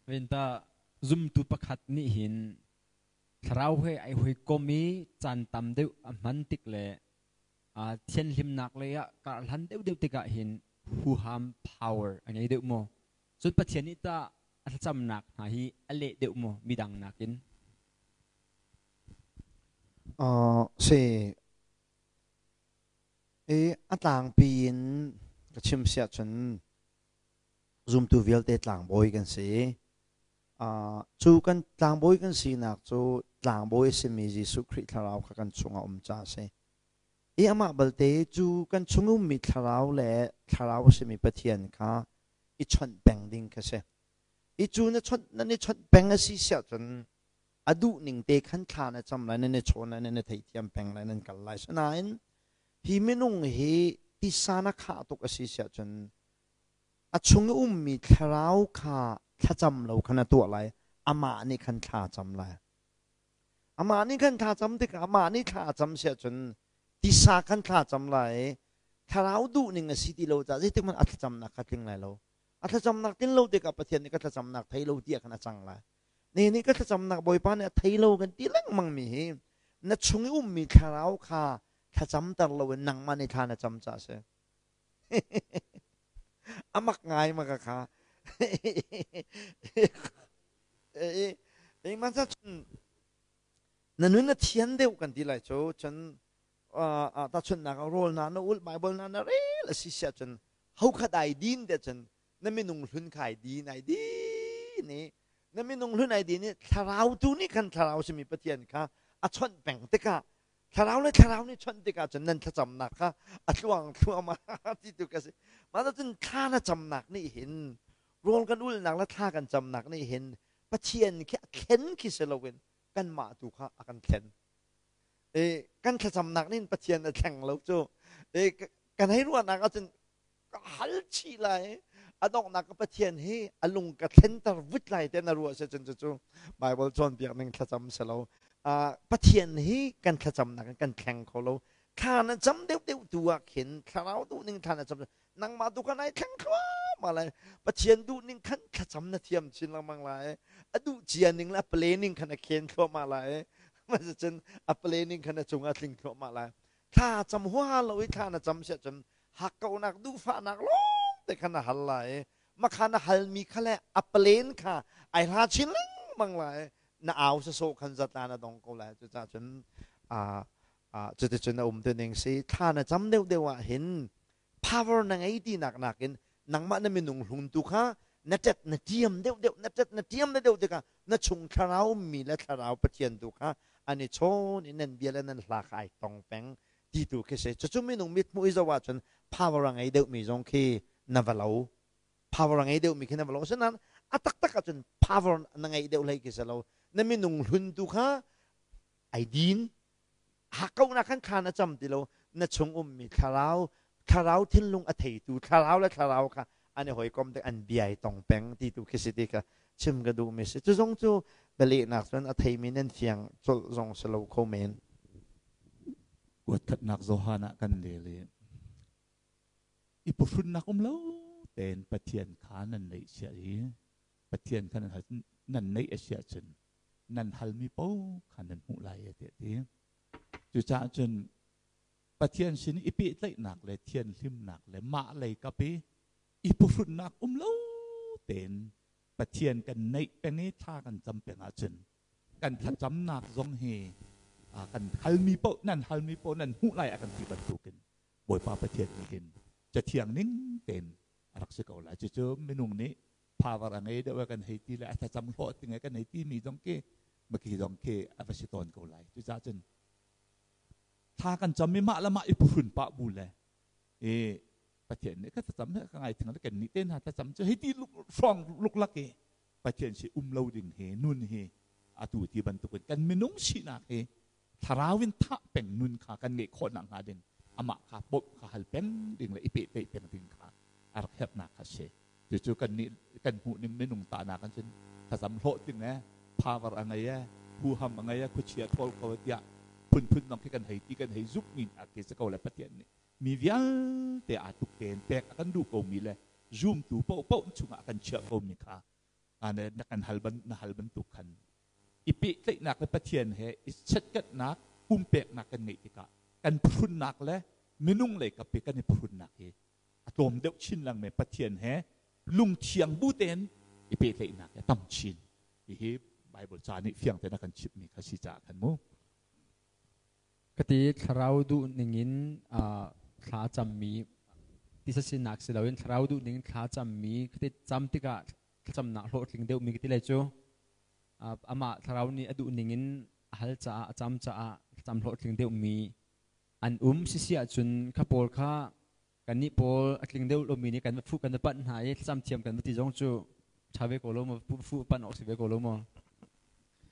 Venta zumtu pakhat nih hin thlarau he ai hawikom i caan tam deuh a hman tik le thianhlimnak lei ah karhlan deuhdeuh tikah hin huham, power, a ngei deuh maw? Cun Pathian nih tah a thlacamnak hna hi a leh deuh maw midang nakin? Si. I a tlangpi in ka chim siah cun zumtu vialte tlangbawi kan si. Cu kan tlangbawi kan sinak cu tlangbawi a simi Jesuh Khrih thlarau kha kan chungah um caah a si. I amah balte cu kan chung ummi thlarau le thlarau a simi Pathian kha i chawnh peng ding kha si. I cu na chawnh nan i chawnh peng a si siah cun a duh ning te khan thla na cam lai, nan i chawn lai, nan i theithiam peng lai, nan kal lai. Sinain hi minung hi tisa na khah tuk a si siah cun a chung i ummi thlarau kha thlacam lo khan a tuah lai, amah nih khan thla a cam lai. Amah nih khan thla cam tikah, amah nih thla a cam siah cun tisa khan thla cam lai i thlarau duhning a si ti lo caah zeitik hmanh a thlacamnak kha tling lai lo. A thlacamnak tlin lo tikah Pathian nih ka thlacamnak thei lo tiah khan a cang lai. Ne nih ka thlacamnak Bawipa nih a thei lo kan ti lengmang mi hi na chung i ummi thlarau kha thlacamter loin nangmah nih thla na cam caah a si. A mak ngai ma ka kha. Man sa cun na nun na thian deuh kan ti lai cu, cun tahchunhnak ah rawl na na ulh, Bible na na rel a si siah cun ho khat ai din te cun na minung hlun kha ai din ai din i na minung hlun ai din i thlarau tu nih khan thlarau simi Pathian kha a chawnh peng tikah, thlarau le thlarau nih chawnh tikah cun nan thlacamnak kha a tluang thluahmah ti tu ka si. Mah cun thla na camnak nih hin, rawl kan ulnak le thla kan camnak nih hin Pathian khi a thlen khi si loin kanmah tu kha a kan thlen. E kan thlacamnak nih Pathian a thleng lo cu. E kan hei ruahnak ahcun ka hal chih lai, a donghnak ka Pathian hi a lung ka thlenter vut lai te na ruah si cun cucu Bible cawnpiak ning thlacam si lo. Pathian hi kan thlacamnak in kan thleng kho lo. Thla na cam deuh deuh tu ah khin thlarau duh ning thla na cam, nangmah tu kan ai thleng thluahmah lai. Pathian duh ning khan thlacam na thiam chin lengmang lai, a duh cia ning le a planning khan a khen thluahmah lai. Cun a planning khan a cungah tling thluahmah lai. Thla cam huaha lo i thla na cam siah cun hakkauhnak, duhfahnak lawng te khan a hal lai. Makha na halmi kha le a plan kha ai hla chin lengmang lai. Na au sasawh khan zatla na dong ko lai. Cucaah cun cuticun a um tu ning si. Thla na cam deuh deuh ah hin power na ngei ti nak nakin nangmah na minung hlun tu kha na tet na tiam deuh deuh, na tet na tiam deuh tikah na chung thlarau mi le thlarau Pathian tu kha an i chawn i nan bia le nan hla kha ai tong peng ti tu khi si. Cucu minung mit hmuh i zoh ahcun power a ngei deuh mi zong khi na va lo, power a ngei deuh mi khi na va lo. Asinain a taktak ahcun power na ngeih deuh hlei khi si lo, na minung hlun tu kha ai din, hakkauhnak khan thla na cam ti lo. Na chung ummi thlarau, thlarau thinlung a theitu thlarau le thlarau kha an i hawikom tik an bia i tong peng ti tu khi si ti kha chim ka duh mi si. Cu zong cu bialehnak cun a theimi nan fiang colh zong si lo kho men. Kuatkhatnak Johan ah kan rel i i phuhrunnak um lo tein Pathian kha nan neih sia i Pathian kha nan hal nan neih a si ahcun nan halmi paoh kha nan hmuh lai, tiah a ti. Cucaah cun Pathian sin i pehtlaihnak le thianhlimnak le mah lei kap i i phuhrunnak um lo tein Pathian kan neih peng i thla kan cam peng ahcun kan thlacamnak zong hi kan halmi paoh nan halmi paoh nan hmuh lai a kan ti bantukin Bawipa Pathian nih hin cathiang ning tein a rak si ko lai. Cucu minung nih power a ngei deuh kan hei ti le a thlacam hlawh ting kan hei ti mi zong khi maki zong khi a va si tawn ko lai. Cucaah cun thla kan cam i mah le mah i phuhrun pah bu le i Pathian nih ka thlacam he ka ngai thing le kan nih te hna thlacam cu hei ti hrawng luklak i Pathian si um lo ding hi nun hi atu ti bantukin kan minung sinak hi thlarau in thah peng nun kha kan ngeih khawh nak hnga ding amah kha bawmh kha hal peng ding le i pehtlaih peng ding kha a rak herhnak kha si. Cucu kan nih kan hmuh ning minung tahnak an cun thlacam hlawh tling e power a ngei e huham a ngei e khuachia thawl ko tiah phunphun nong khi kan hei ti kan hei zumh mi hna khi si ko le Pathian nih mi vialte aa tuk tein pek a kan duh ko mi le zumtu paohpaoh chungah a kan chiah ko mi kha na kan hal ban na hal bantuk khan i pehtlaihnak le Pathian he i chetkatnak pumpeknak kan ngeih tikah kan phunnak le minung lei kap i kan i phunnak hi a tlawm deuh chin lengmang. Pathian he lungthiang bu tein i pehtlaihnak hi a tam chin. Hihi Bible ca nih fiang tein a kan chimhmi kha si caah khan mu. Kati thlarau duh ningin thla cammi tisa sinak si loin thlarau duh ning thla cammi khati cam tikah thlacamnak hlawhtling deuhmi ka ti lai cu amah thlarau nih a duh ningin a hal caah a cam caah thlacam hlawhtling deuhmi an um. Sisi ahcun kha pawl kha kannih pawl a tling deuh lomi nih kan va fuh kan va panh hna i thlacam thiam kan va ti zong cu ṭha ve ko lo maw, fuh panh awk si ve ko lo maw,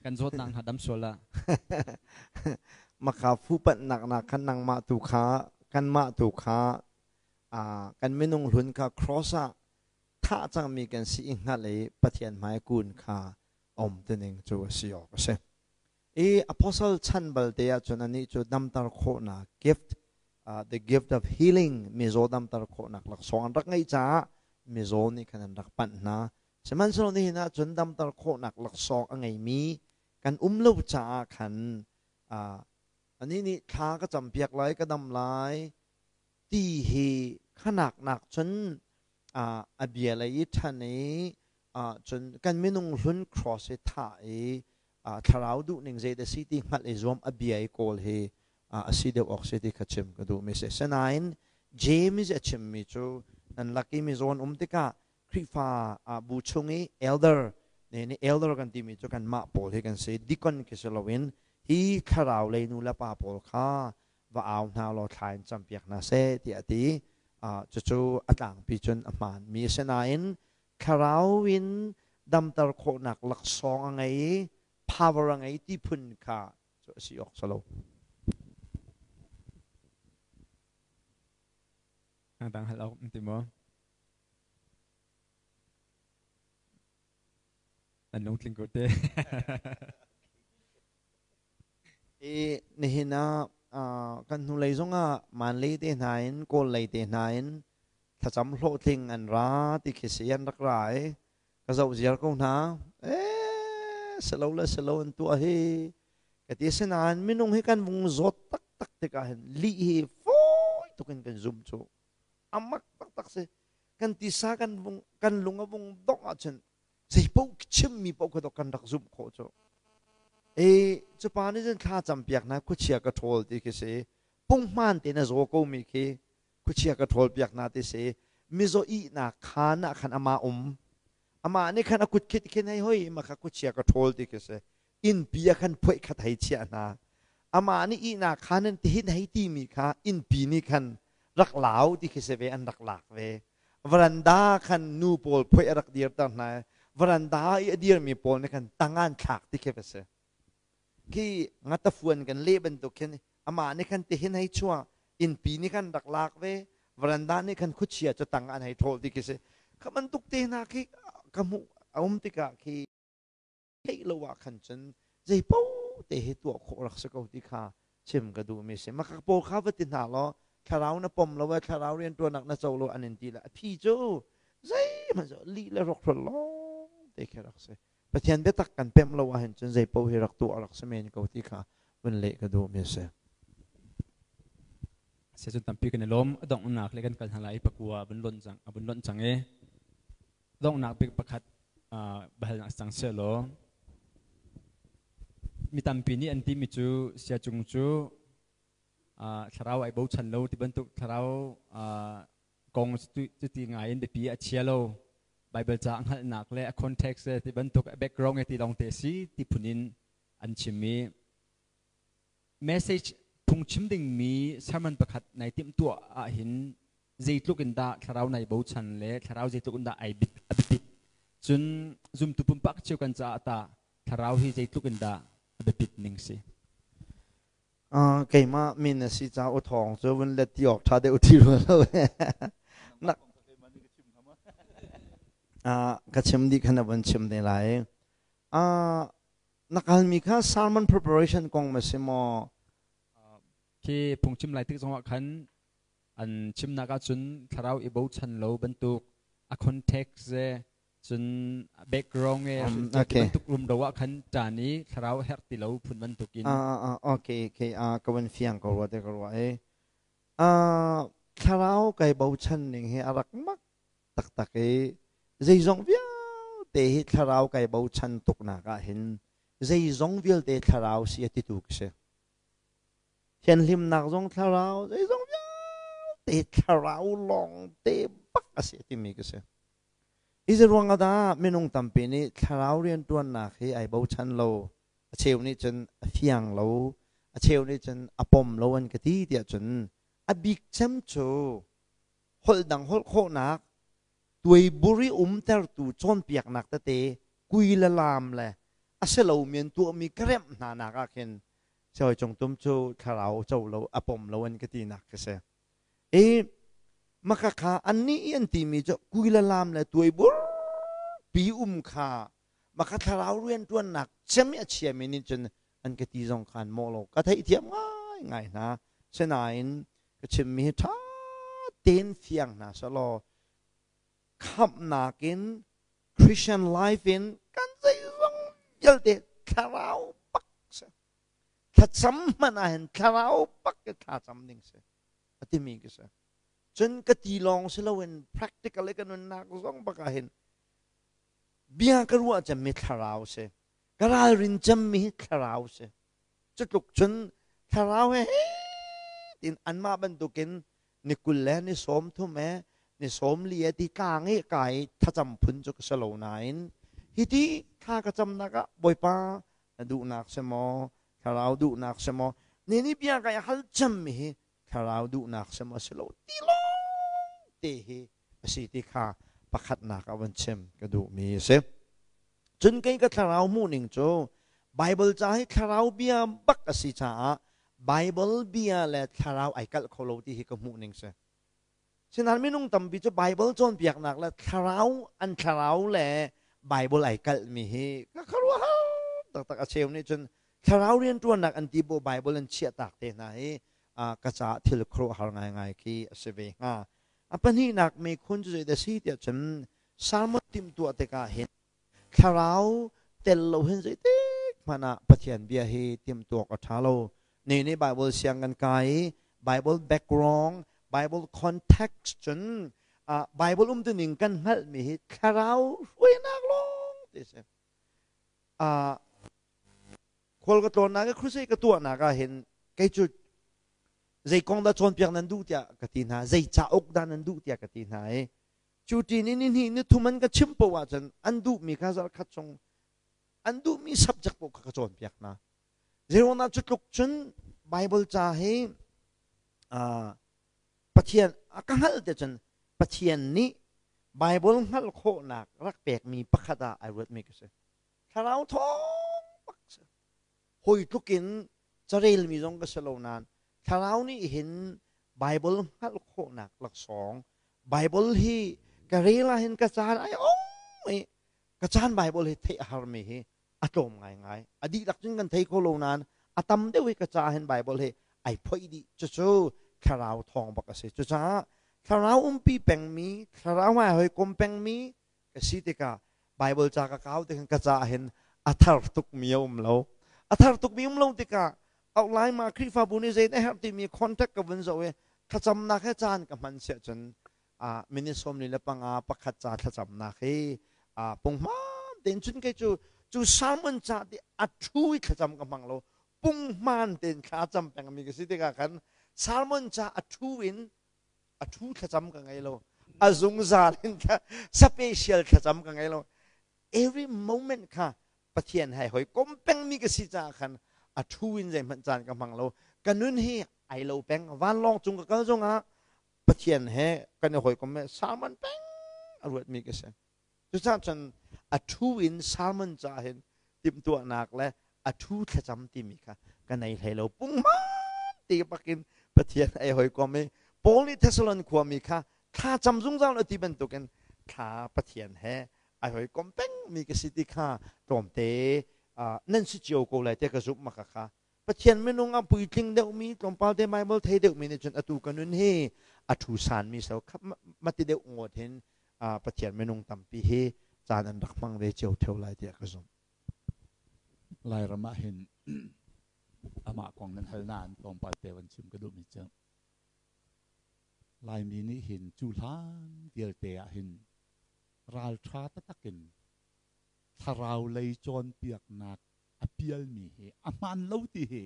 kan zawtnak hna dam sual ah? Maka fuh panhnak nak khan nangmah tu kha kanmah tu kha kan minung hlun kha cross ah thah cangmi kan si i hngalh i Pathian hmai kun kha om tining cu a si awk a si. I apostle chan balte ahcun anih cu damter khawhnak gift, the gift of healing, mizaw damter khawhnak laksawng an rak ngeih caah mizaw nih khan an rak panh hna. Sihmanhsehlaw nihin ahcun damter khawhnak laksawng a ngeimi kan um lo caah khan anih nih thla ka campiak lai, ka dam lai ti hi khanak nak cun a bia lei i ṭhan i cun kan minung hlun cross i thah i thlarau duhning zei dah si ti hngalh i zuam, a bia i kawl hi a si deuh awk si ti kha chim ka duhmi si. Sinain James a chimmi cu nan lak i mizawn um tikah Khrihfa bu chung i elder nih, elder kan timi cu kanmah pawl hi kan si, deacon khi si loin, hi thlarau lei nu le pa pawl kha va au hna law thla in campiak hna seh tiah a ti. Cucu a tlangpi cun a hmaanmi a si nain thlarau in damter khawhnak laksawng a ngei i power a ngei ti phun kha cu a si awk si lo. Dang hal awk ti maw? An lungtling ko te. I nihin ah kan hnulei zongah Manlay te hna in Kawl lei te hna in thlacam hlawhtling an ra ti khi si. An rak ra i ka zoh ziar ko hna. Ee, silo le silo an tuah hi ka ti. Sinain minung hi kan vung zawt taktak tikah hin lih hi fawi tukin kan zum cu amak taktak si. Kan tisa kan vung kan lung a vung dongh ahcun zei paoh chimmi paoh kha kan rak zumh khawh cu. E cu pa nih cun thla campiak na khuachia ka ṭhawl ti khi si. Punghman te na zaw ko mi khi khuachia ka ṭhawl piak na ti si. Mizaw ihnak khaan ah khan amah um, amah nih khan a kut khit khin hei hoi ma kha khuachia ka ṭhawl ti khi si. Innpi ah khan phoih khat hei chiah hna. Amah nih ihnak khaan in tihin hei ti mi kha innpi nih khan rak lau ti khi si ve, an rak lak ve. Varanda khan nu pawl phoih a rak dirter hna. Varanda i a dirmi pawl nih khan tangan thlak ti khi va si. Khi ngatafuan kan leh bantuk khin amah nih khan tihin hei chuah, innpi nih khan rak lak ve, varanda nih khan khuachia cu tang an hei ṭhawl ti khi si. Kha bantuk te hna khi ka hmuh a um tikah khi theih lo ah khan cun zei paoh te hi tuah khawh rak si ko ti kha chim ka duhmi si. Makak pawl kha va ti hna law thlarau na pom lo thlarau rianṭuannak na co lo an in ti le a phi cu zeihmanh cu lih le rawkhrol lawng te khi rak si. Pathian biatak kan pemh lo ahhin cun zei paoh hi rak tuah rak si men ko ti kha vun leh ka duhmi si. Sejun tampi kan i lawm. A donghnak le kan kal hna lai pakua a vun lonh cang a vun lonh cang i donghnak bik pakhat bahalnak cang sehlaw mi tampi nih an timi cu siacung cu thlarau ai bochan lo ti bantuk thlarau kong cuti ngai in biapi a chia lo Bible ca hngalhnak le a context le ti bantuk a background ti lawng te si ti phun in an chim i message phungchim dingmi sermon pakhat nai timhtuah ahhin zeitluk in dah thlarau nai bochan le thlarau zeitluk in dah ai a biapit cun zumtu pumpak cio kan caah tah thlarau hi zeitluk in dah a biapit ning si? Keimah min a si ca u thawng cu vun let ti awk ṭha deuh ti rua lo. Ka chim dih khan a vun chim te lai. Na kalmi kha sermon preparation kong ma si maw? Khi phungchim lai tik zongah khan an chimnak ahcun thlarau i bochan lo bantuk a context le cun background e bantuk rumro ah khan ṭan i thlarau herh ti lo phun bantuk in. Okay okay ka van fiang ko rua te ka ruah i thlarau kai bochan ning hi a rak mak taktak i zeizong vialte hi thlarau kai bochan tuknak ah hin zeizong vialte thlarau si a titu ka si. Thianhlimnak zong thlarau, zeizong vialte thlarau lawng te bak a si timi ka si. Hi ruang ah dah minung tampi nih thlarau rianṭuannak hi ai bochan lo, a cheu nih cun a fiang lo, a cheu nih cun a pom lo an ka ti tiah cun a bik cem cu holh dang holh khawhnak tuaibur i umtertu cawnpiaknak tete kui le laam le a si lomi an tuahmi ka remh hna nak ah khin sihawi cung tum cu thlarau co lo a pom lo an ka tinak ka si. I maka kha annih i an timi cu kui le laam le tuaibur pi um kha maka thlarau rianṭuannak cem i a chiami nih cun an ka ti zong khan mawh lo ka theihthiam ngaingai hna. Sinain ka chimmi hi ṭha tein fiang hna selaw khamhnak in Christian life in kan zeizong vialte thlarau bak si. Thlacam hmanh ah hin thlarau bak i thlacam ding si a timi ka si. Cun ka ti lawng si loin practical i ka nunnak zong bak ah hin bia ka ruah cemmi thlarau si. Ka ralrin cemmi hi thlarau si. Cutluk cun thlarau he tin anmah bantukin ni 20 le ni 30 he ni 40 he ti tlang i kai thlacam phun cu ka si lo nain hiti thla ka camnak ah Bawipa na duhnak si maw thlarau duhnak si maw ni ni bia kai hal cemmi hi thlarau duhnak si maw si lo ti lawng te hi a si ti kha pakhatnak ah van chim ka duhmi a si. Cun kei ka thlarau hmuhning cu Bible ca hi thlarau bia bak a si caah Bible bia le thlarau ai kalh kho lo ti hi ka hmuhning si. Sinain minung tampi cu Bible cawnpiaknak le thlarau an thlarau le Bible ai kalhmi hi ka khuaruahhar taktak. A cheu nih cun thlarau rianṭuannak an ti bu Bible an chiahtak te hna hi ka caah thil khuaruahhar ngaingai khi a si ve hnga. A pahnihnak mikhun cu zeidah a si tiah cun sermon timhtuah tikah hin thlarau tel lo hin zeitik hmanh ah Pathian bia hi timhtuak a ṭha lo. Ni nih Bible siang kan kai i Bible background, Bible context cun Bible umtuning kan hngalhmi hi thlarau hruainak lawng ti a si. Khual ka tlawnnak i crusade ka tuahnak ah hin kei cu zei kong dah cawnpiak nan duh tiah ka ti hna, zei cauk dah nan duh tiah ka ti hna i cu ṭin in ni hnih ni thum an ka chimh paoh ahcun an duhmi kha zarhkhat chung an duhmi subject paoh kha ka cawnpiak hna. Zeiruangah cu tluk cun Bible ca hi Pathian a ka hngalh te cun Pathian nih Bible hngalh khawhnak rak pekmi pakhat ah ai ruatmi ka si. Thlarau thawng bak si. Hawi tluk in carelmi zong ka si lo nain thlarau nih hin Bible hngalh khawhnak laksawng Bible hi ka rel ah hin ka caan ai ong i ka caan Bible hi theih a harmi hi a tlawm ngaingai. A dihlak cun kan thei kho lo nain a tam deuh hi ka caah hin Bible hi ai phoih dih. Cucu thlarau thawng bak a si. Cucaah thlarau umpi pengmi, thlarau hmai hawikom pengmi ka si tikah Bible ca ka kau tikhin ka caah hin a thar tukmi a um lo. A thar tukmi um lo tikah outline ma Khrihfabu nih zei na herh timi contact ka vun zoh i Thlacamnak he caan ka hman siah cun minute 45 pakhat ca thlacamnak hi punghman tein cun kei cu cu sermon ca ti a thu i thlacam ka hmang lo punghman tein thla cam pengmi ka si tikah khan sermon ca a thu in a thu thlacam ka ngei lo a zungzal in special thlacam ka ngei lo every moment kha Pathian he hoi kom pengmi ka si caah khan a thu in zeihmanh caan ka hmang lo ka nun hi ai lo peng vanlawng cung ka kal zongah Pathian he kan i hawikom he sermon peng a ruatmi ka si cucaah cun a thu in sermon ca hin timhtuahnak le a thu thlacam timi kha ka nei hlei lo punghman ti bakin Pathian ai hawikom i Paul nih Thessalon khuami kha thla cam zungzal a ti bantukin thla Pathian he ai hawikom pengmi ka si ti kha tlawmte nan si cio ko lai te ka zumh maka kha Pathian minung a puitling deuhmi tlawmpal te Bible thei deuhmi nih cun atu ka nun hi a thu sanmi so khap mati deuh ngawt hin Pathian minung tampi hi caan an rak hmang ve cio theo lai tiah ka zumh. Lairam ah hin amah kong nan hal nain tlawmpal te van chim ka duhmi cu Laimi nih hin cu hlan vialte ah hin ralṭha taktak in thlarau lei cawnpiaknak a pialmi hi a hmaan lo ti hi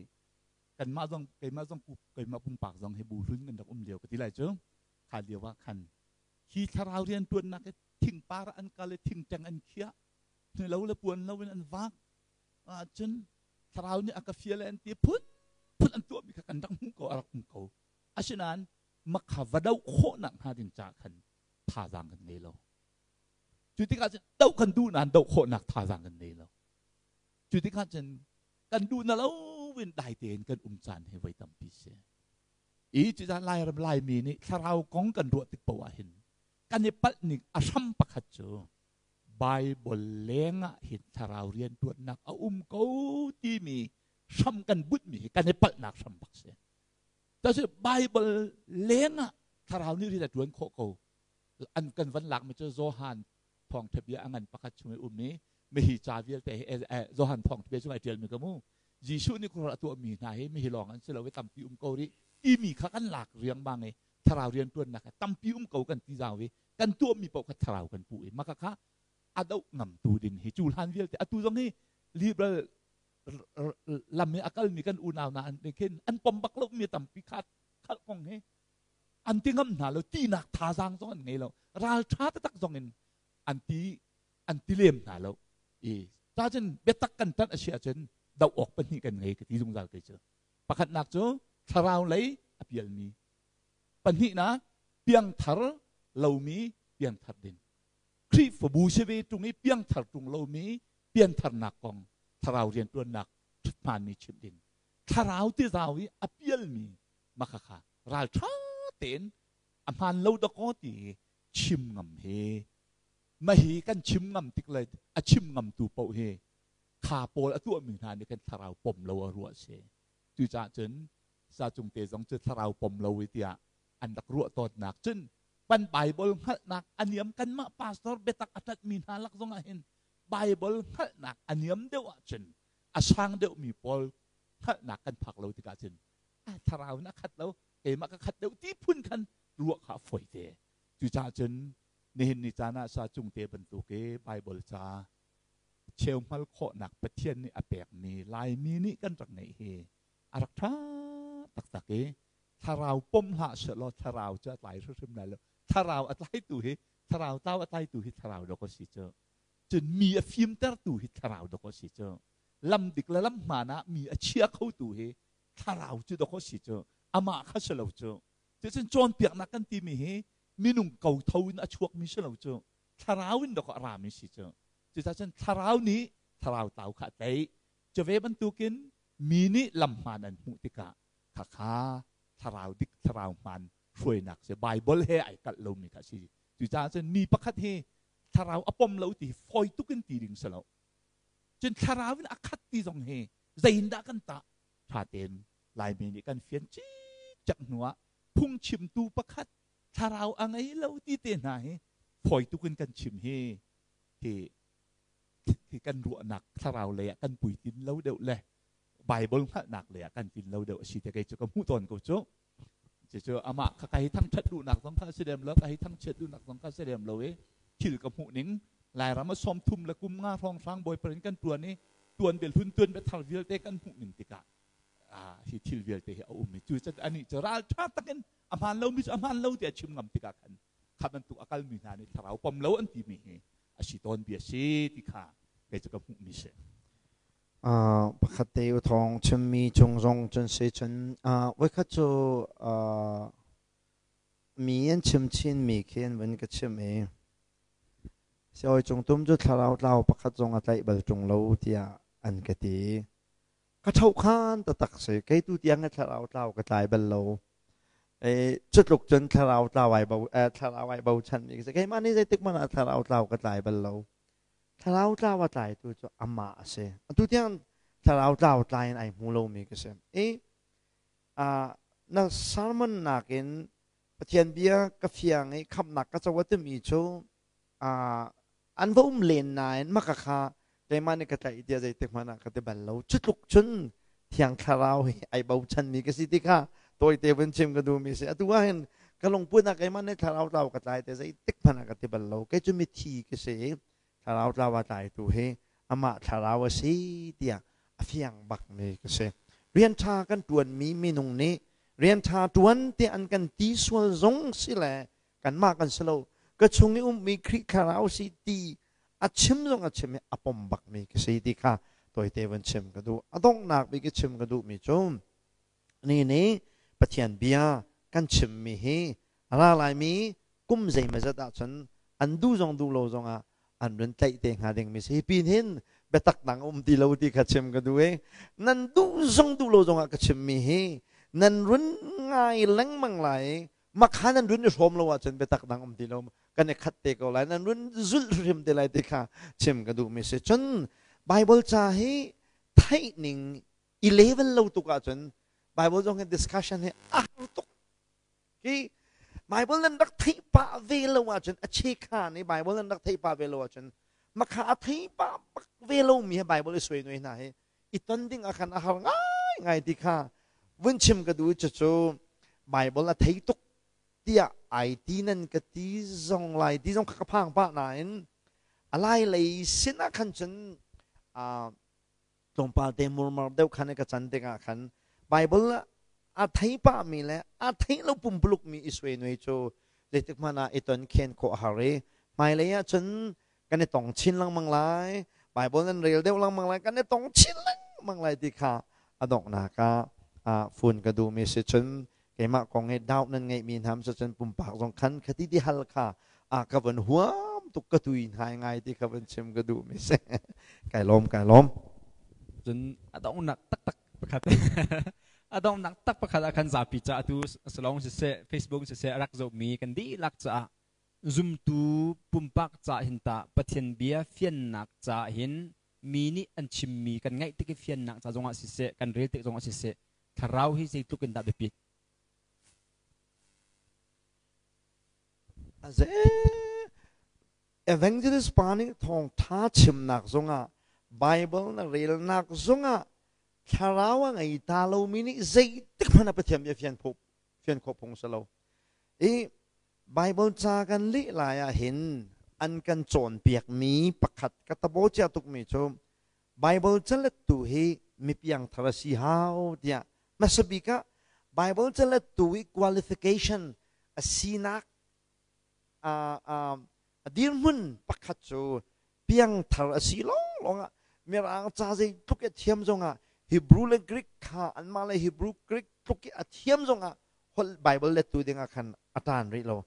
kanmah zong keimah zong keimah pumpak zong hi bu hlun kan rak um lio ka ti lai cu kha lio ah khan hi thlarau rianṭuannak hi thingpar an kal i thingṭeng an khiah lo le puan lo in an vak ahcun thlarau nih a ka fial an ti phun phun an tuahmi kha kan rak hmuh ko a rak um ko asinain makha va doh khawhnak hnga ding ca khan thazaang kan ngei lo cu tikah cun doh kan duh nain doh khawhnak thazaang kan ngei lo cu tikah cun kan duh na lo in dai tein kan um caan hi voi tampi si i cucaah Lairam Laimi nih thlarau kong kan ruah tik paoh ah hin kan i palh ning a hram pakhat cu Bible lengah hin thlarau riantuannak a um ko timi hram kan butmi hi kan i palhnak hram bak si. Tasi Bible lengah thlarau nih rian a tuan khawh ko. An kan van lakmi cu Johan thawngtha bia a ngan pakhat chung i um i mihi ca vialte hi Johan thawngtha bia chung ai tialmi ka mu. Jesuh nih khuaruah a tuahmi hna hi mihi lawng an si lo i tampi um ko rih timi kha kan lak riangmang i thlarau riantuannak hi tampi um ko kan ti zau i kan tuahmi paoh kha thlarau kan puh i maka kha a doh ngamtu ding hi cu hlan vialte atu zong hi liberal lam i a kalmi kan unau hna an khin an pom bak lo mi tampi kha khalh kong hi an ti ngam hna lo tinak thazaang zong an ngei lo ral tha taktak zong in an ti an ti lem hna lo i ta cun biatak kan tanh a si ahcun doh awk pahnih kan ngei ka ti zungzal kei cu pakhatnak cu thlarau lei a pialmi pahnihnak piangthar lomi piangthar ding Khrihfabu si ve ṭung i piangthar ṭung lomi piantharnak kong thlarau rianṭuannak ṭhuthmaanmi chimh ding thlarau tizau i a pialmi makhakha ralṭha tein a hmaan lo dakaw ti chim ngam hi mahi kan chim ngam tik le a chim ngamtu paoh hi kha pawl a tuahmi hna nih kan thlarau pom lo a ruah si cucaah cun sacung te zong cu thlarau pom lo i tiah an rak ruah tawnnak cun kan Bible hngalhnak a niam kanmah pastor biatak a ṭanhmi hna lak zong ah hin Bible hngalhnak a niam deuh ahcun a sang deuhmi pawl hngalhnak kan phak lo tikah cun a thlarau in a khat lo keimah ka khat deuh ti phun khan ruah kha a fawi te cucaah cun nihin ni caan ah sa cung te bantuk i Bible ca cheu hngal khawhnak Pathian nih a pekmi Laimi nih kan rak ngeih hi a rak ṭha taktak i thlarau pom hlah sehlaw thlarau cu a tlai hrimhrim lai lo thlarau a tlaitu hi thlarau tlau a tlaitu hi thlarau dawk a si cu cun mi a fimtertu hi thlarau dawk a si cu lam dik le lam hmaan ah mi a chia khotu hi thlarau cu dawk a si cu amah kha si lo cu cucun cawnpiaknak kan timi hi minung ko tho in a chuakmi si lo cu thlarau in dawk a rami si cu cucaah cun thlarau nih thlarau tlau kha a tlaih cu ve bantukin mi nih lam hmaan an hmuh tikah khakha thlarau dik thlarau hmaan hruainak si Bible he ai kalh lomi kha si cucaah cun mi pakhat hi thlarau a pom lo ti hi fawi tuk in ti ding si lo cun thlarau in a khat ti zong hi zeiindah kan tah tha tein Laimi nih kan fian cicak hnuah phungchimtu pakhat thlarau a ngei lo ti te hna hi fawi tuk in kan chim hi hi hi kan ruahnak thlarau lei ah kan puitlin lo deuh le Bible hngalhnak lei ah kan tlin lo deuh a si te kei cu ka hmuh tawn ko cu. Cucu amah kha ka hi thangṭhat duhnak zong kha a si lem lo, ka hi thangchiat duhnak zong kha a si lem lo i thil ka hmuh ning Lairam a 30 le kum nga hrawnghrang Bawipa in kan ṭuan i tuan bia hlun tuan bia thar vialte kan hmuh ning tikah hi thil vialte hi a um i cu anih cu ralṭha takin a hmaan lomi cu a hmaan lo tiah chim ngam tikah khan kha bantuk a kalmi hna nih thlarau pom lo an timi hi a si tawn bia si ti kha kei cu ka hmuhmi si. Pakhat te u thawng chimmi cung zong cun si cun voikhat cu mi an chim chinmi khi an vun ka chim i siawi cung tum cu thlarau tlau pakhat zong a tlaih bal ṭung lo tiah an ka ti. Ka ṭhohkhan taktak si. Kei tu tiang thlarau tlau ka tlai bal lo. Cutluk cun thlarau tlau ai bo thlarau ai bochan mi ka si. Keimah nih zeitik hmanh ah thlarau tlau ka tlai bal lo. Thlarau tlau a tlaitu cu amah a si. Atu tiang thlarau tlau tlai in ai hmu lomi ka si. I na sermon nakin Pathian bia ka fiang i khamhnak ka co a timi cu an va um len nain maka kha keimah nih ka tlaih tiah zeitik hmanh ah ka ti bal lo. Cu tluk cun Thiang Thlarau hi ai bochanmi ka si ti kha tawite vun chim ka duhmi si. Atu ah hin ka lungput ah keimah nih thlarau tlau ka tlai te zeitik hmanh ah ka ti bal lo. Kei cu mithi ka si i thlarau tlau a tlaitu hi amah thlarau a si tiah a fiang bakmi ka si. Rian ṭha kan ṭuanmi minung nih rian ṭha ṭuan tiah an kan ti sual zong si le kanmah kan si lo ka chung i ummi Khrih thlarau si ti a chim zong a chim i a pom bakmi ka si ti kha tawite van chim ka duh. A donghnak bik i chim ka duhmi cu ni nih Pathian bia kan chimmi hi a ra laimi kum zeimawzat ahcun an duh zong duh lo zongah an run tlaih te hnga dingmi si. Hi pin hin biatak dang um ti lo ti kha chim ka duh i nan duh zong duh lo zongah ka chimmi hi nan run ngai lengmang lai i makha nan run i hrawm lo ahcun biatak dang um ti lo, kan i khat te ko lai, nan run zulh hrim te lai ti kha chim ka duhmi si. Cun Bible ca hi theih ning i level lo tuk ahcun Bible zong hi discussion hi a har tuk. Hi Bible nan rak theih pah ve lo ahcun, a chekha nih Bible nan rak theih pah ve lo ahcun, makha a thei pah bak ve lomi he Bible i suai nuai hna hi i ton ding ah khan a har ngai ngai ti kha vun chim ka duh. Cucu Bible a thei tuk tiah ai ti nan ka ti zong lai ti zong kha ka phang pah nain a lai lei sin ah khan cun tlawmpal te murmar deuh khan ka can tikah khan Bible a thei pah mi le a thei lo pumpuluk mi i suai nuai cu zeitik hmanh ah i ton khen khawh a har i hmailei ah cun kan i tong chin lengmang lai, Bible nan rel deuh lengmang lai, kan i tong chin lengmang lai ti kha a donghnak ah fun ka duhmi si. Cun keimah kong hi doubt nan ngeihmi hna cu cun pumpak zong khan khati ti hal kha a ka van huam tuk, ka tui ngai ngai ti kha van chim ka duhmi si. Kai lawm, kai lawm. Cun a donghnak taktak pakhat, a donghnak tak pakhat ah khan zapi ca atu salong siseh, Facebook siseh rak zohmi kan dihlak caah zumtu pumpak ca hin tah Pathian bia fiannak ca hin mi nih an chimmi kan ngaih tik i fiannak ca zongah siseh, kan rel tik zongah siseh, thlarau hi zeitluk in dah biapit? Aze evangelist pa nih thawngtha chimnak zongah, Bible na relnak zongah thlarau a ngei ta lomi nih zeitik hmanh ah Pathian bia fian khawh fian khawh phung si lo. I Bible ca kan leh lai ah hin an kan cawnpiakmi pakhat ka tabo cia tukmi cu Bible calettu hi mi piangthar a si hau tiah hmasa bik ah Bible calettu i qualification a sinak a dirhmun pakhat cu piangthar a si lawnglawng ah Mirang ca zeitluk i a thiam zongah, Hebrew le Greek kha anmah le Hebrew Greek tluk i a thiam zongah holh Bible lettu dingah khan a ṭan rih lo.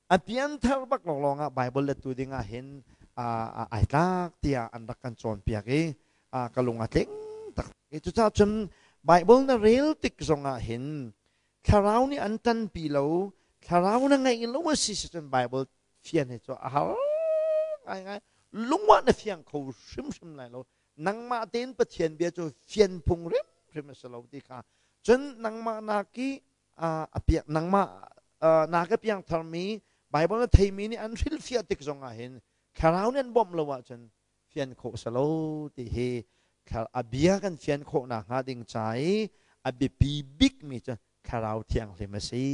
A pianthar bak lawnglawng ah Bible lettu dingah hin ai tlak tiah an rak kan cawnpiak i ka lung a tling tak. Cucaah cun Bible na rel tik zongah hin thlarau nih an ṭanpi lo, thlarau na ngeih lo a si cun Bible fian hi cu a har ngaingai, lungah na fiang kho hrimhrim lai lo. Nangmah tein Pathian bia cu fian phung hrimhrim a si lo ti kha. Cun nangmah nak i a piak nangmah na ka piang tharmi Bible na theimi nih an hrilhfiah tik zongah hin thlarau nih an bawmh lo ahcun fian khawh si lo ti hi. A bia kan fian khawh nakhnga ding ca i a biapi bikmi cu Thlarau Thianghlim a si.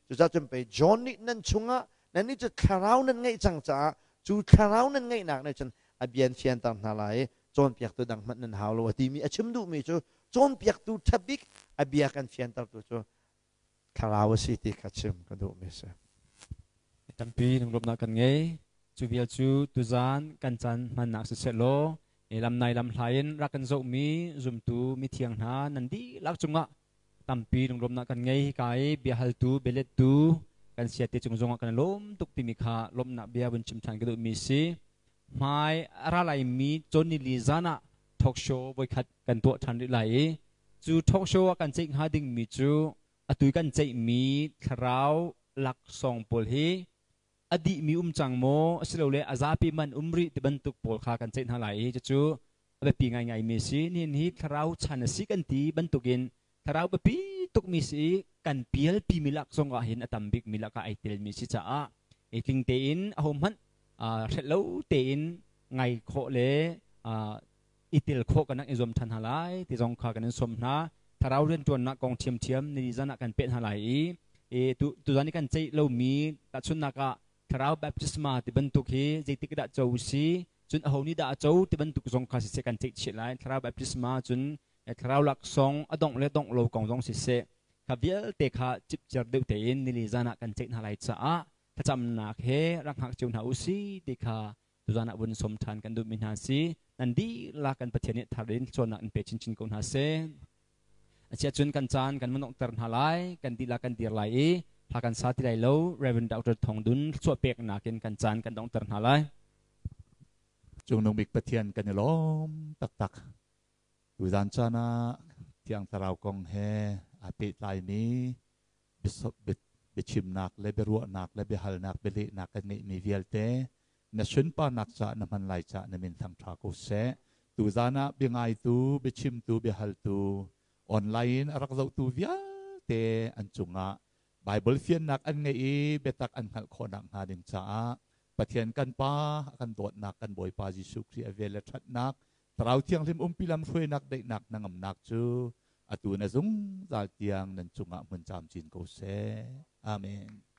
Cucaah cun pei John nih nan chungah nannih cu Thlarau nan ngeih cang caah cu Thlarau nan ngeihnak nih cun a bia an fianter hna lai i cawnpiaktu dang hmanh nan hau lo a timi a chim duhmi cu cawnpiaktu ṭha bik a bia kan fiantertu cu Thlarau a si ti kha chim ka duhmi a si. Tampi lunglawmhnak kan ngei. Cu vial cu tuzaan kan caan hmannak siseh law lam nai lam hla in rak kan zohmi zumtu mithiang hna nan dihlak cungah tampi lunglawmhnak kan ngei. Hika i biahaltu, bialettu kan siate cung zongah kan i lawm tuk timi kha lawmhnak bia vun chim ṭhan ka duhmi si. Hmai a ra laimi cawnili zan ah talk show voikhat kan tuah ṭhan rih lai i cu talk show ah kan ceih hnga dingmi cu atu kan ceihmi thlarau laksawng pawl hi a dihmi um cang maw asilole a zapi man um rih ti bantuk pawl kha kan ceih hna lai i cucu a biapi ngaingaimi a si. Nihin hi thlarau chan a si kan ti bantukin thlarau biapi tukmi si i kan pialpimi lak zong ah hin a tam bikmi lakah ai telmi si caah i tling tein ahohmanh hrelh lo tein ngai khawh le i tel khawh kan i zuam ṭhan hna lai ti zong kha kan in sawm hna. Thlarau rianṭuannak kong ṭhiamṭhiam ni zan ah kan peh hna lai i tuzan i kan ceih lomi tahchunhnak ah thlarau baptisma ti bantuk hi zeitik dah co si, cun aho nih dah a co ti bantuk zong kha siseh kan ceih chih lai. Thlarau baptisma, cun thlarau laksawng a dongh le dongh lo kong zong siseh, kha vialte kha cipciar deuh tein nili zan ah kan ceih hna lai caah thlacamnak he rak hngak cio hna u si ti kha tuzan ah vun sawm ṭhan kan duhmi hna si. Nan dihlak kan Pathian nih thar in cawnnak in pe chinchin ko hna seh. Asiahcun kan caan kan vun donghter hna lai, kan dihlak kan dir lai i hla kan sa ti lai lo. Reverend Dr. Thong Dun thluachuah peknak in kan caan kan donghter hna lai. Cungnung bik Pathian kan i lawm taktak. Tuzan caan ah Thiang Thlarau kong he aa pehtlaimi biachimnak le biaruahnak le biahalnak bialehnak kan ngeihmi vialte na sunparnak caah na hman lai caah na min thangṭha ko seh. Tuzan ah biangaitu, biachimtu, biahaltu, online in a rak zohtu vialte an cungah Baibal fiannak an ngeih i biatak an hngalh khawh nakhnga ding caah Pathian kan Pa a kan dawtnak, kan Bawipa Jesuh Khrih a vel le ṭhatnak, Thlarau Thianghlim umpi lamhruainak, daihnak, hnangamnak cu atu na zungzal tiang nan cungah hmun camcin ko seh. Amen.